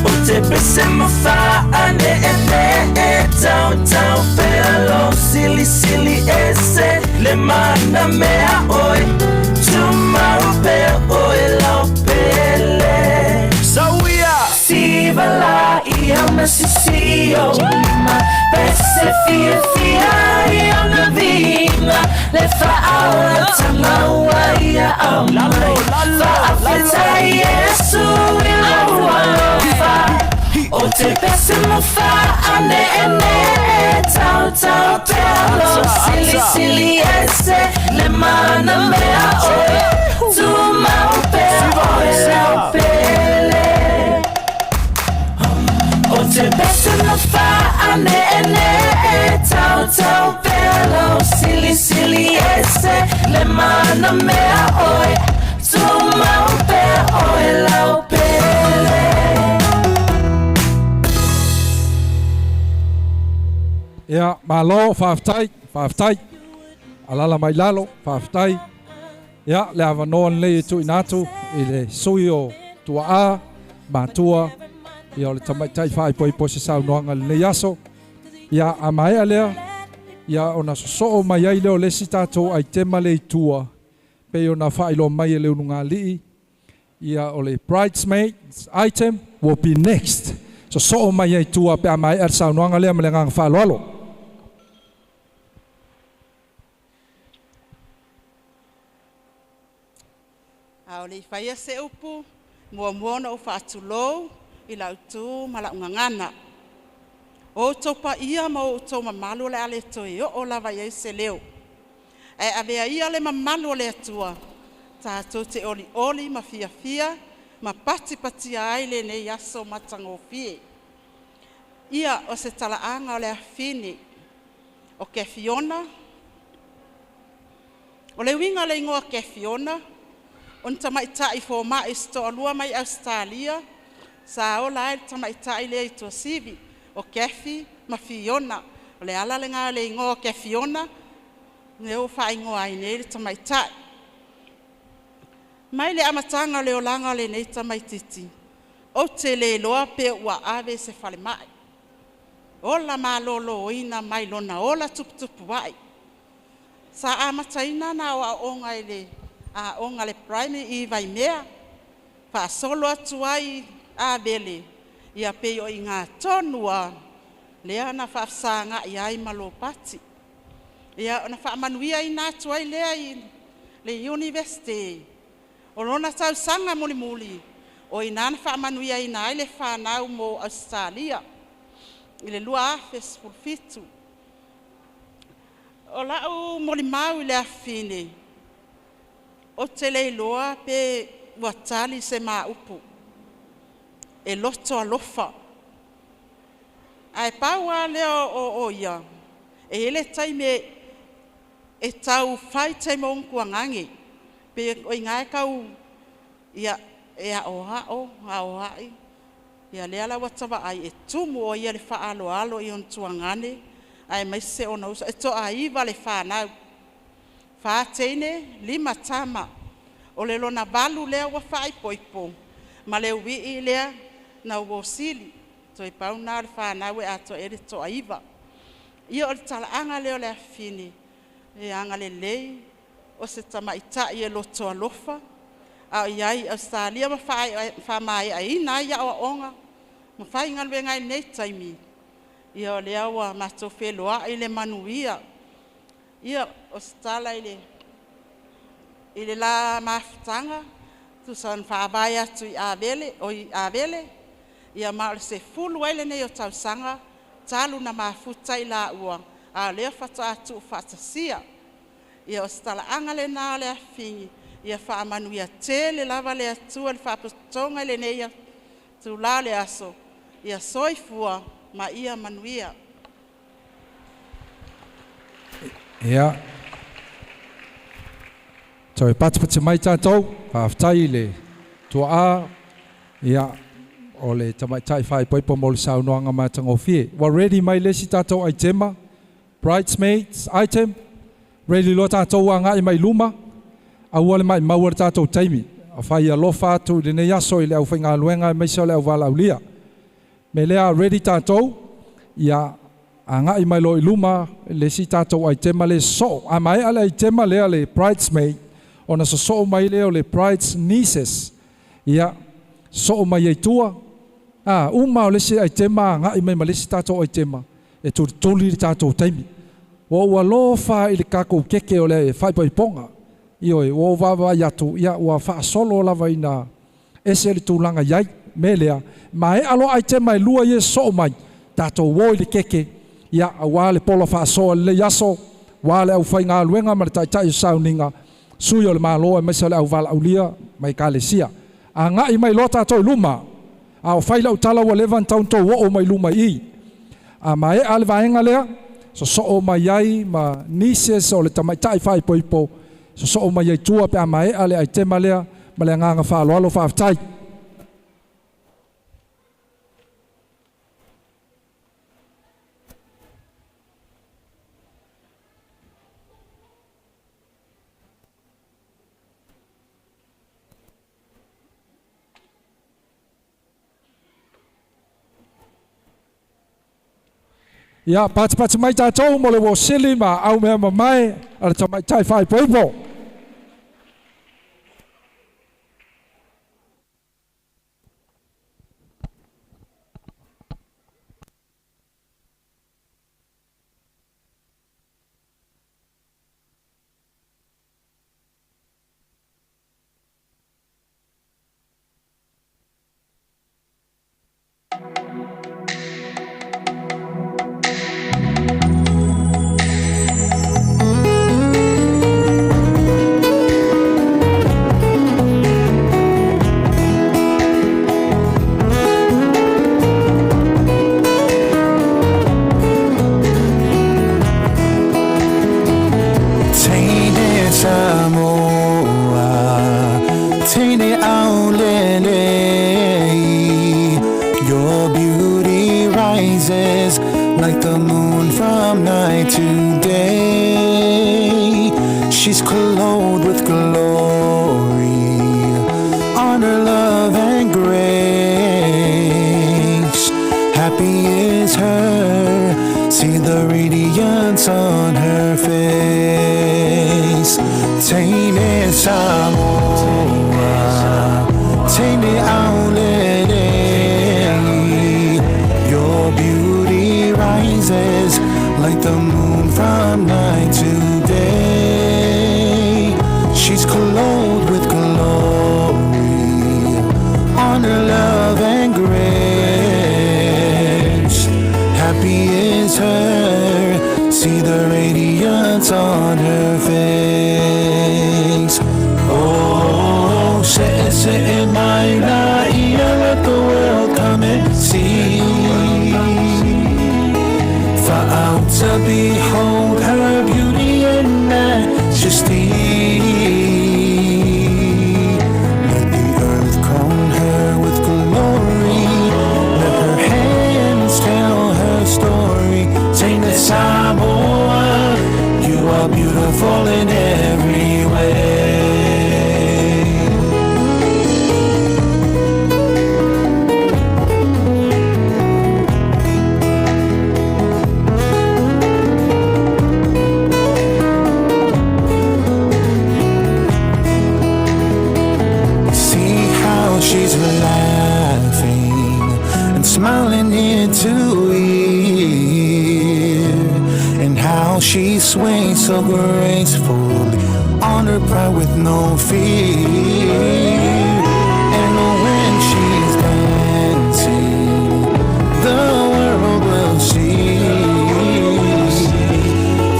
o te pese ma faaneenee tautau pea lou silisili ese le mana mea oe tumau pea oe lau pele. Sauia Siva la ia ma sisi o ma pese fia fia i ona viiga le faaolatanga ua ia aumai faafetai Iesu i lau alofa o te pese ma faaneenee tautau pea lou silisili ese le mana mea oe tumau pea oe lau pele. O te pese ma faaneenee tautau pea lou silisili ese le mana mea oe tumau pea oe lau pele. Ia, malo, faafetai, faafetai. Alala mai lalo, faafetai. Ia, le avanoa lenei e tuuina atu i le sui o tuaa, matua, ia o le tamaitai faaipoipo se saunoaga i lenei aso. Ia, a maea lea, ia ona sosoo mai ai lea o le isi tatou aitema lea i tua, pei ona faailoa mai e le ulugalii, ia o le bridesmaids item will be next. Sosoo mai ai i tua pe a maea le saunoaga lea ma le agaga faaaloalo. A o le i faia se upu, muamua ona ou faatulou i lau tu ma lau gagana. O outou paia ma outou mamalu o le a le toe oo lava i ai se leo. Ae avea ia le mamalu o le Atua, tatou te olioli ma fiafia ma patipatia ai lenei aso matagofie. Ia o se talaaga o le afafine o Kefiona. O le uiga o le igoa Kefiona, o ni tamaitai foma'i se toalua mai Ausetalia sa ola ai le tamaitai lea i Tuasivi o Kefi ma Fiona. O le ala lena o le igoa o Kefiona lea ua faaigoa ai nei le tamaitai. Mai le amataga o le olaga o lenei tamaitiiti, Ou te le iloa pe ua ave i se falemai. Ola malōlōina mai lona ola tuputupu ae. Sa amataina ana aoaoga i le aoga le primary i Vaimea, faasolo atu ai Avele, ia pei o iga tonu lava lea na faafesagai ai ma Lopati. Ia ona faamanuiaina atu ai lea i le Iunivesite. O lona tausaga mulimuli, o i ina na faamanuiaina ai le fanau mo Ausetalia i le 2017. O lau molimau i le afafine, ou te le iloa pe ua tali se ma upu, e loto alofa. Ae pau lava lea o ia, e i ai le taimi e tau fight ai ma ona tuagage, pei o i ina e tau, ia, e aoao, aoai, ia lea la ua ta vaai e tumu o ia i le faaaloalo i ona tuagane aemaise ona uso. E toaiva le fanau, fa teine, lima tama. O le lona valu lea ua faaipoipo ma le uii lea na uo sili. Toe pau lena o le fanau e atoa i ai le toaiva. Ia o le talaaga lea o le afafine e agalelei, o se tamaitai e loto alofa, a o i ai i Ausetalia ma faamaeaina ai aoaoga ma faigaluega ai i lenei taimi, ia o lea ua matou feiloai i le manuia. Ia, o se tala i le la mafutaga, tusa na faavae atu i Avele, ia ma o le 10 ai lenei o tausaga talu ona mafuta i laua, a o lea faatoa tuufaatasia. Ia o se talaaga lena o le afafine, ia faamanuia tele lava le Atua i le faapotopotoga i lenei itula o le aso. Ia soifua ma ia manuia. Ia. Toe patipati mai tatou, faafetai i le tuaa, ia, o le tamaitai faaipoipo mo le saunoaga matagofie. Ua ready mai le isi tatou aitema, bridesmaids item, ready loa tatou agai mai luma, aua le maimaua le tatou taimi. Afai alofa atu i lenei aso i le aufaigaluega aemaise o le auvalaaulia. Me lea ready tatou, ia agai mai loa i luma le isi tatou aitema le sosoo. A maea le aitema lea le bridesmaid, ona sosoo mai lea o le bride's nieces. Ia, sosoo mai ai tua. A uma o le isi aitema agai mai ma le isi tatou aitema, e tulituli le tatou taimi. Ua ou alofa i le tatou keke o le faaipoipoga. Ioe, ua ou vaavaai atu, ia ua faasolo lava ina ese le tulaga i ai. Me lea, maea loa aitema e lua ia e sosoo mai, tatou o i le keke, ia, aua le pola faasoa i lenei aso, aua le aufaigaluega ma le taitai o sauniga, sui o le Malo aemaise o le auvalaaulia ma ekalesia. Agai mai loa tatou i luma, a o fai lau tala ua leva ona tatau ona tou oo mai luma i i. A maea le vaega lea, sosoo mai ai ma nieces o le tamaitai faaipoipo, sosoo mai ai tua pe a maea le aitema lea ma le agaga faaaloalo. Faafetai. Ia, patipati mai tatou mo le uosili ma aumea mamae a le tamaitai faaipoipo. Teine Samoa, Teine Aulelei, your beauty rises like the moon from night to day. She's clothed with glory, honor, love, and grace. Happy is her, see the radiance on her face. Teine Samoa, Teine Aulele, your beauty rises like the moon from night to day. She's clothed with glory, honor, love, and grace. Happy is her, see the radiance on her face. Oh, se se mai la ia, let the world come and see. For out to behold her beauty and majesty. Let the earth crown her with glory. Let her hands tell her story. Teine Samoa, you are beautiful in every way. See how she's laughing and smiling ear to ear, and how she sways so gracefully on her pride with no fear. And when she's dancing, the world will see.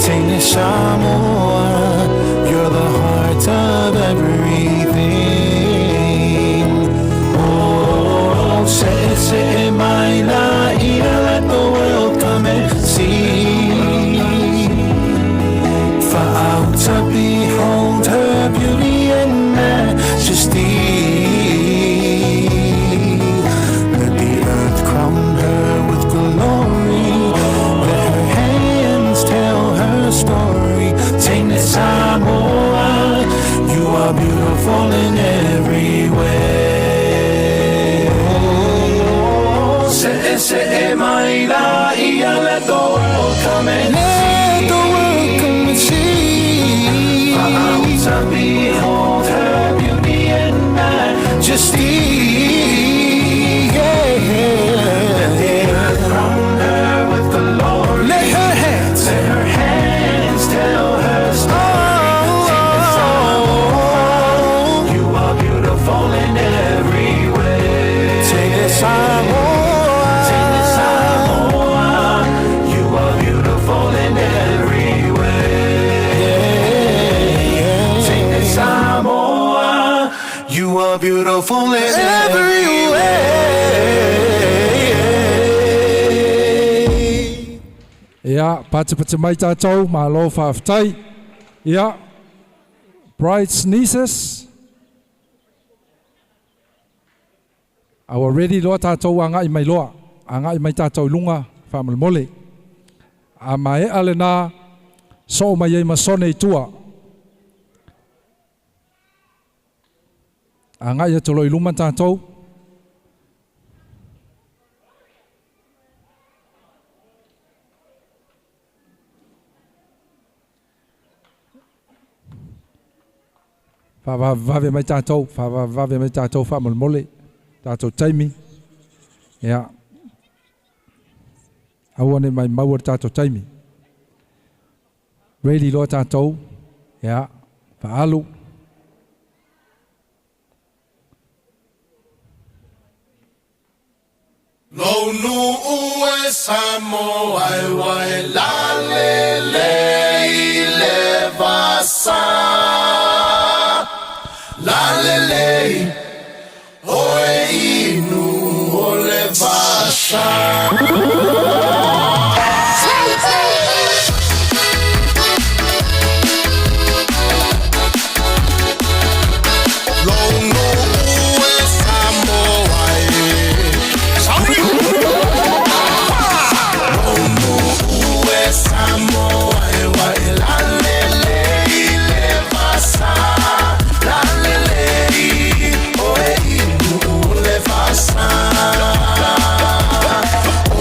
Teine Samoa, you're the heart of everything. Oh, se se mai la ia, let the world come and see. For out to behold her beauty and majesty. Let the earth crown her with glory. Let her hands tell her story. Teine Samoa, you are beautiful in every way. Oh, se se mai la ia, let the world come and see. Let the world come and see. For out to behold her beauty and majesty. Yeah. Let the earth crown her with glory. Let her hands, let her hands tell her story. Teine Samoa, you are beautiful in every way. Teine Samoa, Teine Samoa, you are beautiful in every way. Teine Samoa, you are beautiful in every way. Ia, patipati mai tātou, malo faafetai. Ia, brides nieces. Aua ready loa tātou agai mai loa. Agai mai tātou i luga faamolemole. A maea lenā, soo mai ai ma Sone i tua. Agai atu loa i luma tātou. Faavavevave mai tātou, faavavevave mai tātou faamolemole, tātou taimi. Ia. Aua ne mai maua le tātou taimi. Ready loa tātou. Ia. Faaalu. Lou nuu e Samoa e wai la le le i le vasa. La le le oe inu o le vasa. Lou nuu e Samoa e. Sauri! Lou nuu e Samoa e wai la le le i le vasa. La le le i oe inu o le vasa. O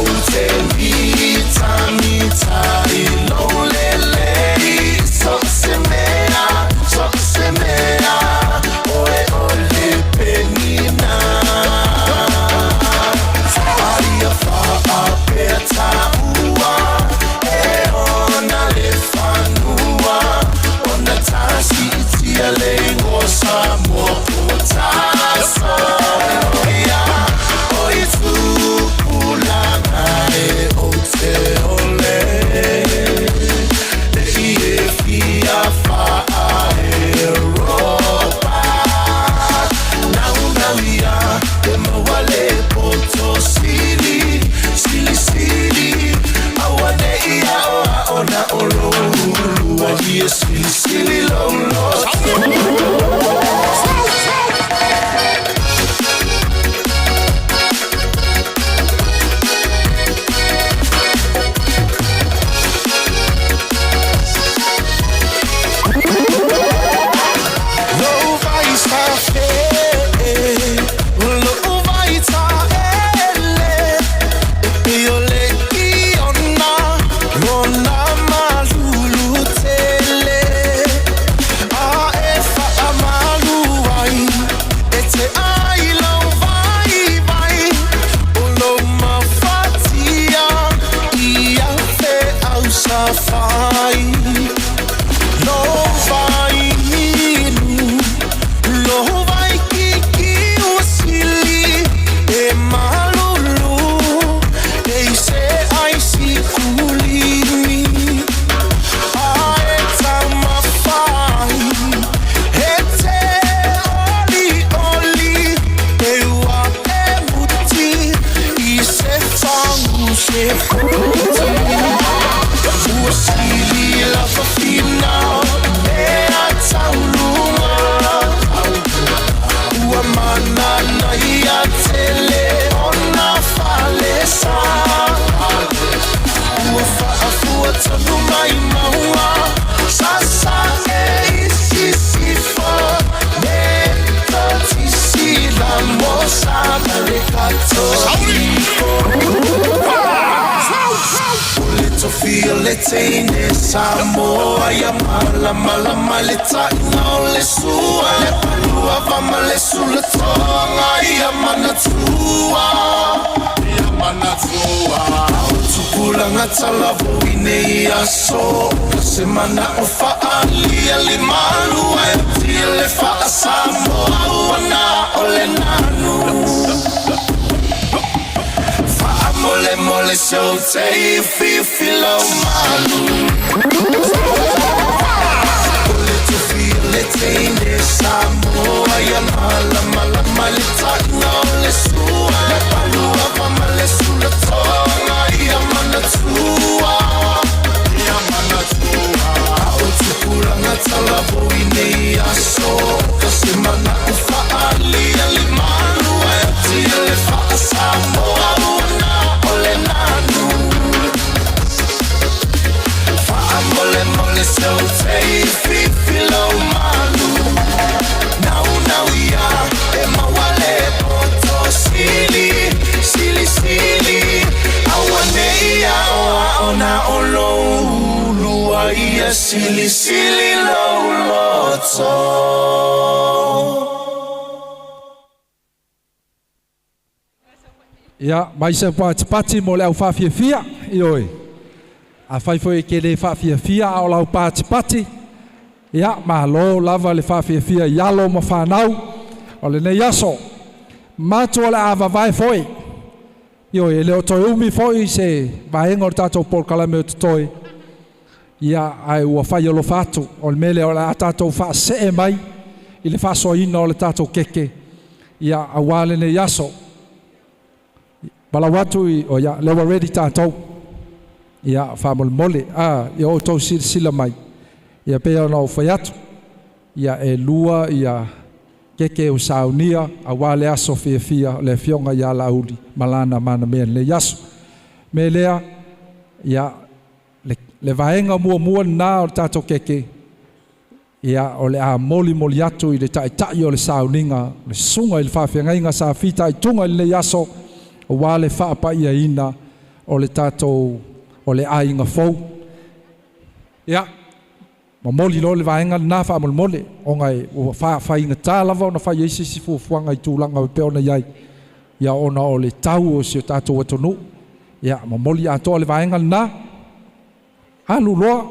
taumafai Lou vainu Lou vaikiki ua sili E malulu E i se ai sikulini Ae taumafai E te oli oli E ua e muti I se fagu se futi Ua sili la fafina E a taulunga Ua manana ia tele Ona falesa Ua faafua tonu mai maua Sasa e isisifa Me totisi la mosa Marekato O le tofi o le teine Samoa ia malamalama le taʻiga o le sua Le palua vama le sulatoga ia manatua Ia manatua O tupulaga talavou i nei aso Se mana o faalia le malua e tia le faasamoa ua na o le nanu Mole mole so te fi fi lo malu Ole to fi le teine Samoa ia mala mala male taʻiga o le sua Le palua vama le sulatoga ia manatua Ia manatua O tupulaga talavou i nei aso Ka se mana o faalia le malua e tia le faasamoa ua na o le nanu Faamole mole so te fi fi lo malu Nau nau ia e mawale poto sili Sili sili Aua nei ia o a ona o lo ulua ia sili sili lo loto. Ia, mai se patipati mo le au whaafiafia, i oi. A whai foi ke le whaafiafia a o lau patipati. Ia, malo lava le whaafiafia i alo ma whanau o le nei aso. Matua le avavae foi. I oi, e leo toi umi foi se vaenga o le tātou polokalame o totoe. Ia, ai ua whai o lo whatu. O le mele o le a tātou whaasee mai i le whaasoaina o le tātou keke. Ia, a wā le nei aso. Walau atu i, o ia, lea ua ready tātou. Ia, faamolemole, a, ia outou silasila mai. Ia pei ona ou fai atu. Ia, e lua, ia, keke o saunia, auā le aso fiafia o le Afioga ia Laauli ma lana manamea i lenei aso. Me lea, ia, le, le vaega muamua lenā o le tatou keke, Ia, o le a molimoli atu i le Taitai o le sauniga, le Susuga i le Faafeagaiga sa fitaituga i lenei aso, aua le faapaiaina o le tatou, o le aiga fou. Ia, momoli loa le vaega lena faamolemole, ona e, ua faafaigata lava ona fai ai se isi fuafuaga i tulaga e pei ona i ai, ia, ona o le tau o si o tatou atunuu. Ia, momoli atoa le vaega lena. Alu loa.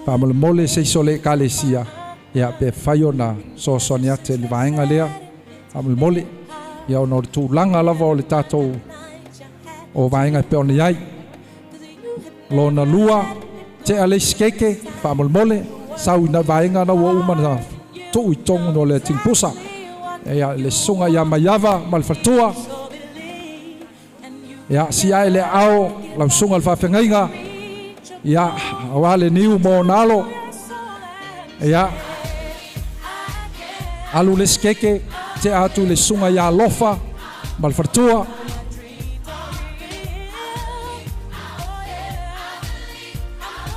Faamolemole se isi o le Ekalesia, ia, pe fai ona soasoani atu i le vaega lea, faamolemole, ia, ona o le tulaga lava o le tatou o vaega e pei ona i ai. Lona lua, tea le isi keke, faamolemole, sau i na vaega na ua uma na tuu i tonu o le tinipusa. Ia, le susuga ia Maiava ma le faletua. Ia, si ae le aao lau susuga i le faafeagaiga, ia, aua le niu ma ona alo. Ia, alu le isi keke, tea atu i le susuga ia Alofa ma le faletua.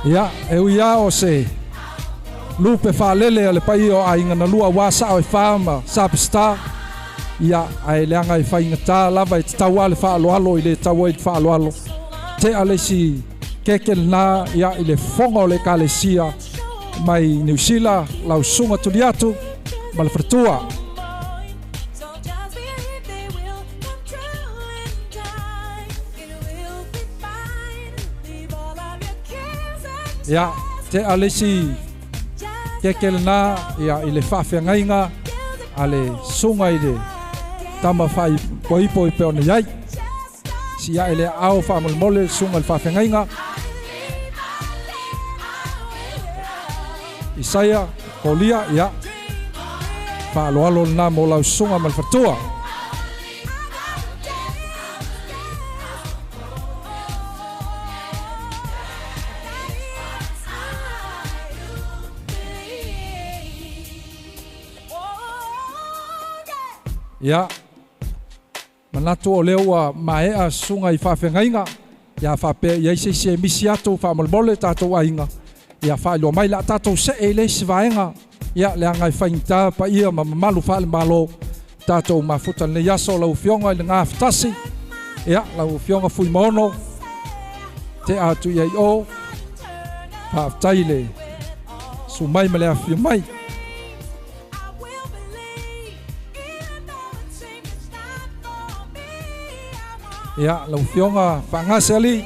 Ia, e ui lava o se lupe faalele a le paia o aiga na lua aua sao e fa ma Sapestar, ia, ae leaga e faigata lava e tatau lava le faaaloalo i le tau ai le faaaloalo. Tea le isi keke lena, ia, i le fofoga o le Ekalesia mai Niu Sila, lau Susuga Tuliatu ma le faletua. Ia, tea le isi keke lena ia i le faafeagaiga a le susuga i le tama faaipoipo e pei ona i ai. Siae le aao faamolemole le susuga i le faafeagaiga. Isaia Kolia, ia, faaaloalo lena mo lau susuga ma le faletua. Ia, manatu o lea ua maea susuga i faafeagaiga, ia faapea i ai se isi e misi atu faamolemole tatou aiga, ia faailoa mai. O le a tatou see i le isi vaega, ia leaga e faigata paia ma mamalu faale-Malo tatou mafuta i lenei aso. Lau Afioga i le Gafatasi, ia lau Afioga Fuimaono, tea atu i ai o, faafetai le susu mai ma le afifio mai. Ia, lau Afioga Faagase Alii,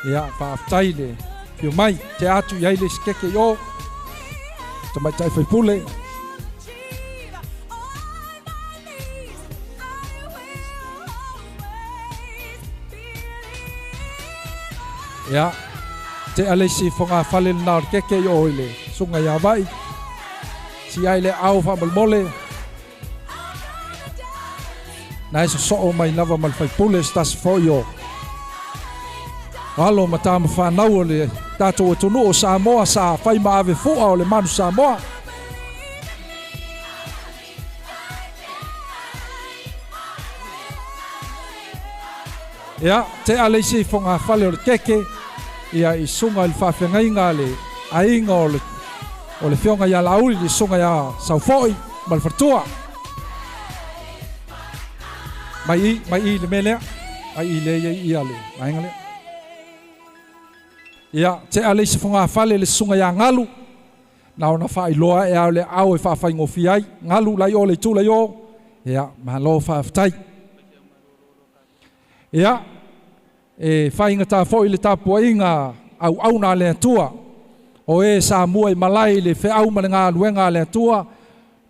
ia, faafetai le afio mai. Tea atu i ai le isi keke i o, Tamaitai Faipule. Ia, tea le isi fogafale lena o le keke i o i le susuga ia Vai. Si ai le ao faamolemole. Na e sosoo mai lava ma le faipule se tasi foi o alo ma tama fanau o le tatou atunuu o Samoa sa fai ma ave fua o le manu Samoa. Ia, tea le isi fogafale o le keke, ia i susuga i le faafeagaiga a le aiga o le o le Afioga ia Laauli, le susuga ia Saufoi ma le faletua. Mai i, mai i le mea lea, mai i lea i ia le vaega lea. Ia, tea le isi fogafale le susuga ia Galu, na ona faailoa ae ao le ao e faafaigofie ai. Galu lai o le itu lai o, ia, malo faafetai. Ia, e faigata foi le tapuaiga auauna a le Atua, o e sa mua i malae i le feau ma le galuega a le Atua,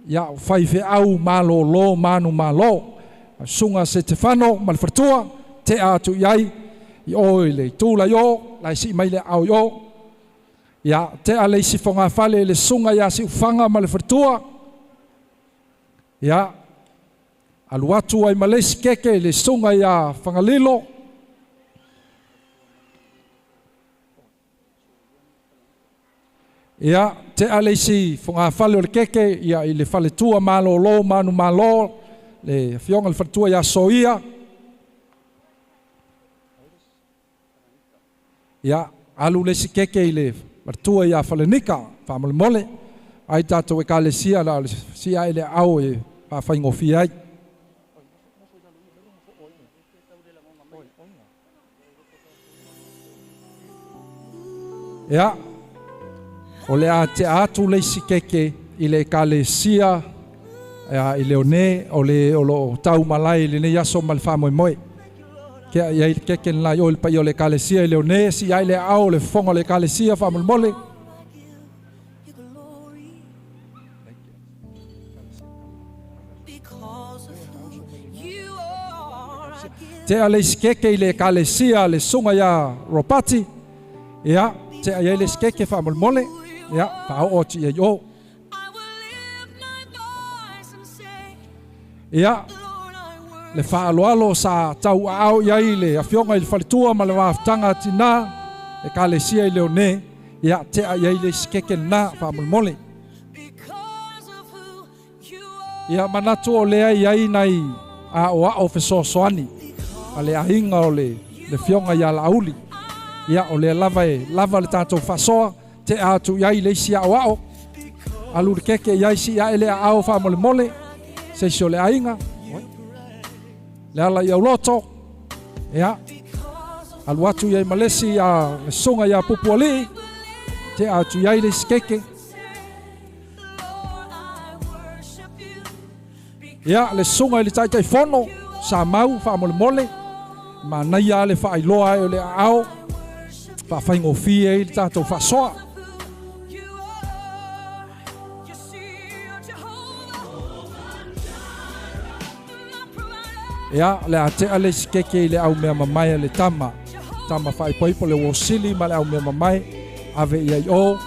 ia, o faifeau malolo manumalo. Susuga Setefano ma le faletua, tea atu i ai i o i le itu lai o, la e sii mai le aao i o. Ia, tea le isi fogafale i le susuga ia Siufaga ma le faletua. Ia, alu atu ai ma le isi keke i le susuga ia Fagalilo. Ia, tea le isi fogafale o le keke ia i le faletua malolo manumalo, le afioga i le faletua ia Soia. Ia, alu le isi keke i le faletua ia Falenika, faamolemole, ai tatou ekalesia la o le sia ai le aao e faafaigofie ai. Ia, o le a tea atu le isi keke i le ekalesia i Leone o le o lo o taumalae i lenei aso ma le faamoemoe. Tea i ai le keke lena i o i le paia o le ekalesia i Leone, sii ai le aao o le fofoga o le ekalesia faamolemole. Tea le isi keke i le ekalesia le susuga ia Ropati. Ia, tea i ai le isi keke faamolemole. Ia, faaoo atu i ai i o. Ia, le faaaloalo sa tauaao i ai le afioga i le faletua ma le mafutaga a tinā, ekalesia i Leone, ia, tea i ai le isi keke lena faamolemole. Ia, manatu o lea e i ai nai aoao fesoasoani a le aiga o le afioga ia Laauli. Ia, o lea lava e lava le tatou faasoa, tea atu i ai le isi aoao, alu le keke i ai sii ae le aao faamolemole, se isi o le aiga, le ala i Auloto, ia, alu atu i ai ma le isi a le susuga ia Pupualii, tea atu i ai le isi keke. Ia, le susuga i le Taitaifono, sa mau faamolemole, manaia lava le faailoa ai o le aao. faafaigofie ai le tatou faasoa. Ia, o le a tea le isi keke i le aumea mamae a le tama. Tama faaipoipo le uosili ma le aumea mamae, ave i ai o.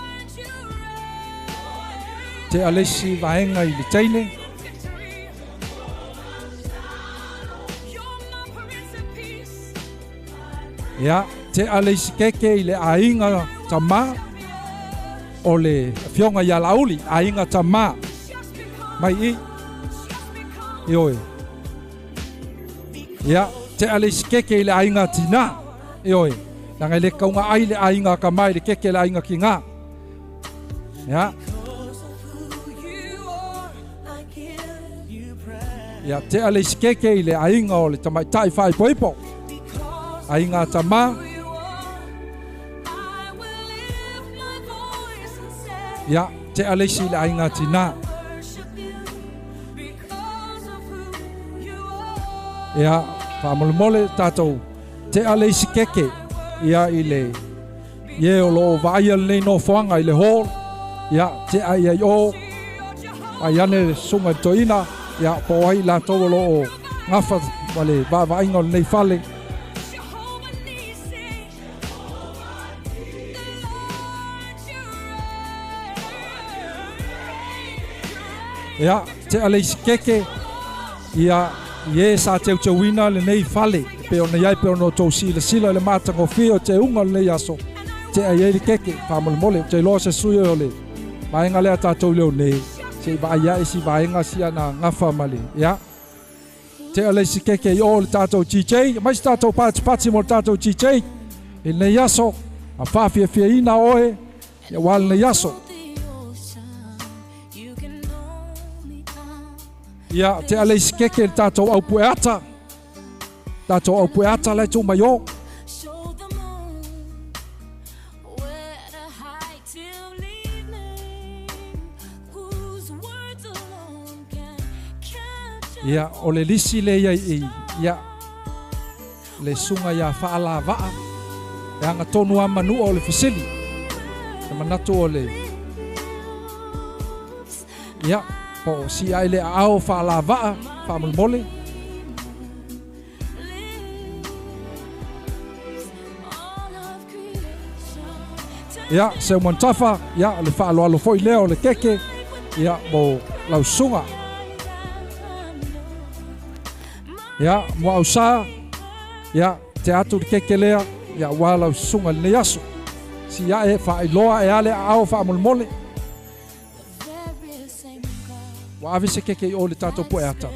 Tea le isi vaega i le teine. Ia, tea le isi keke i le aiga tamā o le afioga ia Laauli, aiga tamā. Mai i. Ioe. Ia, tea le isi keke i le aiga tinā. Ioe. Leaga e le kauga ai le aiga kamā i le keke a le aiga kigā. Ia. Ia tea le isi keke i le aiga o le tamaitai faaipoipo. Aiga tamā. Ia tea le isi i le aiga tinā. Ia, faamolemole tatou tea le isi keke ia i le ie o lo o vaaia lenei nofoaga i le hall. Ia, tea i ai o, vaai ane le susuga i le toeaina, ia, po o ai i latou o lo o gafa ma le vaavaaiga o lenei fale. Ia, tea le isi keke, ia, i e sa teuteuina lenei fale, e pei ona i ai, pei ona outou silasila i le matagofie o teuga o lenei aso, tea i ai le keke, faamolemole, ou te iloa se sui o le vaega lea a tatou i leo nei, se i vaai ae si vaega sia na gafa ma le, ia. Tea le isi keke i o le tatou DJ, aumai se tatou patipati mo le tatou DJ i lenei aso, a faafiafiaina oe aua lenei aso. Ia, tea le isi keke i le tatou aupueata, tatou aupueata la e tuu mai o. Ia, o le lisi lea i ai i, ia, le susuga ia Faalavaa, e agatonu lava manua o le fesili. E manatu o le, ia, po o si ai le aao Faalavaa, faamolemole. Ia, Seumanutafa, ia, o le faaaloalo foi lea o le keke, ia, mo lau susuga. Ia, Muausā, ia, tea atu le keke lea, ia, aua lau susuga i lenei aso. Sii ae, faailoa e a le aao faamolemole. Ua ave se keke i o i le tatou poe ata.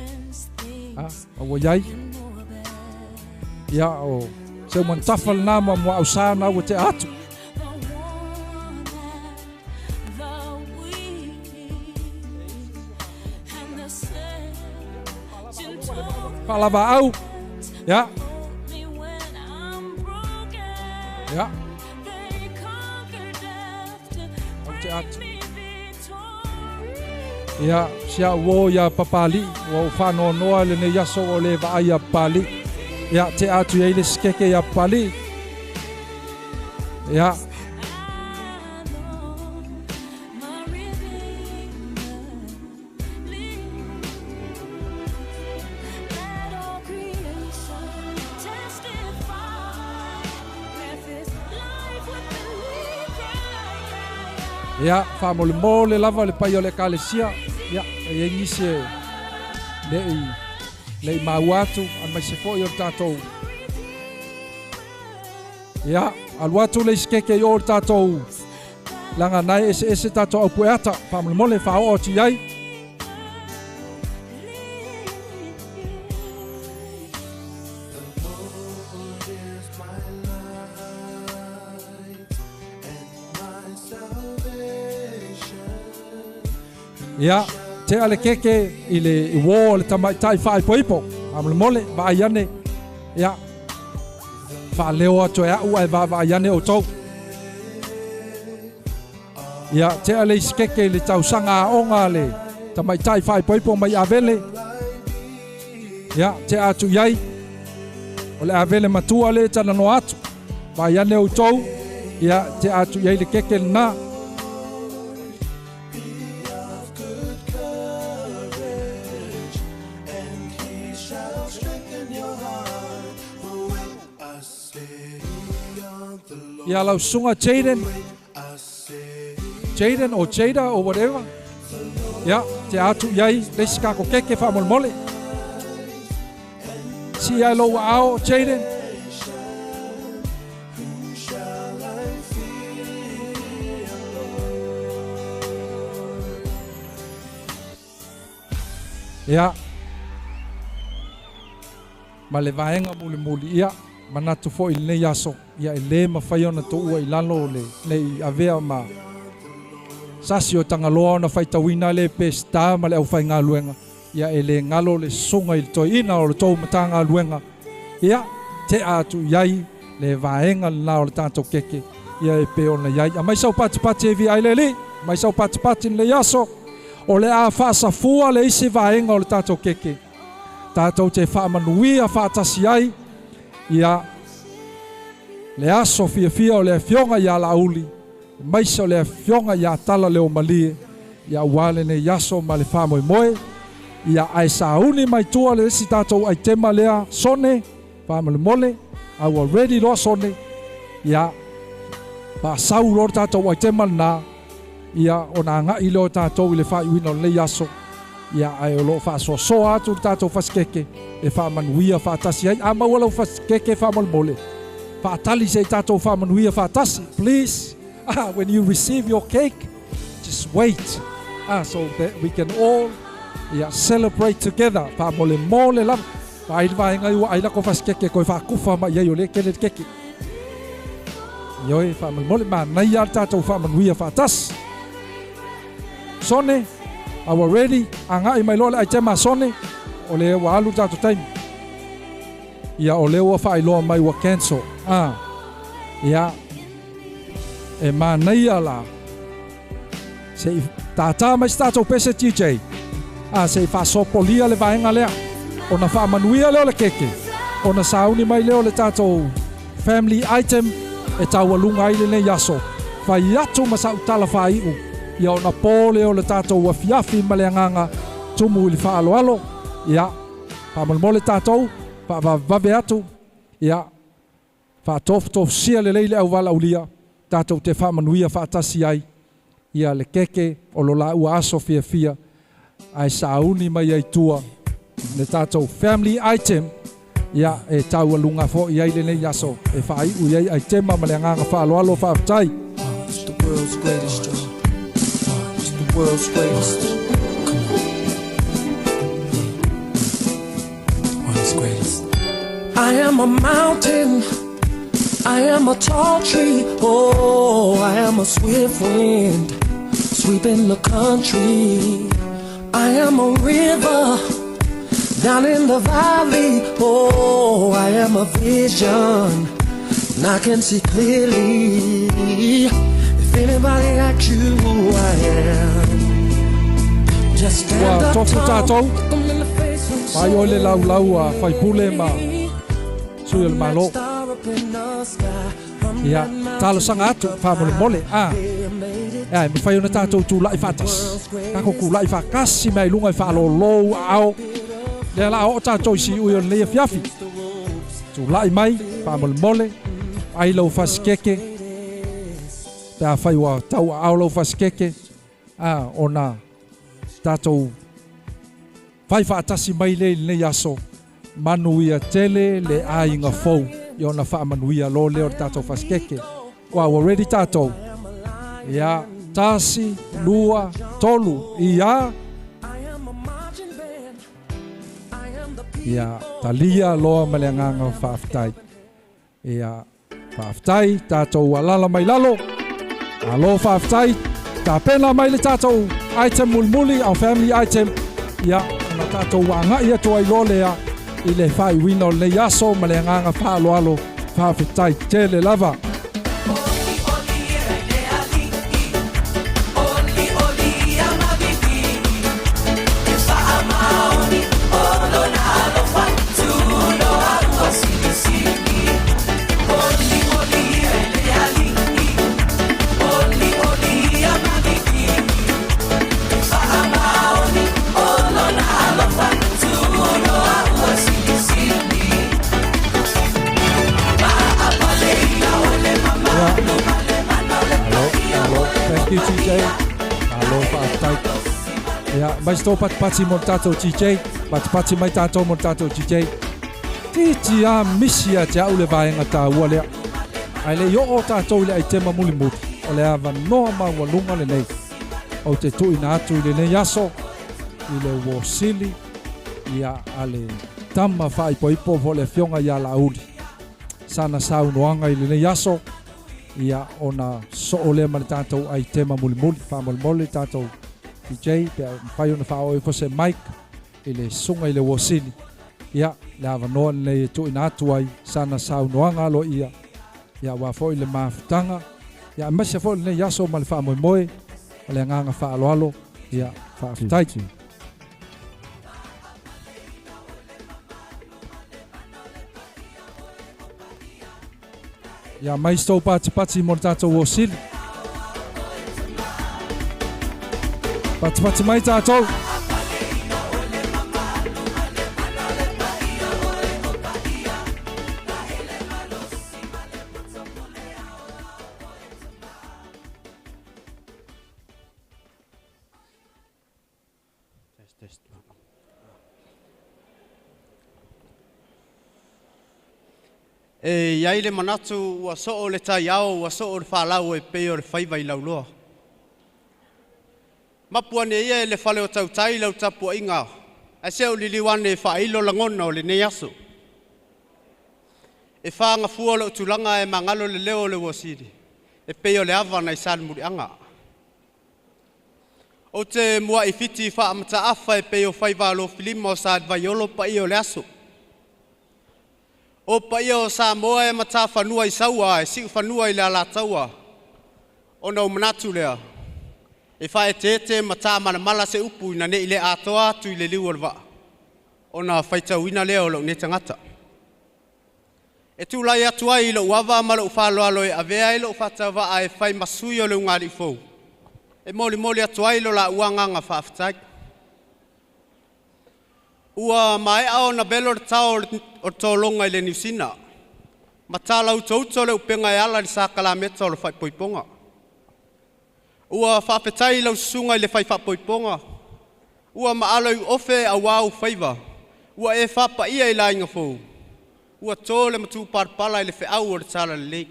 Ha? A ua iai. Ia, o Seumanutafa lena ma Muausā na ua tea atu. Faalavaau. Ia. Ia. Au te atu. Ia, si au uō iā Papali'i, ua ou faanoanoa i lenei aso ua le vaai iā Papali'i. Ia, tea atu i ai le isi keke iā Papali'i. Ia. Ia, faamolemole lava le paia o le Ekalesia, ia, e i ai nisi e le i, le i maua atu, aemaise foi o le tatou, ia, alu atu le isi keke i o le tatou, leaga na e eseese tatou aupueata, faamolemole, faaoo atu i ai. Ia, tea le keke i le uō o le tamaitai faaipoipo. Faamolemole, vaai ane. Ia, faaleo atu e au ae vaavaai ane outou. Ia, tea le isi keke i le tausaga aoga a le tamaitai faaipoipo mai Avele. Ia, tea atu i ai. O le Avele matua lea e talanoa atu. Vaai ane outou. Ia, tea atu i ai le keke lenā. Ia lau susuga Jayden, Jayden or Jada or whatever. Ia, tea atu i ai le isi kako keke faamolemole. Sii ae lou aao, Jayden. Ia, ma le vaega mulimuli, ia, manatu foi i lenei aso, ia e lē mafai ona tuua i lalo le nei avea ma sasi o Tagaloa ona faitauina le Pesita ma le aufaigaluega, ia e lē galo le susuga i le toeaina o le tou Matagaluega, ia, tea atu i ai le vaega lenā o le tatou keke, ia e pei ona i ai. Aumai sau patipati e via ai le Alii, aumai sau patipati i lenei aso, o le a faasafua le isi vaega o le tatou keke, tatou te faamanuia faatasi ai, ia, le aso fiafia o le Afioga ia Laauli, aemaise o le Afioga ia Talaleomalie, ia aua lenei aso ma le faamoemoe, ia ae sauni mai tua le isi tatou aitema lea sone, faamolemole, a ua ready loa sone, ia faasau loa le tatou aitema lenā, ia ona agai lea o tatou i le faaiuina o lenei aso, ia ae o lo o faasoasoa atu le tatou fasikeke e faamanuia faatasi ai. A maua lau fasikeke faamolemole, faatali se i tatou faamanuia faatasi. Please, ah, when you receive your cake, just wait, ah, so that we can all, ia, celebrate together. Faamolemole lava. Vaai le vaega i ua ai lako fasikeke koe faakufa mai ai o lea kele le keke. Ioe, faamolemole, manaia le tatou faamanuia faatasi. Sone, a ua ready, agai mai loa le aitema a Sone, o lea ua alu le tatou taimi. Ia, o lea ua faailoa mai ua cancel. Ah, ia, e manaia la. Se i tātā mai se tatou pese TJ. A, se i faasopolia le vaega lea. Ona faamanuia lea o le keke. Ona sauni mai lea o le tatou family item e taualuga ai lenei aso. Fai atu ma sa'u tala faai'u, ia ona po lea o le tatou afiafi ma le agaga tumu i le faaaloalo. Ia, faamolemole tatou, faavavevave atu, ia, faatofutofusia lelei le auvalaaulia, tatou te faamanuia faatasi ai, ia le keke o lo laua aso fiafia, ae sauni mai ai tua le tatou family item, ia e taualuga foi ai lenei aso e faaiu i ai aitema ma le agaga faaaloalo. Faafetai. It's the world's greatest, y'all. It's the world's greatest. Come on. World's greatest. I am a mountain. I am a tall tree. Oh, I am a swift wind sweeping the country. I am a river down in the valley. Oh, I am a vision, and I can see clearly. If anybody asks you who I am, just stand Ua up tofu tall, tatou, look 'em in the face and mai oe le laulau a faipule ma sui o le Malo. Ia, talosaga atu, faamolemole, a, ea, e mafai ona tatou tulai faatasi, tatou tulai faatasi mai luga i faalōlō aao, lea la a oo tatou i siui o lenei afiafi. Tulai mai, faamolemole, ai lau fasikeke, pe afai ua tau aao lau fasikeke, a, ona tatou fai faatasi mai lea i lenei aso, manuia tele le aiga fou ia ona faamanuia loa lea o le tatou fasikeke. Ua ua ready tatou? Ia, tasi, lua, tolu, ia. Ia, talia loa ma le agaga faafetai. Ia, faafetai tatou alala mai lalo. Malo faafetai. Tapena mai le tatou item mulimuli, our family item. Ia, ona tatou agai atu ai loa lea i le faaiuina o lenei aso ma le agaga faaaloalo. Faafetai tele lava. Thank you TJ. Malo faafetai. Ia, mai se tou patipati mo le tatou TJ. Patipati mai tatou mo le tatou TJ. Titi a misi ia te au le vaega taua lea. Ae le i oo tatou i le aitema mulimuli, o le avanoa maualuga lenei ou te tuuina atu i lenei aso i le uosili ia a le tama faaipoipo po o le afioga ia Laauli sana saunoaga i lenei aso ia ona soo lea ma le tatou aitema mulimuli. Faamolemole le tatou DJ pe mafai ona faaoo ifo se mic i le susuga i le uosili ia le avanoa lenei e tuuina atu ai sana saunoaga aloaia ia aua foi le mafutaga ia aemaise foi lenei aso ma le faamoemoe o le agaga faaaloalo ia faafetai. Ia mai se tou patipati mo le tatou osili. Patipati mai tatou. E i ai le manatu ua soo le taiao ua soo le falau e pei o le faiva i lauloa. Mapu ane ia e le fale o tautai lau tapuaiga, ae se o liliu ane e faailo lagona o lenei aso. E fagafua lou tulaga e magalo le leo o le uasili, e pei o le ava nai Salemuliaga. Ou te muai fiti faamataafa e pei o faiva alofilima o Salevaiolo paia o le aso. O paia o Samoa e matafanua i Saua e siufanua i le Alataua, ona ou manatu lea, e faaeteete ma tāmalamala se upu ina ne i le atoa atu i le liu o le vaa, ona faitauina lea o lou nei tagata. E tulai atu ai i lou ava ma lou faaaloalo e avea ai lou faatauvaa e fai ma sui o le ugaliu fou, e molimoli atu ai lo laua agaga faafetai. Ua maea ona velo le tao o le tologa i le Niusina, ma talautouto le upega e ala i le sakalameta o le faaipoipoga. Ua faafetai lau susuga i le fai faapoipoga, ua maalo i ofe auā ou faiva, ua e faapaia i le aiga fou, ua to le matupalapala i le feau o le talalelei,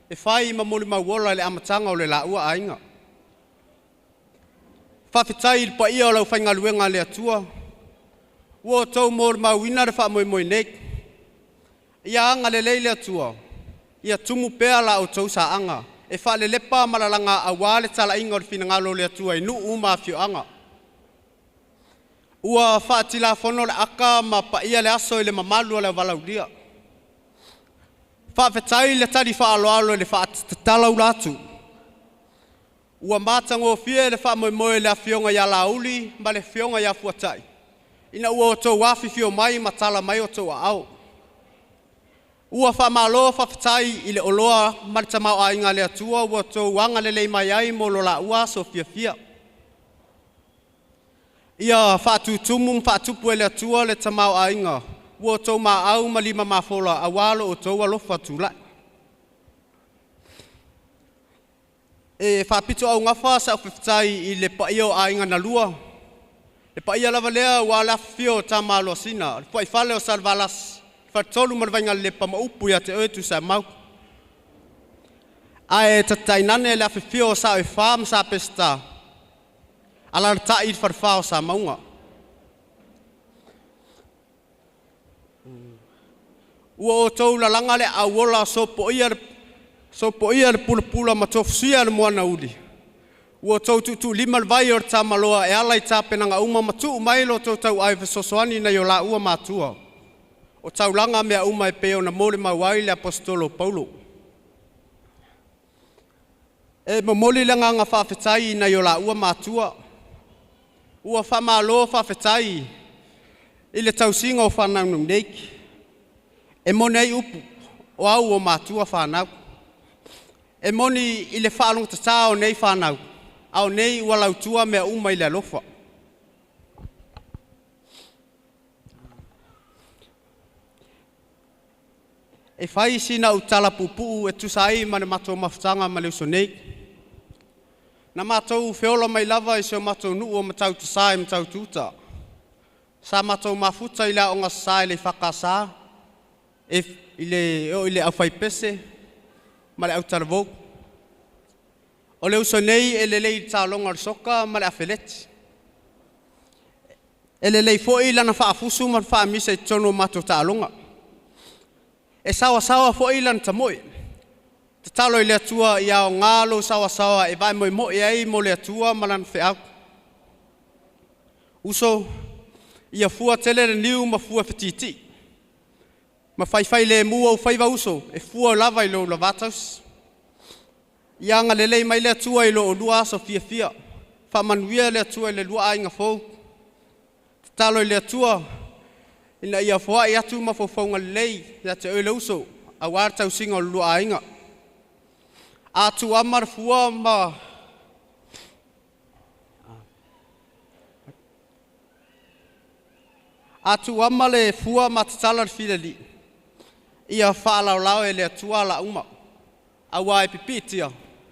e fai ma molimau ola i le amataga o le laua aiga. Faafetai i le paia o le aufaigaluega a le Atua, ua outou molimauina le faamoemoe nei. Ia agalelei le Atua, ia tumu pea la outou saaga, e faalelepa ma lalaga auā le talaiga o le finagalo o le Atua i nuu ma afioaga. Ua faatilafono le aka ma paia le aso i le mamalu o le avalaulia. Faafetai le tali faaaloalo i le faatatalaula atu. Ua matagofie le faamoemoe i le afioga ia Laauli ma le afioga ia Fuatai, ina ua outou afifio mai ma tala mai outou aao. Ua faamalo faafetai i le oloa ma le tamaoaiga a le Atua ua outou agalelei mai ai mo lo laua aso fiafia. Ia faatutumu ma faatupu e le Atua le tamaoaiga ua outou maau ma lima mafola auā lo outou alofa tulai. E faapitoaugafa sau faafetai i le paia o aiga na lua, le paia lava lea ua le afifio o Tama Alosina, le fuaifale o Salevalasi, Faletolu ma le Vaigalelepa ma upu ia te oe Tuisamau. Ae tatainane le afifio o Sao e Fa ma Sa Peseta, alaalatai i le falefa o Samauga. Ua outou lalaga le auola sopoia le pulapula ma tofusia le moana uli. Ua outou tuutuulima le vai o le tamaloa e ala i tapenaga uma ma tuu mai lo outou tauai fesoasoani nai o laua matua. O taulaga mea uma e pei ona molimau ai le aposetolo Paulo. E momoli le agaga faafetai i nai o laua matua. Ua faamalo faafetai i le tausiga o fanau nei. E moni ai upu, o au o matua fanau. E moni i le faalogotatā o nei fanau, a o nei ua lautua mea uma i le alofa. E fai sina ou tala puupuu e tusa ai ma le matou mafutaga ma le uso nei. Na matou feola mai lava i se o matou nuu o matau tasā i matau tuta. Sa matou mafuta i le aoga sa i le whakasa, e i le o i le au pese, ma le au talavou. O le uso nei e lelei i tālonga o le soka ma le afeleti. E lelei foi lana faafusu ma le faamisa i totonu o matou taaloga. E saoasaoa foi lana tamoe. Tatalo i le Atua ia aoga lou saoasaoa e vaemoemoe ai mo le Atua ma lana feau. Uso, ia fua tele le niu ma fua fetitii. Ma faifai le mua o faiva uso, e fua lava i lou lavatausi. Ia agalelei mai le Atua i lo oulua aso fiafia. Faamanuia le Atua i le lua aiga fou. Tatalo i le Atua, ina ia foai atu mafaufauga lelei ia te oe le uso, auā le tausiga o le lua aiga. A tuuama le fua ma A tuuama le fua ma tatala le filali, ia faalaolao e le Atua ala uma, auā e pipiitia,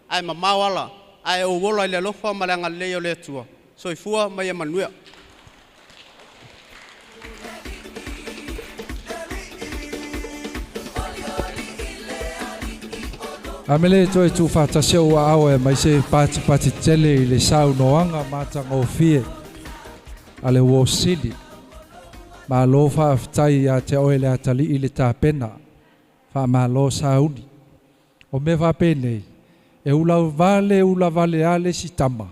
ae mamao ala, ae ou ola i le alofa ma le agalelei o le Atua. Soifua ma ia manuia. Amele toe tuufaatasi ou aao e aumai se patipati tele i le saunoaga matagofie a le uōsili. Malo faafetai iā te oe le atalii le tapena. Faamālō sauni. O mea faapenei, e ulavale ulavale lava le isi tama,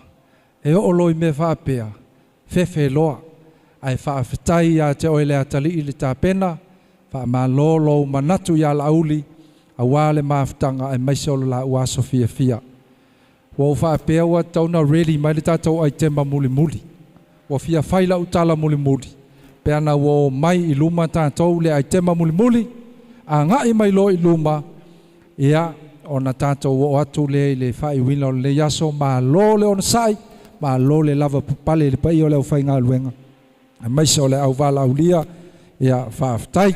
e oo loa i mea faapea, fefe loa. Ae faafetai iā te oe le atalii le tapena, faamālō lou manatu iā Laauli, auā le mafutaga aemaise o le laua aso fiafia. Ua ou faapea ua tatau ona ready mai le tatou aitema mulimuli. Ua fia fai lau tala mulimuli pe ana ua o mai i luma tatou le aitema mulimuli, agai mai loa i luma, ia, ona tatou oo atu lea i le faaiuina o lenei aso. Malo le onosai, malo le lavapapale i le paia o le aufaigaluega, aemaise o le auvalaaulia, ia, faafetai.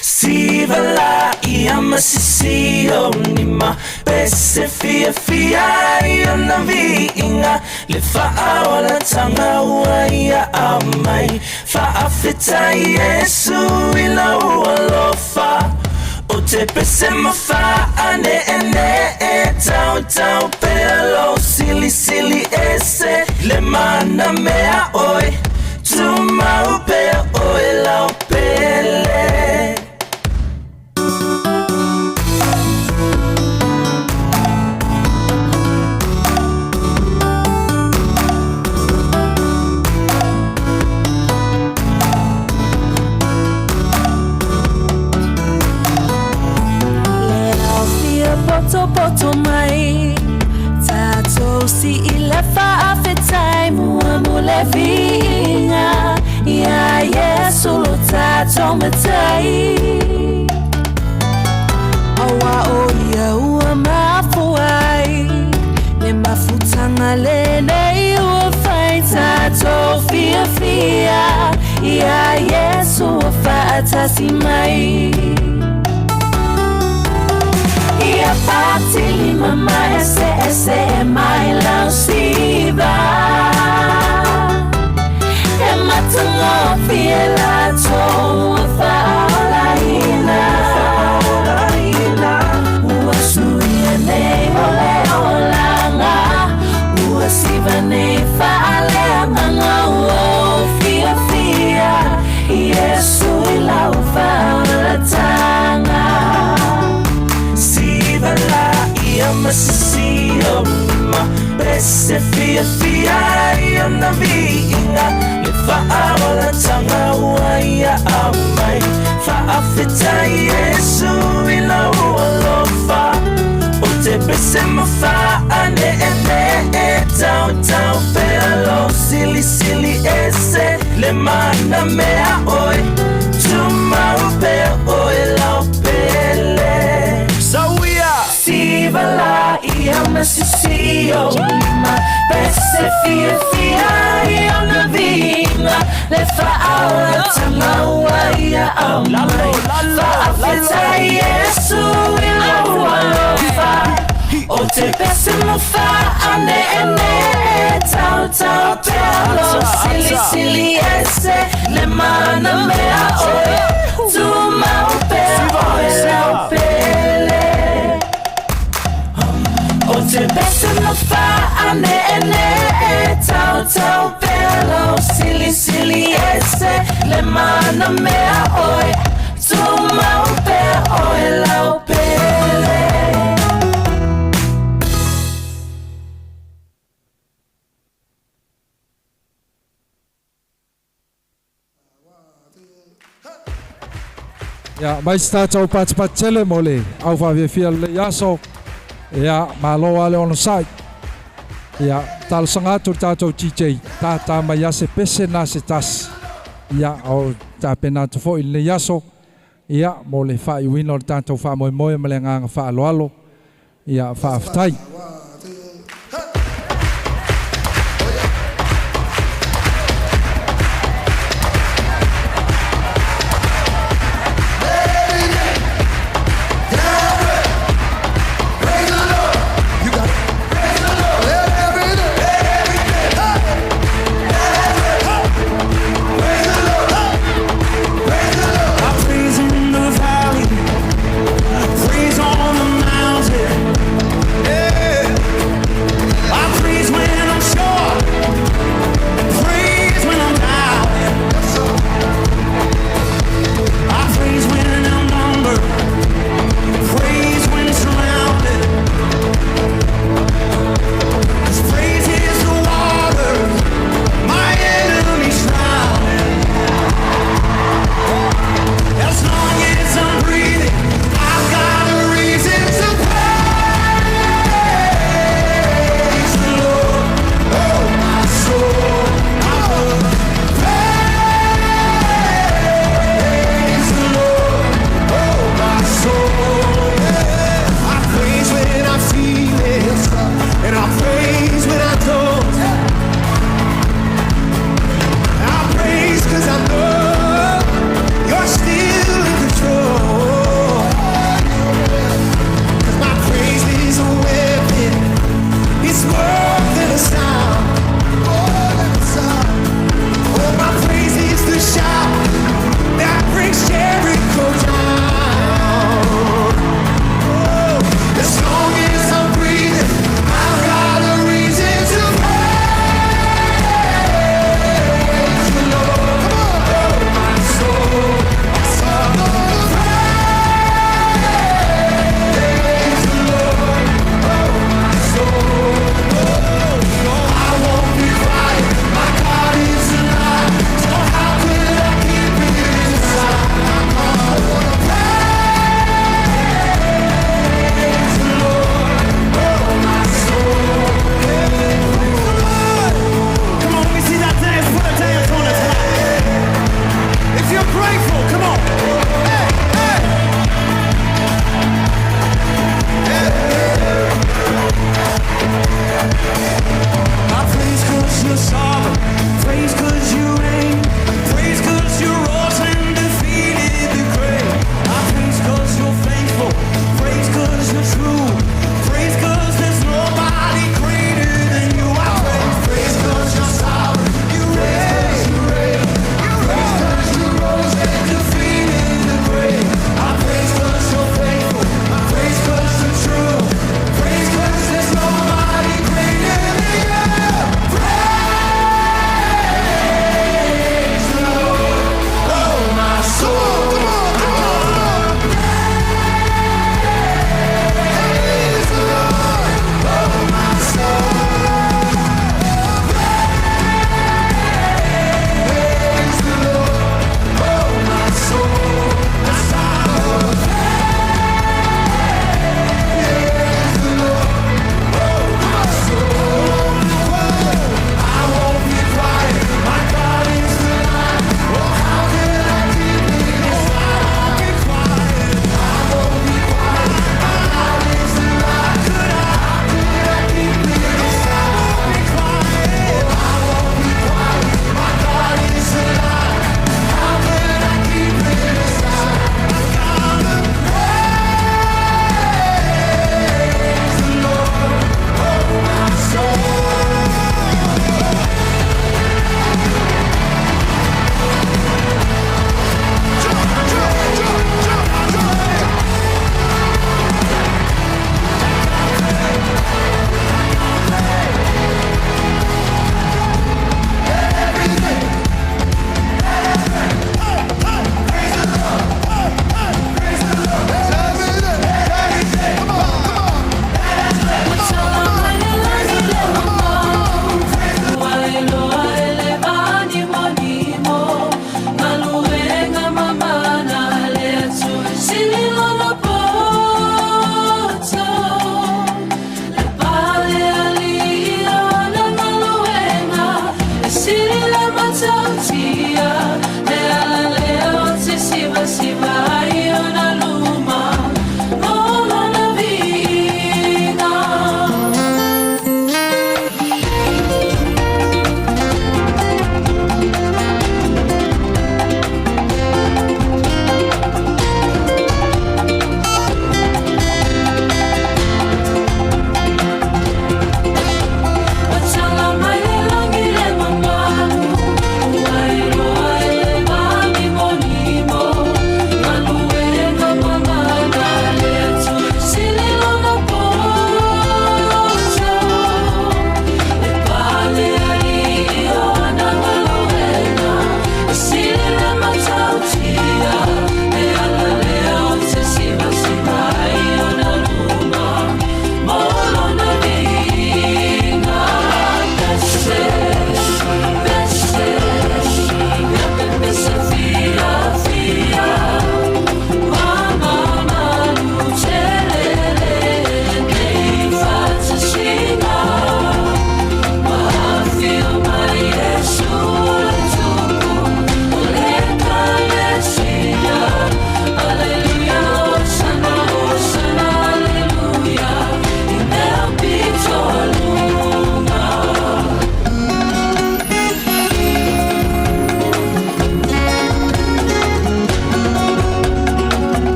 Siva la ia ma sisi o ni ma pese fiafia ai ona viiga le faaolatanga ua ia aumai faafetai Iesu i lou alofa o te pese ma faaneenee tautau pea lou silisili ese le mana mea oe tumau pea oe lau pele. Le ao fia potopoto mai tatou si i le faafetai mua mo le viiga iā Iesu lo tatou Matai. Auā o ia ua mafua ai le mafutaga lenei ua fai tatou fiafia iā Iesu ua faatasi mai. Ia patilima ma eseese e mai lau siva E matagofie latou ua faaolaina Ua suia nei o le olaga Ua siva nei faaleagaga ua ou fiafia Iesu i lau faaolataga Siva la ia ma sisi o ma pese fiafia ai ona viiga le faaolatanga ua ia aumai faafetai Iesu i lou alofa o te pese ma faaneenee tautau pea Le mana mea oe Tumau pea oe lau pele. Sawia Siva la ia masisi o lima. Pese fia fia i ona vinga. Le whaala tanga ua ia au mai. Faafetai Yesu i lau alofa. O te pese mo whaane e ne. Tau tau pea lo sili sili ese. Le mana mea oe Tumau pea oe lau pele. O te pese mo whaane e ne. Tau tau pea lo sili sili ese. Le mana mea oe Tumau pea oe lau pele. Ia, mai se tatou patipati tele mo le au faafiafia lelei aso. Ia, malo a le ono sai. Ia, talosaga atu le tatou DJ, tātā mai ase pese na se tasi. Ia, o tapena atu foʻi lenei aso. Ia, mo le faaiuina o le tatou faamoemoe ma le agaga faaaloalo. Ia, faafetai. I praise in the valley, I praise on the mountain. Yeah.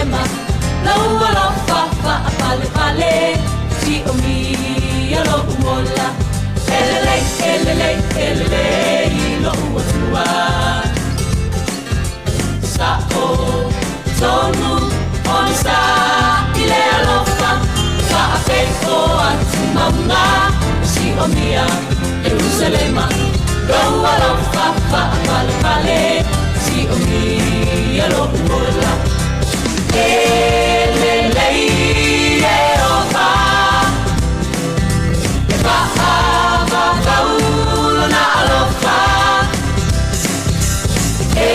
Ierusalema Lou alofa faapalepale Siʻomia loʻu ola E lelei, e lelei, e lelei loʻu Atua Saʻo tonu Onosaʻi le alofa Faapeʻo atu mauga Siʻomia Ierusalema Lou alofa faapalepale Siʻomia loʻu ola E lelei Ieova E faavavau lona alofa E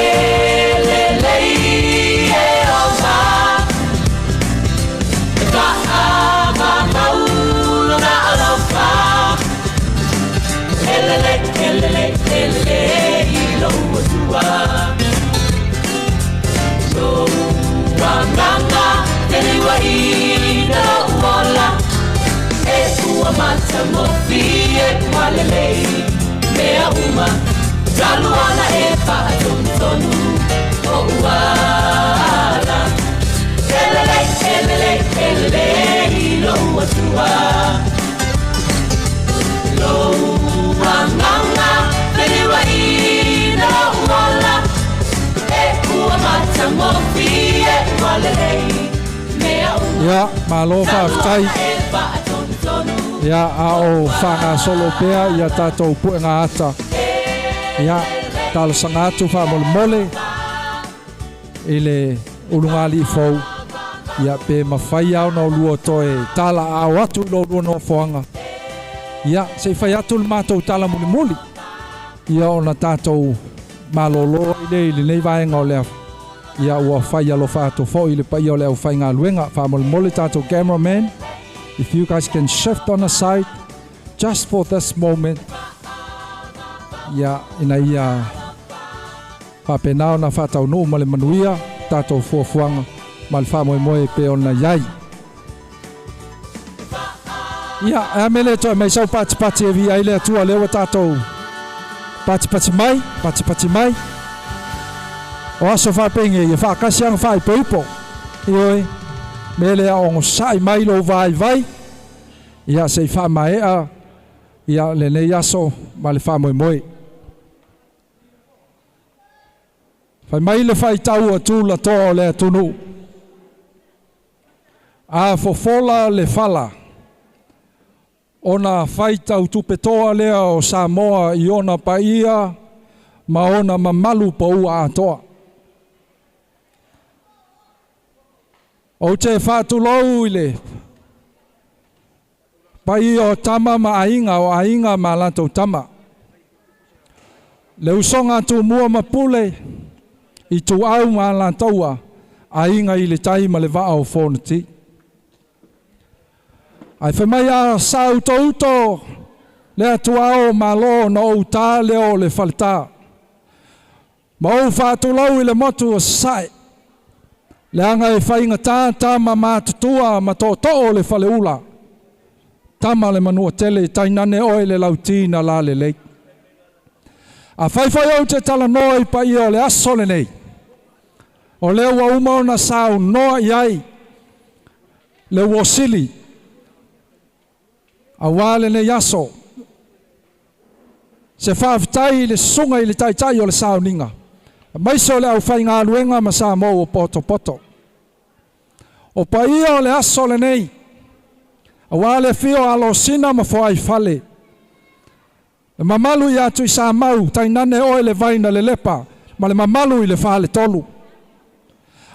lelei Ieova E faavavau lona alofa E lelei, e lelei, e lelei lou Atua Lou agaga feliuaina loʻu ola E ua matagofie ua lelei Mea uma talu ona e faatonutonu Oʻu ala E lelei, e lelei, e lelei loʻu Atua Lou agaga feliuaina loʻu ola E ua matagofie ua lelei Mea uma Ia, malo faafetai. Ia, a o faagasolo pea ia tatou puega ata. Ia, talosaga atu faamolemole i le ulugalii fou. Ia, pe mafai lava ona olua toe talaaao atu i lo olua nofoaga. Ia, se i fai atu le matou tala mulimuli. Ia ona tatou malōlō ai lea i lenei vaega o le Ia ua fai alofa atu foi i le paia o le aufaigaluega. Faamolemole tatou cameraman, if you guys can shift on the side just for this moment. Ia, ina ia faapena ona faataunuu ma le manuia tatou fuafuaga ma le faamoemoe e pei ona i ai. Ia, e a mea le toe aumai sau patipati e viia ai le Atua lea ua tatou patipati mai, patipati mai. O aso faapengei e faatasi aga faaipoipo. Ioe, mea lea ogosaʻi mai lou vaivai, ia se i faamaea ia lenei aso ma le faamoemoe. Fai mai le faitau a tulatoa o le atunuu. A fofola le fala, ona faitau tupetoa lea o Samoa i ona paia ma ona mamalu paua atoa. Ou te faatulou i le paia o tama ma aiga, o aiga ma latou tama. Le usoga a Tumua ma Pule, Ituau ma Alataua, aiga i le tai ma le vaa o Fonoti. Ae fai mai a sautouto le atuao o Malo ona ou ta lea o le faleta. Ma ou faatulou i le motu o Sasae, leaga e faigata tama matutua ma tootoo o le faleula, tama le Manuatele tainane oe le lauti na lalelei. Afai foi ou te talanoa i paia o le aso lenei, o lea ua uma ona saunoa i ai le uosili aua lenei aso. Se faafetai i le susuga i le Taitai o le Sauniga, aemaise o le aufaigaluega ma Samoa ua potopoto. O paia o le aso lenei, aua le afio o Alosina ma Foaifale, le mamalu ia Tuisamau, tainane oe le vai na lelepa ma le mamalu i le Faletolu.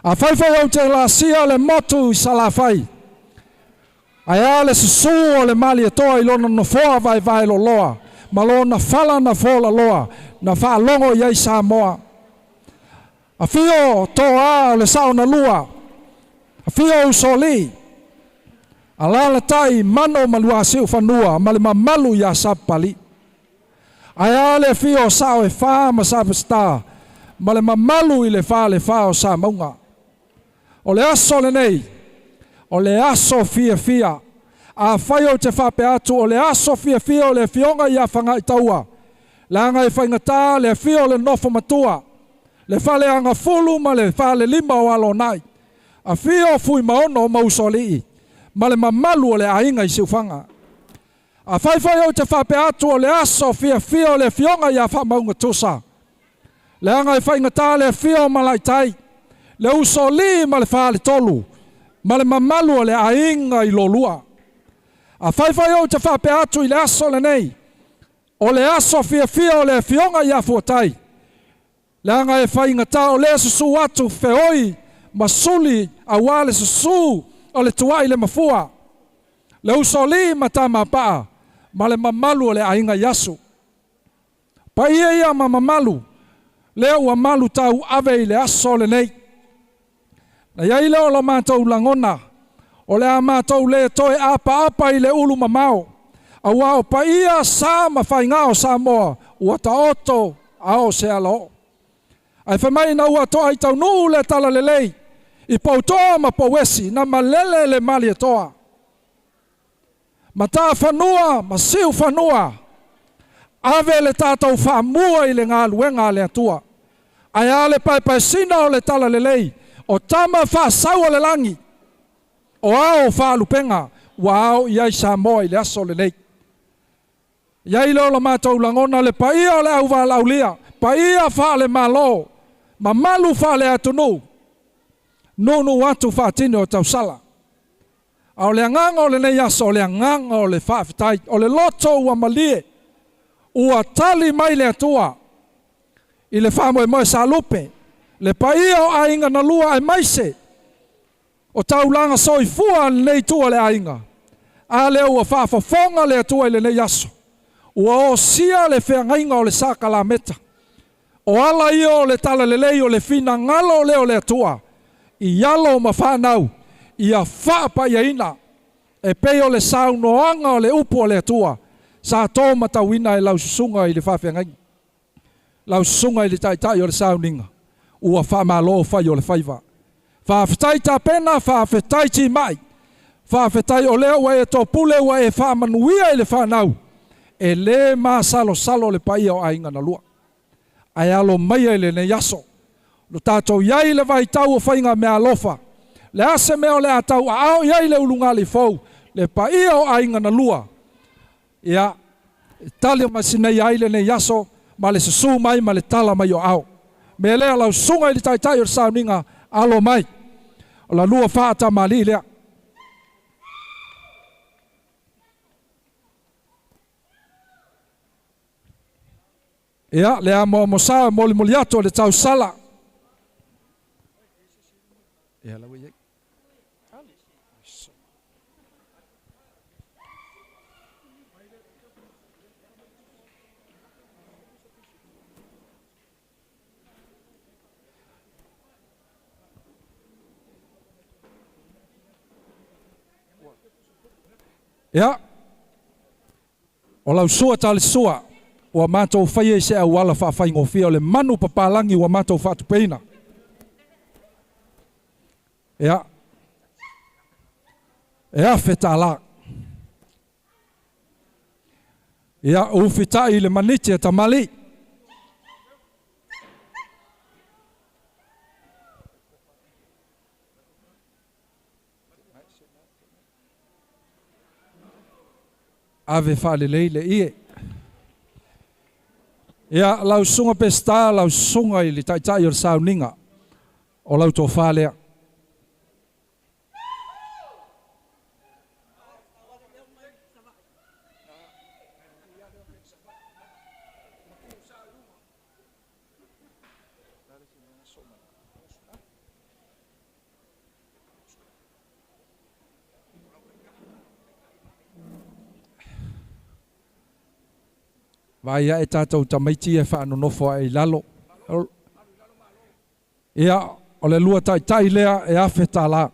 Afai foi ou te lasia le motu i Salafai, Ae a le susū o le Malietoa i lona nofoa vaevaeloloa ma lona fala na folaloa na faalogo i ai Samoa. Afio Toa o le Sao na Lua, afio Usoalii, alaalatai Mano ma Luasiufanua ma le mamalu ia Sapapalii. Ae a le afio o Sao e Fa ma Sapesita ma le mamalu i le Fale Fa o Samauga. O le aso lenei, o le aso fiafia. Afai ou te faapea atu o le aso fiafia o le Afioga ia Fagaaitaua, leaga e faigata le afio o le nofo matua, le fale agafulu ma le falelima o Aloonai. Afio Fuimaono ma Usoalii ma le mamalu o le aiga i Siufaga. Afai foi ou te faapea atu o le aso fiafia o le afioga ia Faamaugatusa, leaga e faigata le afio o Malaitai, le Usoalii ma le Faletolu ma le mamalu o le aiga i Lolua. Afai foi ou te faapea atu i le aso lenei, o le aso fiafia o le afioga ia Fuatai, leaga e faigata o lea susū atu feoi ma suli auā le susū o le tuai le mafua, le Usoalii ma Tamapaa ma le mamalu o le aiga i Asu. Paia ia ma mamalu lea ua malu tau ave i le aso lenei. Na i ai lea o lo matou lagona, o le a matou le toe apaapa i le ulu mamao, auā o paia sa ma faigā o Samoa ua taoto a o se alaoo. Ae fai mai ina ua to'a i taunuu le talalelei i Poutoa ma Pouesi na malele le Malietoa. Matafanua ma Siufanua, ave le tatou faamua i le galuega a le Atua. Ae a le paepaesina o le talalelei o tama faasau o le lagi, o ao faalupega ua ao i ai Samoa i le aso lenei. I ai lea o lo matou lagona le paia o le auvalaaulia, paia faale-Malo, mamalu faale-atunuu, nuunuu atu faatini o tausala. A o le agaga o lenei aso, o le agaga o le faafetai, o le loto ua malie, ua tali mai le Atua i le faamoemoe sa lupe, le paia o aiga na lua aemaise o taulaga soifua a lenei itu o le aiga, a lea ua faafofoga le Atua i lenei aso, ua osia le feagaiga o le sakalameta. O ala ia o le talalelei o le finagalo lea o le Atua i alo ma fanau ia faapaiaina e pei o le saunoaga o le upu a le Atua sa to matauina e lau susuga i le faafeagaiga, lau susuga i le taitai o le sauniga, ua faamalo fai o le faiva. Faafetai tapena, faafetai timai, faafetai o lea ua e topule ua e faamanuia i le fanau, e le masalosalo le paia o aiga na lua. Ae alo maia i lenei aso, lo tatou i ai i le vaitau o faiga meaalofa, le a se mea o le a tauaao i ai le ulugalii fou, le paia o aiga na lua, ia, e tali masinaia ai lenei aso ma le susū mai ma le tala mai o aao. Mea lea lau susuga i le taitai o le sauniga, alo mai, o la lua faatamalii lea. Ia, le amoamosa molimoli atu o le tausala. Ia, lau i ai. Ia, o lau sua talisua ua matou faia i se auala faafaigofie o le manu papalagi ua matou faatupeina. Ia, e $1,000. Ia, ufitai i le maniti a tamalii. Ave faalelei le ie. Ia, lau susuga Peseta, lau susuga i le taitai o le sauniga, o lau tofa lea. Vaai ae tatou tamaiti ia e faanonofo ae i lalo. Ia, o le lua taitai lea e $1,000.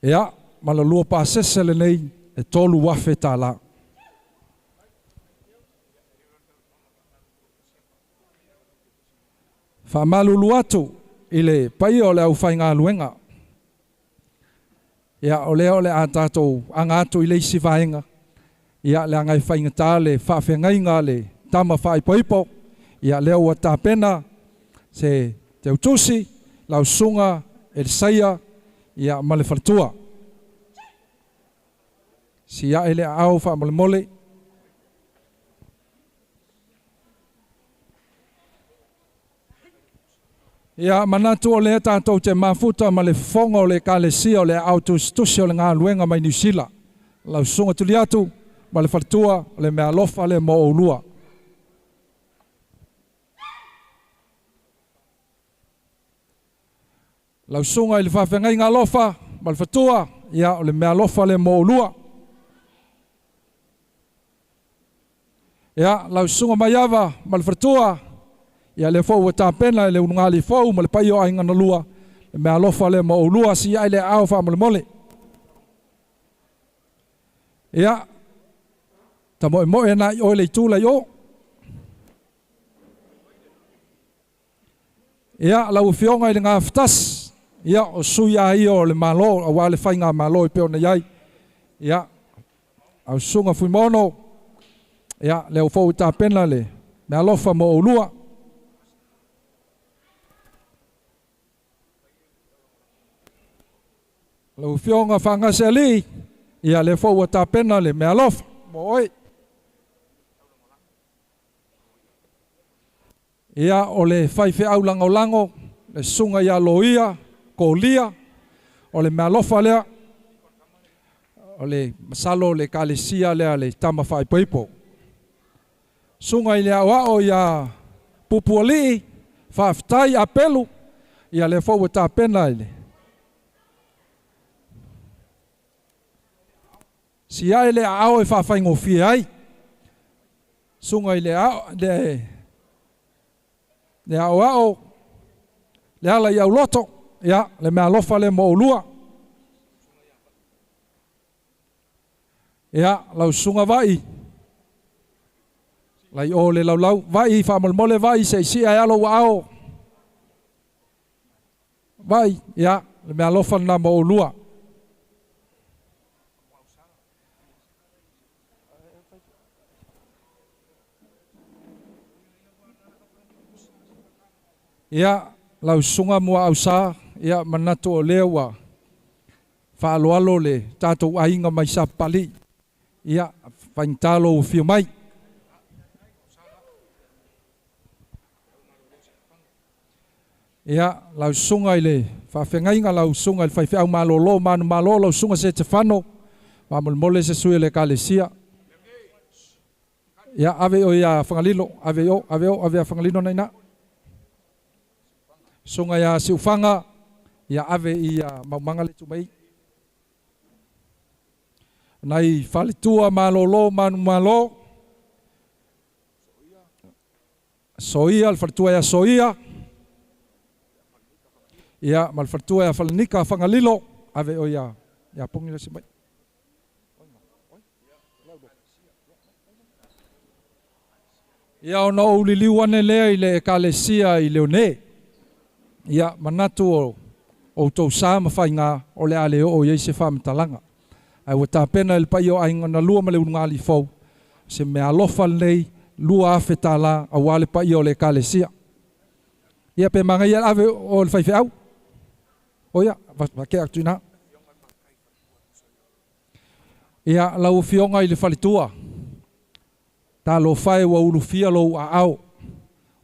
Ia, ma le lua pasese lenei e $3,000. Faamalulu atu i le paia o le aufaigaluega. Ia, o lea o le a tatou aga atu i le isi vaega, ia, leaga e faigata le faafeagaiga a le tama faaipoipo. Ia, lea ua tapena se teutusi, lau susuga Elisaia, ia, ma le faletua. Siae le aao faamolemole. Ia manatu o lea tatou te mafuta ma le fofoga o le Ekalesia o le Aao Tusitusi o le Galuega mai Niu Sila, lau Susuga Tuliatu ma le faletua, o le meaalofa lea mo oulua. Lau Susuga i le Faafeagaiga Alofa ma le Fatua, ia o le meaalofa lea mo oulua. Ia, lau Susuga Maiava ma le Fatua, ia lea foi ua tapena e le ulugalii fou ma le paia o aiga na lua, le meaalofa lea mo oulua, siai le aao faamolemole. Ia, tamoemoe na i oe le itu lai o. Ia, lau Afioga i le Gafatasi, ia, o sui lava ia o le Malo aua le faigamalo e pei ona i ai. Ia, lau Susuga Fuimaono, ia, lea foi ua tapena le meaalofa mo oulua. Lau Afioga Faagasealii, ia, lea foi ua tapena le meaalofa mo oe. Ia, o le faifeau lagolago, le susuga ia Loia Kolia, o le meaalofa lea, o le masalo o le ekalesia lea a le tama faaipoipo. Susuga i le aoao ia Pupualii, faafetai Apelu, ia lea foi ua tapena i le Siae le aao e faafaigofie ai. Susuga i le le aoao, le ala i auloto, ia, le meaalofa lea mo oulua. Ia, lau susuga Vai, lai o le laulau, Vai, faamolemole Vai, se i sii ae lou aao. Vai, ia, le meaalofa lena mo oulua. Ia, lau susuga Muaausa, ia, manatu o lea ua faaaloalo le tatou aiga mai Sapapalii. Ia, faigata lou afio mai. Ia, lau susuga i le faafeagaiga, lau susuga i le faifeau malolo manumalo, lau susuga Setefano, faamolemole se sui o le Ekalesia. Ia, ave i o ia Fagalilo, ave i o, ave o, ave ia Fagalilo na ina. Susuga ia Siufaga, ia ave i ia Maumaga le tumai. Nai faletua malolo manumalo, Soia, le faletua ia Soia, ia, ma le faletua ia Falenika Fagalilo, ave o ia, ia Pongi le mai. Ia ona ou liliu ane lea i le ekalesia i Leone. Ia manatu o outou sa ma faiga o le a le oo i ai se faamatalaga. Ae ua tapena e le paia o Aiga na Lua ma le Ulugalii Fou se meaalofa lenei $2,000 aua le paia o le ekalesia. Ia pe magaia ave o le faifeau. O ia, vatea atu i ina. Ia, lau Afioga i le faletua, talofa e ua ulufia lou aao,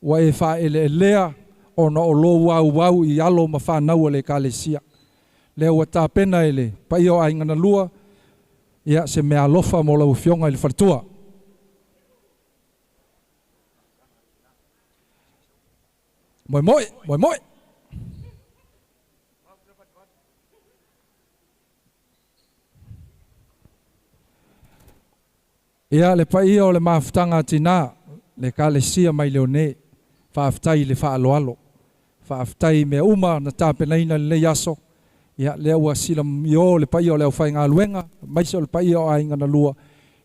ua e faaeleelea ona o lou auau i alo ma fanau a le Ekalesia. Lea ua tapena e le paia o Aiga na Lua, ia, se meaalofa mo lau Afioga i le faletua. Moemoe, moemoe. Ia, le paia o le mafutaga a tinā, le Ekalesia mai Leone, faafetai i le faaaloalo. Faafetai i mea uma na tapenaina i lenei aso. Ia, lea ua silamio le paia o le aufaigaluega, aemaise o le paia o aiga na lua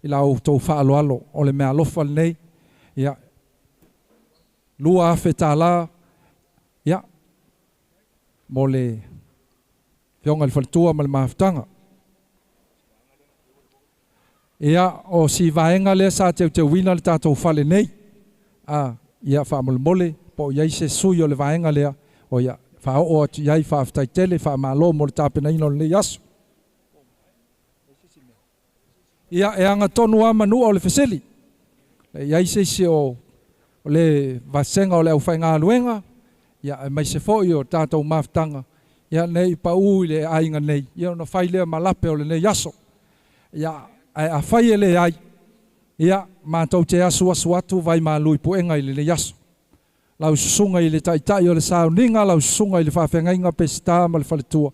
i la outou faaaloalo. O le meaalofa lenei, ia, $2,000, ia, mo le Afioga i le faletua ma le mafutaga. Ia, o si vaega lea sa teuteuina le tatou fale nei. A, ia, faamolemole, po o i ai se sui o le vaega lea, o ia, faaoo atu i ai, faafetai tele, faamalo mo le tapenaina o lenei aso. Ia, e agatonu lava Manua o le fesili. E i ai se isi o le vasega o le aufaigaluega, ia, aemaise foi o tatou mafutaga, ia, ne i pau i le aiga nei, ia ona fai lea ma lape o lenei aso. Ia, ae afai e leai, ia, matou te asuasu atu vaimalu i puega i lenei aso. Lau susuga i le Taitai o le Sauniga, lau susuga i le Faafeagaiga Peseta ma le Faletua,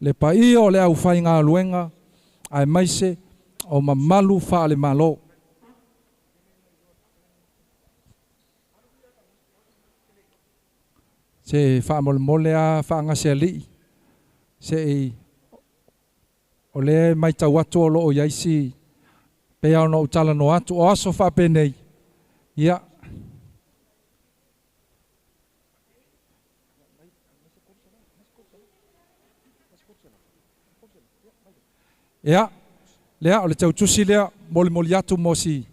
le paia o le aufaigaluega aemaise o mamalu faale-Malo. Se faamolemole a faagasealii se i O lea e matau atu o lo o i ai si, pei lava ona ou talanoa atu, o aso faapenei, ia, Ia, lea, o le tautusi lea, molimoli atu mo si,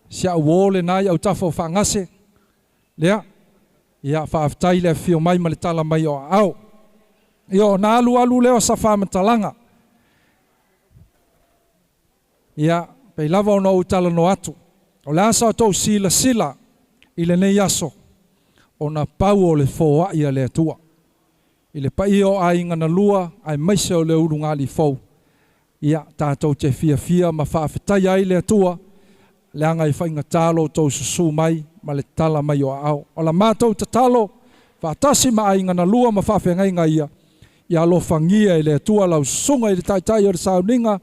si au uo lena i autafa o Faagase, lea, ia, faafetai le afifio mai ma le tala mai o aao. Ia, ona alu alu lea o sa faamatalaga. Ia, pei lava ona ou talanoa atu, o le a sa outou silasila i lenei aso, ona pau o le foai a le Atua i le paia o aiga na lua aemaise o le ulugalii fou. Ia, tatou te fiafia ma faafetaia ai le Atua, leaga e faigata lo outou susu mai ma le tala mai o aao. O la matou tatalo, faatasi ma aiga na lua ma faafeagaiga ia, ia alofagia e le Atua lau susuga i le Taitai o le sauniga,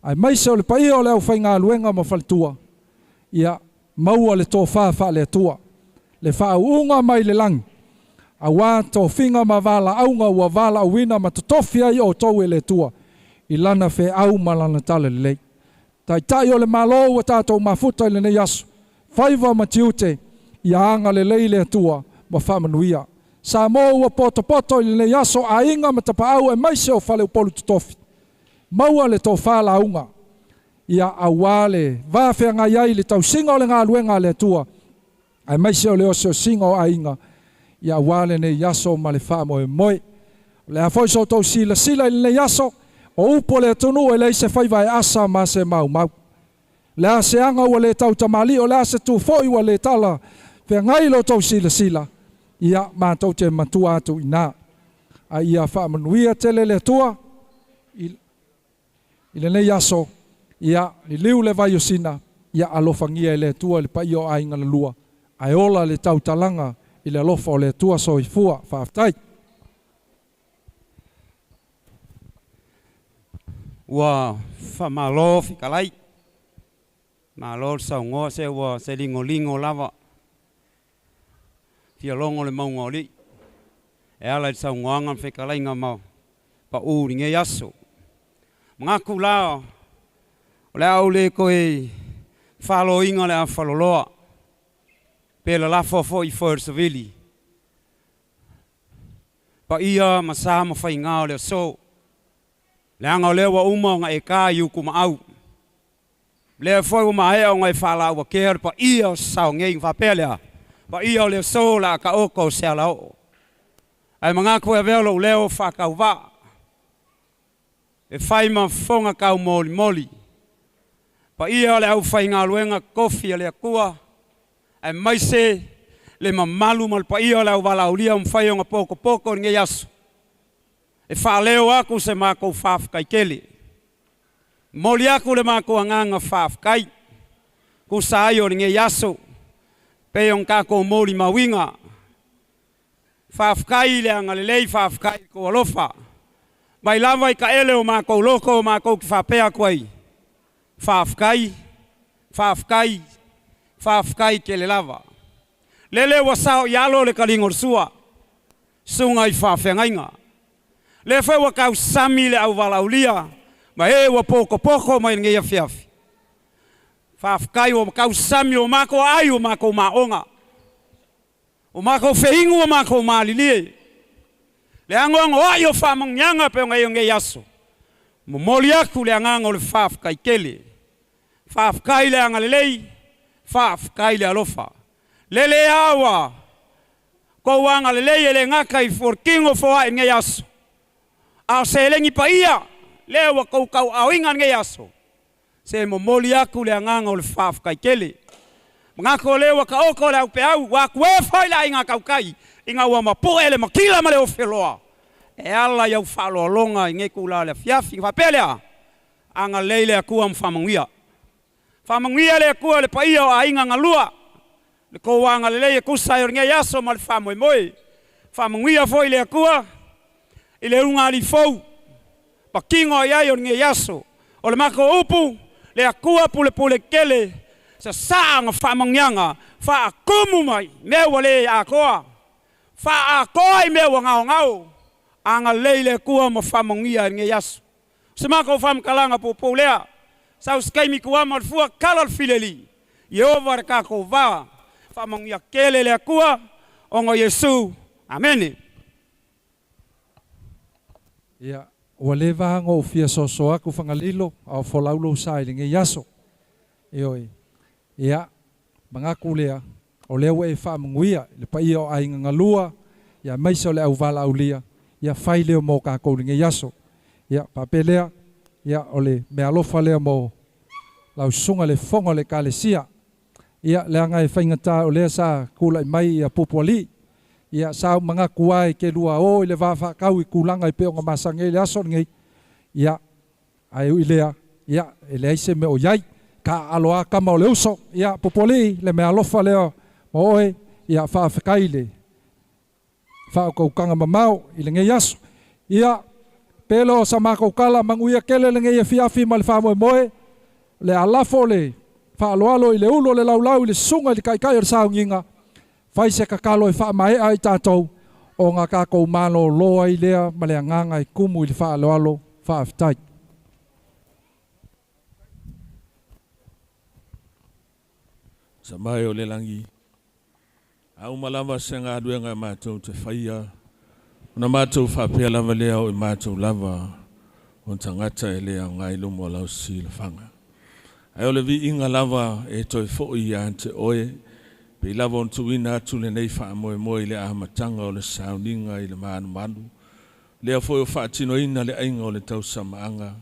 aemaise o le paia o le aufaigaluega ma faletua, ia maua le tofa faale-Atua, le faauuga mai le lagi, aua tofiga ma valaauga ua valaauina ma totofi ai outou e le Atua i Lana feau ma Lana talalelei. Taitai o le Malo ua tatou mafuta i lenei aso, faiva ma tiute, ia agalelei le Atua ma faamanuia. Samoa ua potopoto i lenei aso, aiga ma tapaau aemaise o faleupolu totofi. Maua le tofa lauga, ia aua le va feagai ai i le tausiga o le galuega a le Atua, aemaise o le osiosiga o aiga, ia aua lenei aso ma le faamoemoe. O le a foi so outou silasila i lenei aso, o upu a le atunuu e leai se faiva e asa ma se maumau. O le a se aga ua le tautamalii, o le a se tu foi ua le tala feagai lo outou silasila, ia matou te matua atu i ina. A ia faamanuia tele le Atua i I lenei aso, ia, liliu le vai o Sina, ia alofagia e le Atua le paia o aiga na lua, ae ola le tautalaga i le alofa o le Atua. Soifua. Faafetai. Ua faamalo fetalai, malo le saunoa se ua se ligoligo lava fia logo le mauga o alii e ala i le saunoaga ma fetalaiga ma pau i lenei aso. Manatu la o le a ou le toe faloina le afaloloa pe lalafo foi i foe o le savili, paia ma sa ma faiga o le aso, leaga o lea ua uma ona e ta i utumaau. Lea foi ua maea ona e faalauatea le paia o Sasae nei ona faapea lea, paia o le aso o le a taoto o se alaoo. Ae manatu e avea lou leo faatauvaa e fai ma fofoga taumolimoli, paia o le aufaigaluega tofi a le Atua, aemaise le mamalu ma le paia o le auvalaaulia ua mafai ona potopoto i lenei aso e faaleo atu se matou faafetai tele. Momoli atu le matou agaga faafetai, tusa ai o lenei aso, pei ona tatou molimauina. Faafetai i le agalelei, faafetai i le tou alofa. Mai lava i taele o matou loto matou te faapea atu ai, faafetai, faafetai, faafetai tele lava. Lele ua sao i alo le taliga o le sua, susuga i faafeagaiga. Lea foi ua tausami le auvalaaulia ma e ua potopoto mai lenei afiafi. Faafetai ua tausami o matou aai o matou maoga, o matou feinu o matou malilie. Le anoanoai o faamanuiaga pei ona i ai lenei aso. Momoli atu le agaga o le faafetai tele. Faafetai le agalelei, faafetai le alofa. Lele aua tou agalelei e le gata i fuatino foai i lenei aso, a o seleni paia lea ua tou tauaaoina i lenei aso, se momoli atu le agaga o le faafetai tele. Manatu o lea ua taoto le aupeau, ua atu e foi le aiga tautai ina ua mapu'e le matila ma le ofeloa e ala i au faaaloaloga i lenei itula o le afiafi. Ona faapea lea, agalelei le Atua ma faamanuia. Faamanuia le Atua i le paia o aiga na lua, le tou agalelei e tusa ai o lenei aso ma le faamoemoe. Faamanuia foi le Atua i le ulugalii fou patino ai ai o lenei aso. O le matou upu, le Atua pulepule tetele, sasaa ana faamanuiaga, faatumu mai mea ua le atoa, faaatoa i mea ua gaogao. Agalelei le Atua ma faamanuia i lenei aso. O se matou faamatalaga puupuu lea, sau se taimi tuama o le fua tala o le fileli, Ieova le tatou va, faamanuia tele le Atua ona o Iesu. Amene. Ia, ua leva lava ona ou fia soasoa atu Fagalilo a o folau lou sa i lenei aso. Ioe. Ia, manatu lea, o lea ua e faamanuia i le paia o aiga galua, ia aemaise o le auvalaaulia, ia fai leo mo tatou i lenei aso. Ia, faapea lea, ia, o le meaalofa lea mo lau susuga i le Fofoga o le Ekalesia. Ia, leaga e faigata o lea sa tulai mai ia Pupualii. Ia, sa ou manatu lava e te lua o i le va faatau i tulaga e pei ona masani ai le aso lenei. Ia, ae ui i lea, ia, e leai se mea o i ai. Taaalo lava tama o le uso. Ia, Pupualii, le meaalofa lea mo oe, ia, faafetai i le faautautaga mamao i lenei aso. Ia, pele o sa matou tala, manuia tele lenei afiafi ma le faamoemoe, le a lafo le faaaloalo i le ulu o le laulau i le susuga i le Taitai o le Sauniga, fai se tatalo e faamaea ai tatou, ona tatou malolo ai lea ma le agaga e tumu i le faaaloalo. Faafetai. Sa mai o le lagi, a uma lava se galuega matou te faia, ona matou faapea lava lea o i matou lava o tagata e le aoga i luma o lau silafaga. Ae o le viiga lava e toe fo'i ia te oe, pei lava ona tuuina atu lenei faamoemoe i le amataga o le sauniga i le malumalu, lea foi o faatinoina le aiga o le tausamaaga,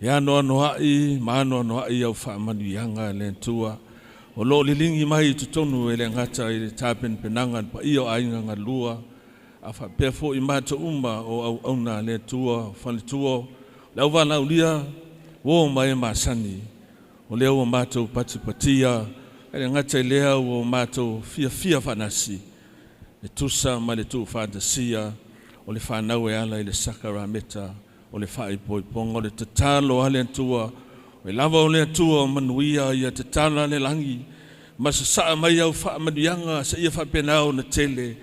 e anoanoai ma anoanoai au faamanuiaga le Atua o lo o liligi mai i totonu e le gata i le tapenapenaga le paia o aiga galua, a faapea foi matou uma o auauna le Atua, faletua, le auvalaulia, uo ma e masani, o lea ua matou patipatia, e le gata i lea ua matou fiafia faanasi, e tusa ma le tuufaatasia o le fanau e ala i le sakarameta o le faaipoipoga o le tatalo a le Atua, o e lava o le Atua o manuia ia tatala le lagi, ma sasaa mai au faamanuiaga seia faapena ona tele,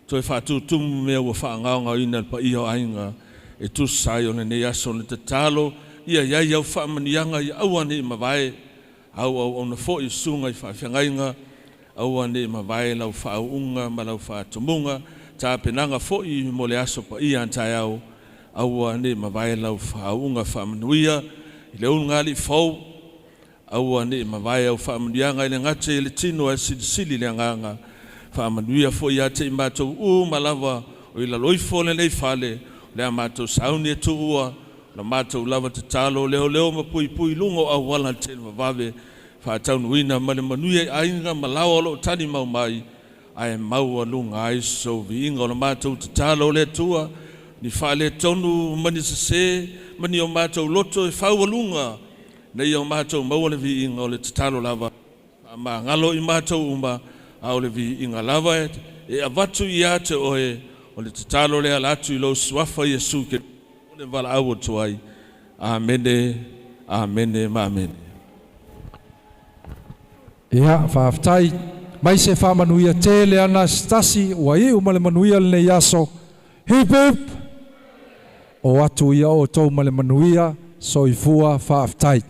toe faatutumu mea ua faagaogaoina le paia o aiga, e tusa ai o lenei aso le tatalo, ia iai au faamanuiaga ia aua ne i mavae, au auauna foi susuga i faafeagaiga, aua ne i mavae lau faauuga ma lau faatomuga, tapenaga foi mo le aso paia a taeao, aua ne i mavae lau faauuga faamanuia i le ulugalii fou, aua ne i mavae au faamanuiaga i le gata i le tino ae silisili le agaga, faamanuia foi ia te i matou uma lava o i lalo ifo o lenei fale, o le a matou sauni e tuua, la matou lava tatalo leoleo ma puipui luga o auala televavave, faataunuuina ma le manuia i aiga ma laoa o lo o tali mau mai, ae maualuga ai sou viiga o le matou tatalo o le Atua, ni faaletonu ma ni sese ma ni o matou loto e faualuga, na ia o matou maua le viiga o le tatalo lava, faamagalo i matou uma, a o le viiga lava e avatu ia te oe, o le tatalo lea ala atu i lou suafa Iesu ke o le valaau atu ai. Amene, amene ma amene. Ia, faafetai. Mai se faamanuia tele ana se tasi ua iu ma le manuia lenei aso. Hip hip! O atu ia outou ma le manuia, soifua faafetai.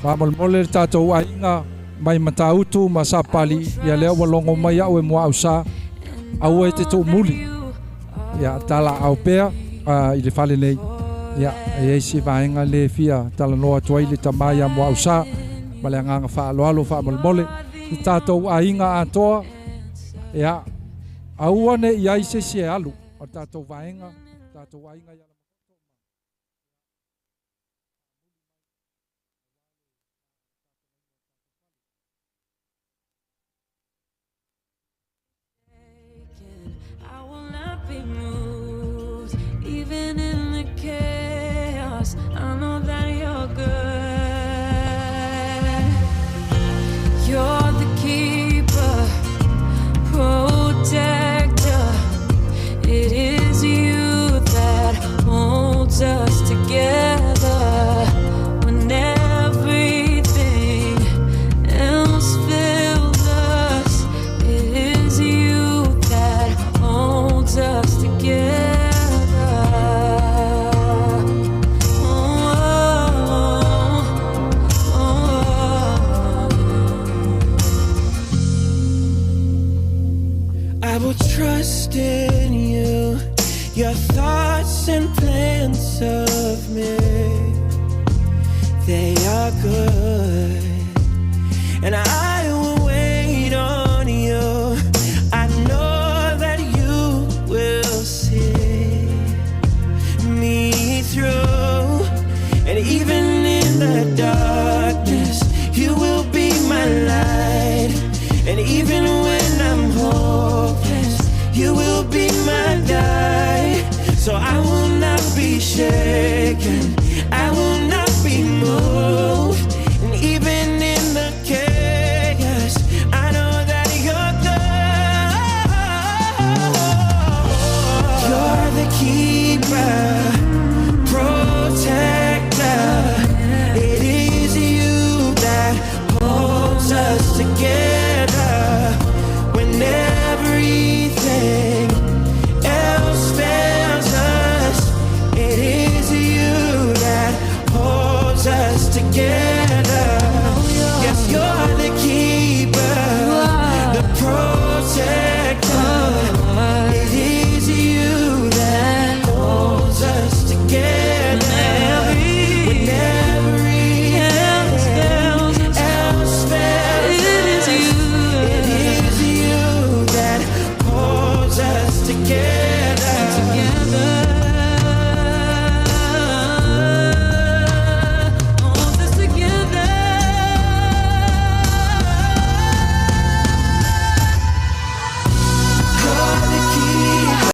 Faamolemole le tatou aiga. mai Matautu ma Sapapalii, ia lea ua logo mai a'u e Muausā, aua e te tu'umuli. Ia tala'au pea i le fale nei. Ia e iai se vaega lē fia talanoa atu ai le tamā iā Muausā ma le agaga fa'aaloalo fa'amolemole i tatou aiga atoa. Ia aua ne'i ai se isi e alu o le tatou vaega tatou aiga ia I will not be moved, even in the chaos. I know that you're good. You're the keeper, protector. It is you that holds us together when everything else fails us. It is you that holds us together. Oh, oh, oh. I will trust in you, your thoughts and plans of me. They are good, and I will wait on you. I know that you will see me through, and even in the darkness, you will be my light. And even when I'm hopeless, you will be my guide. So I will not be shaken, I will not be moved. And even in the chaos, I know that you're good. You're the keeper,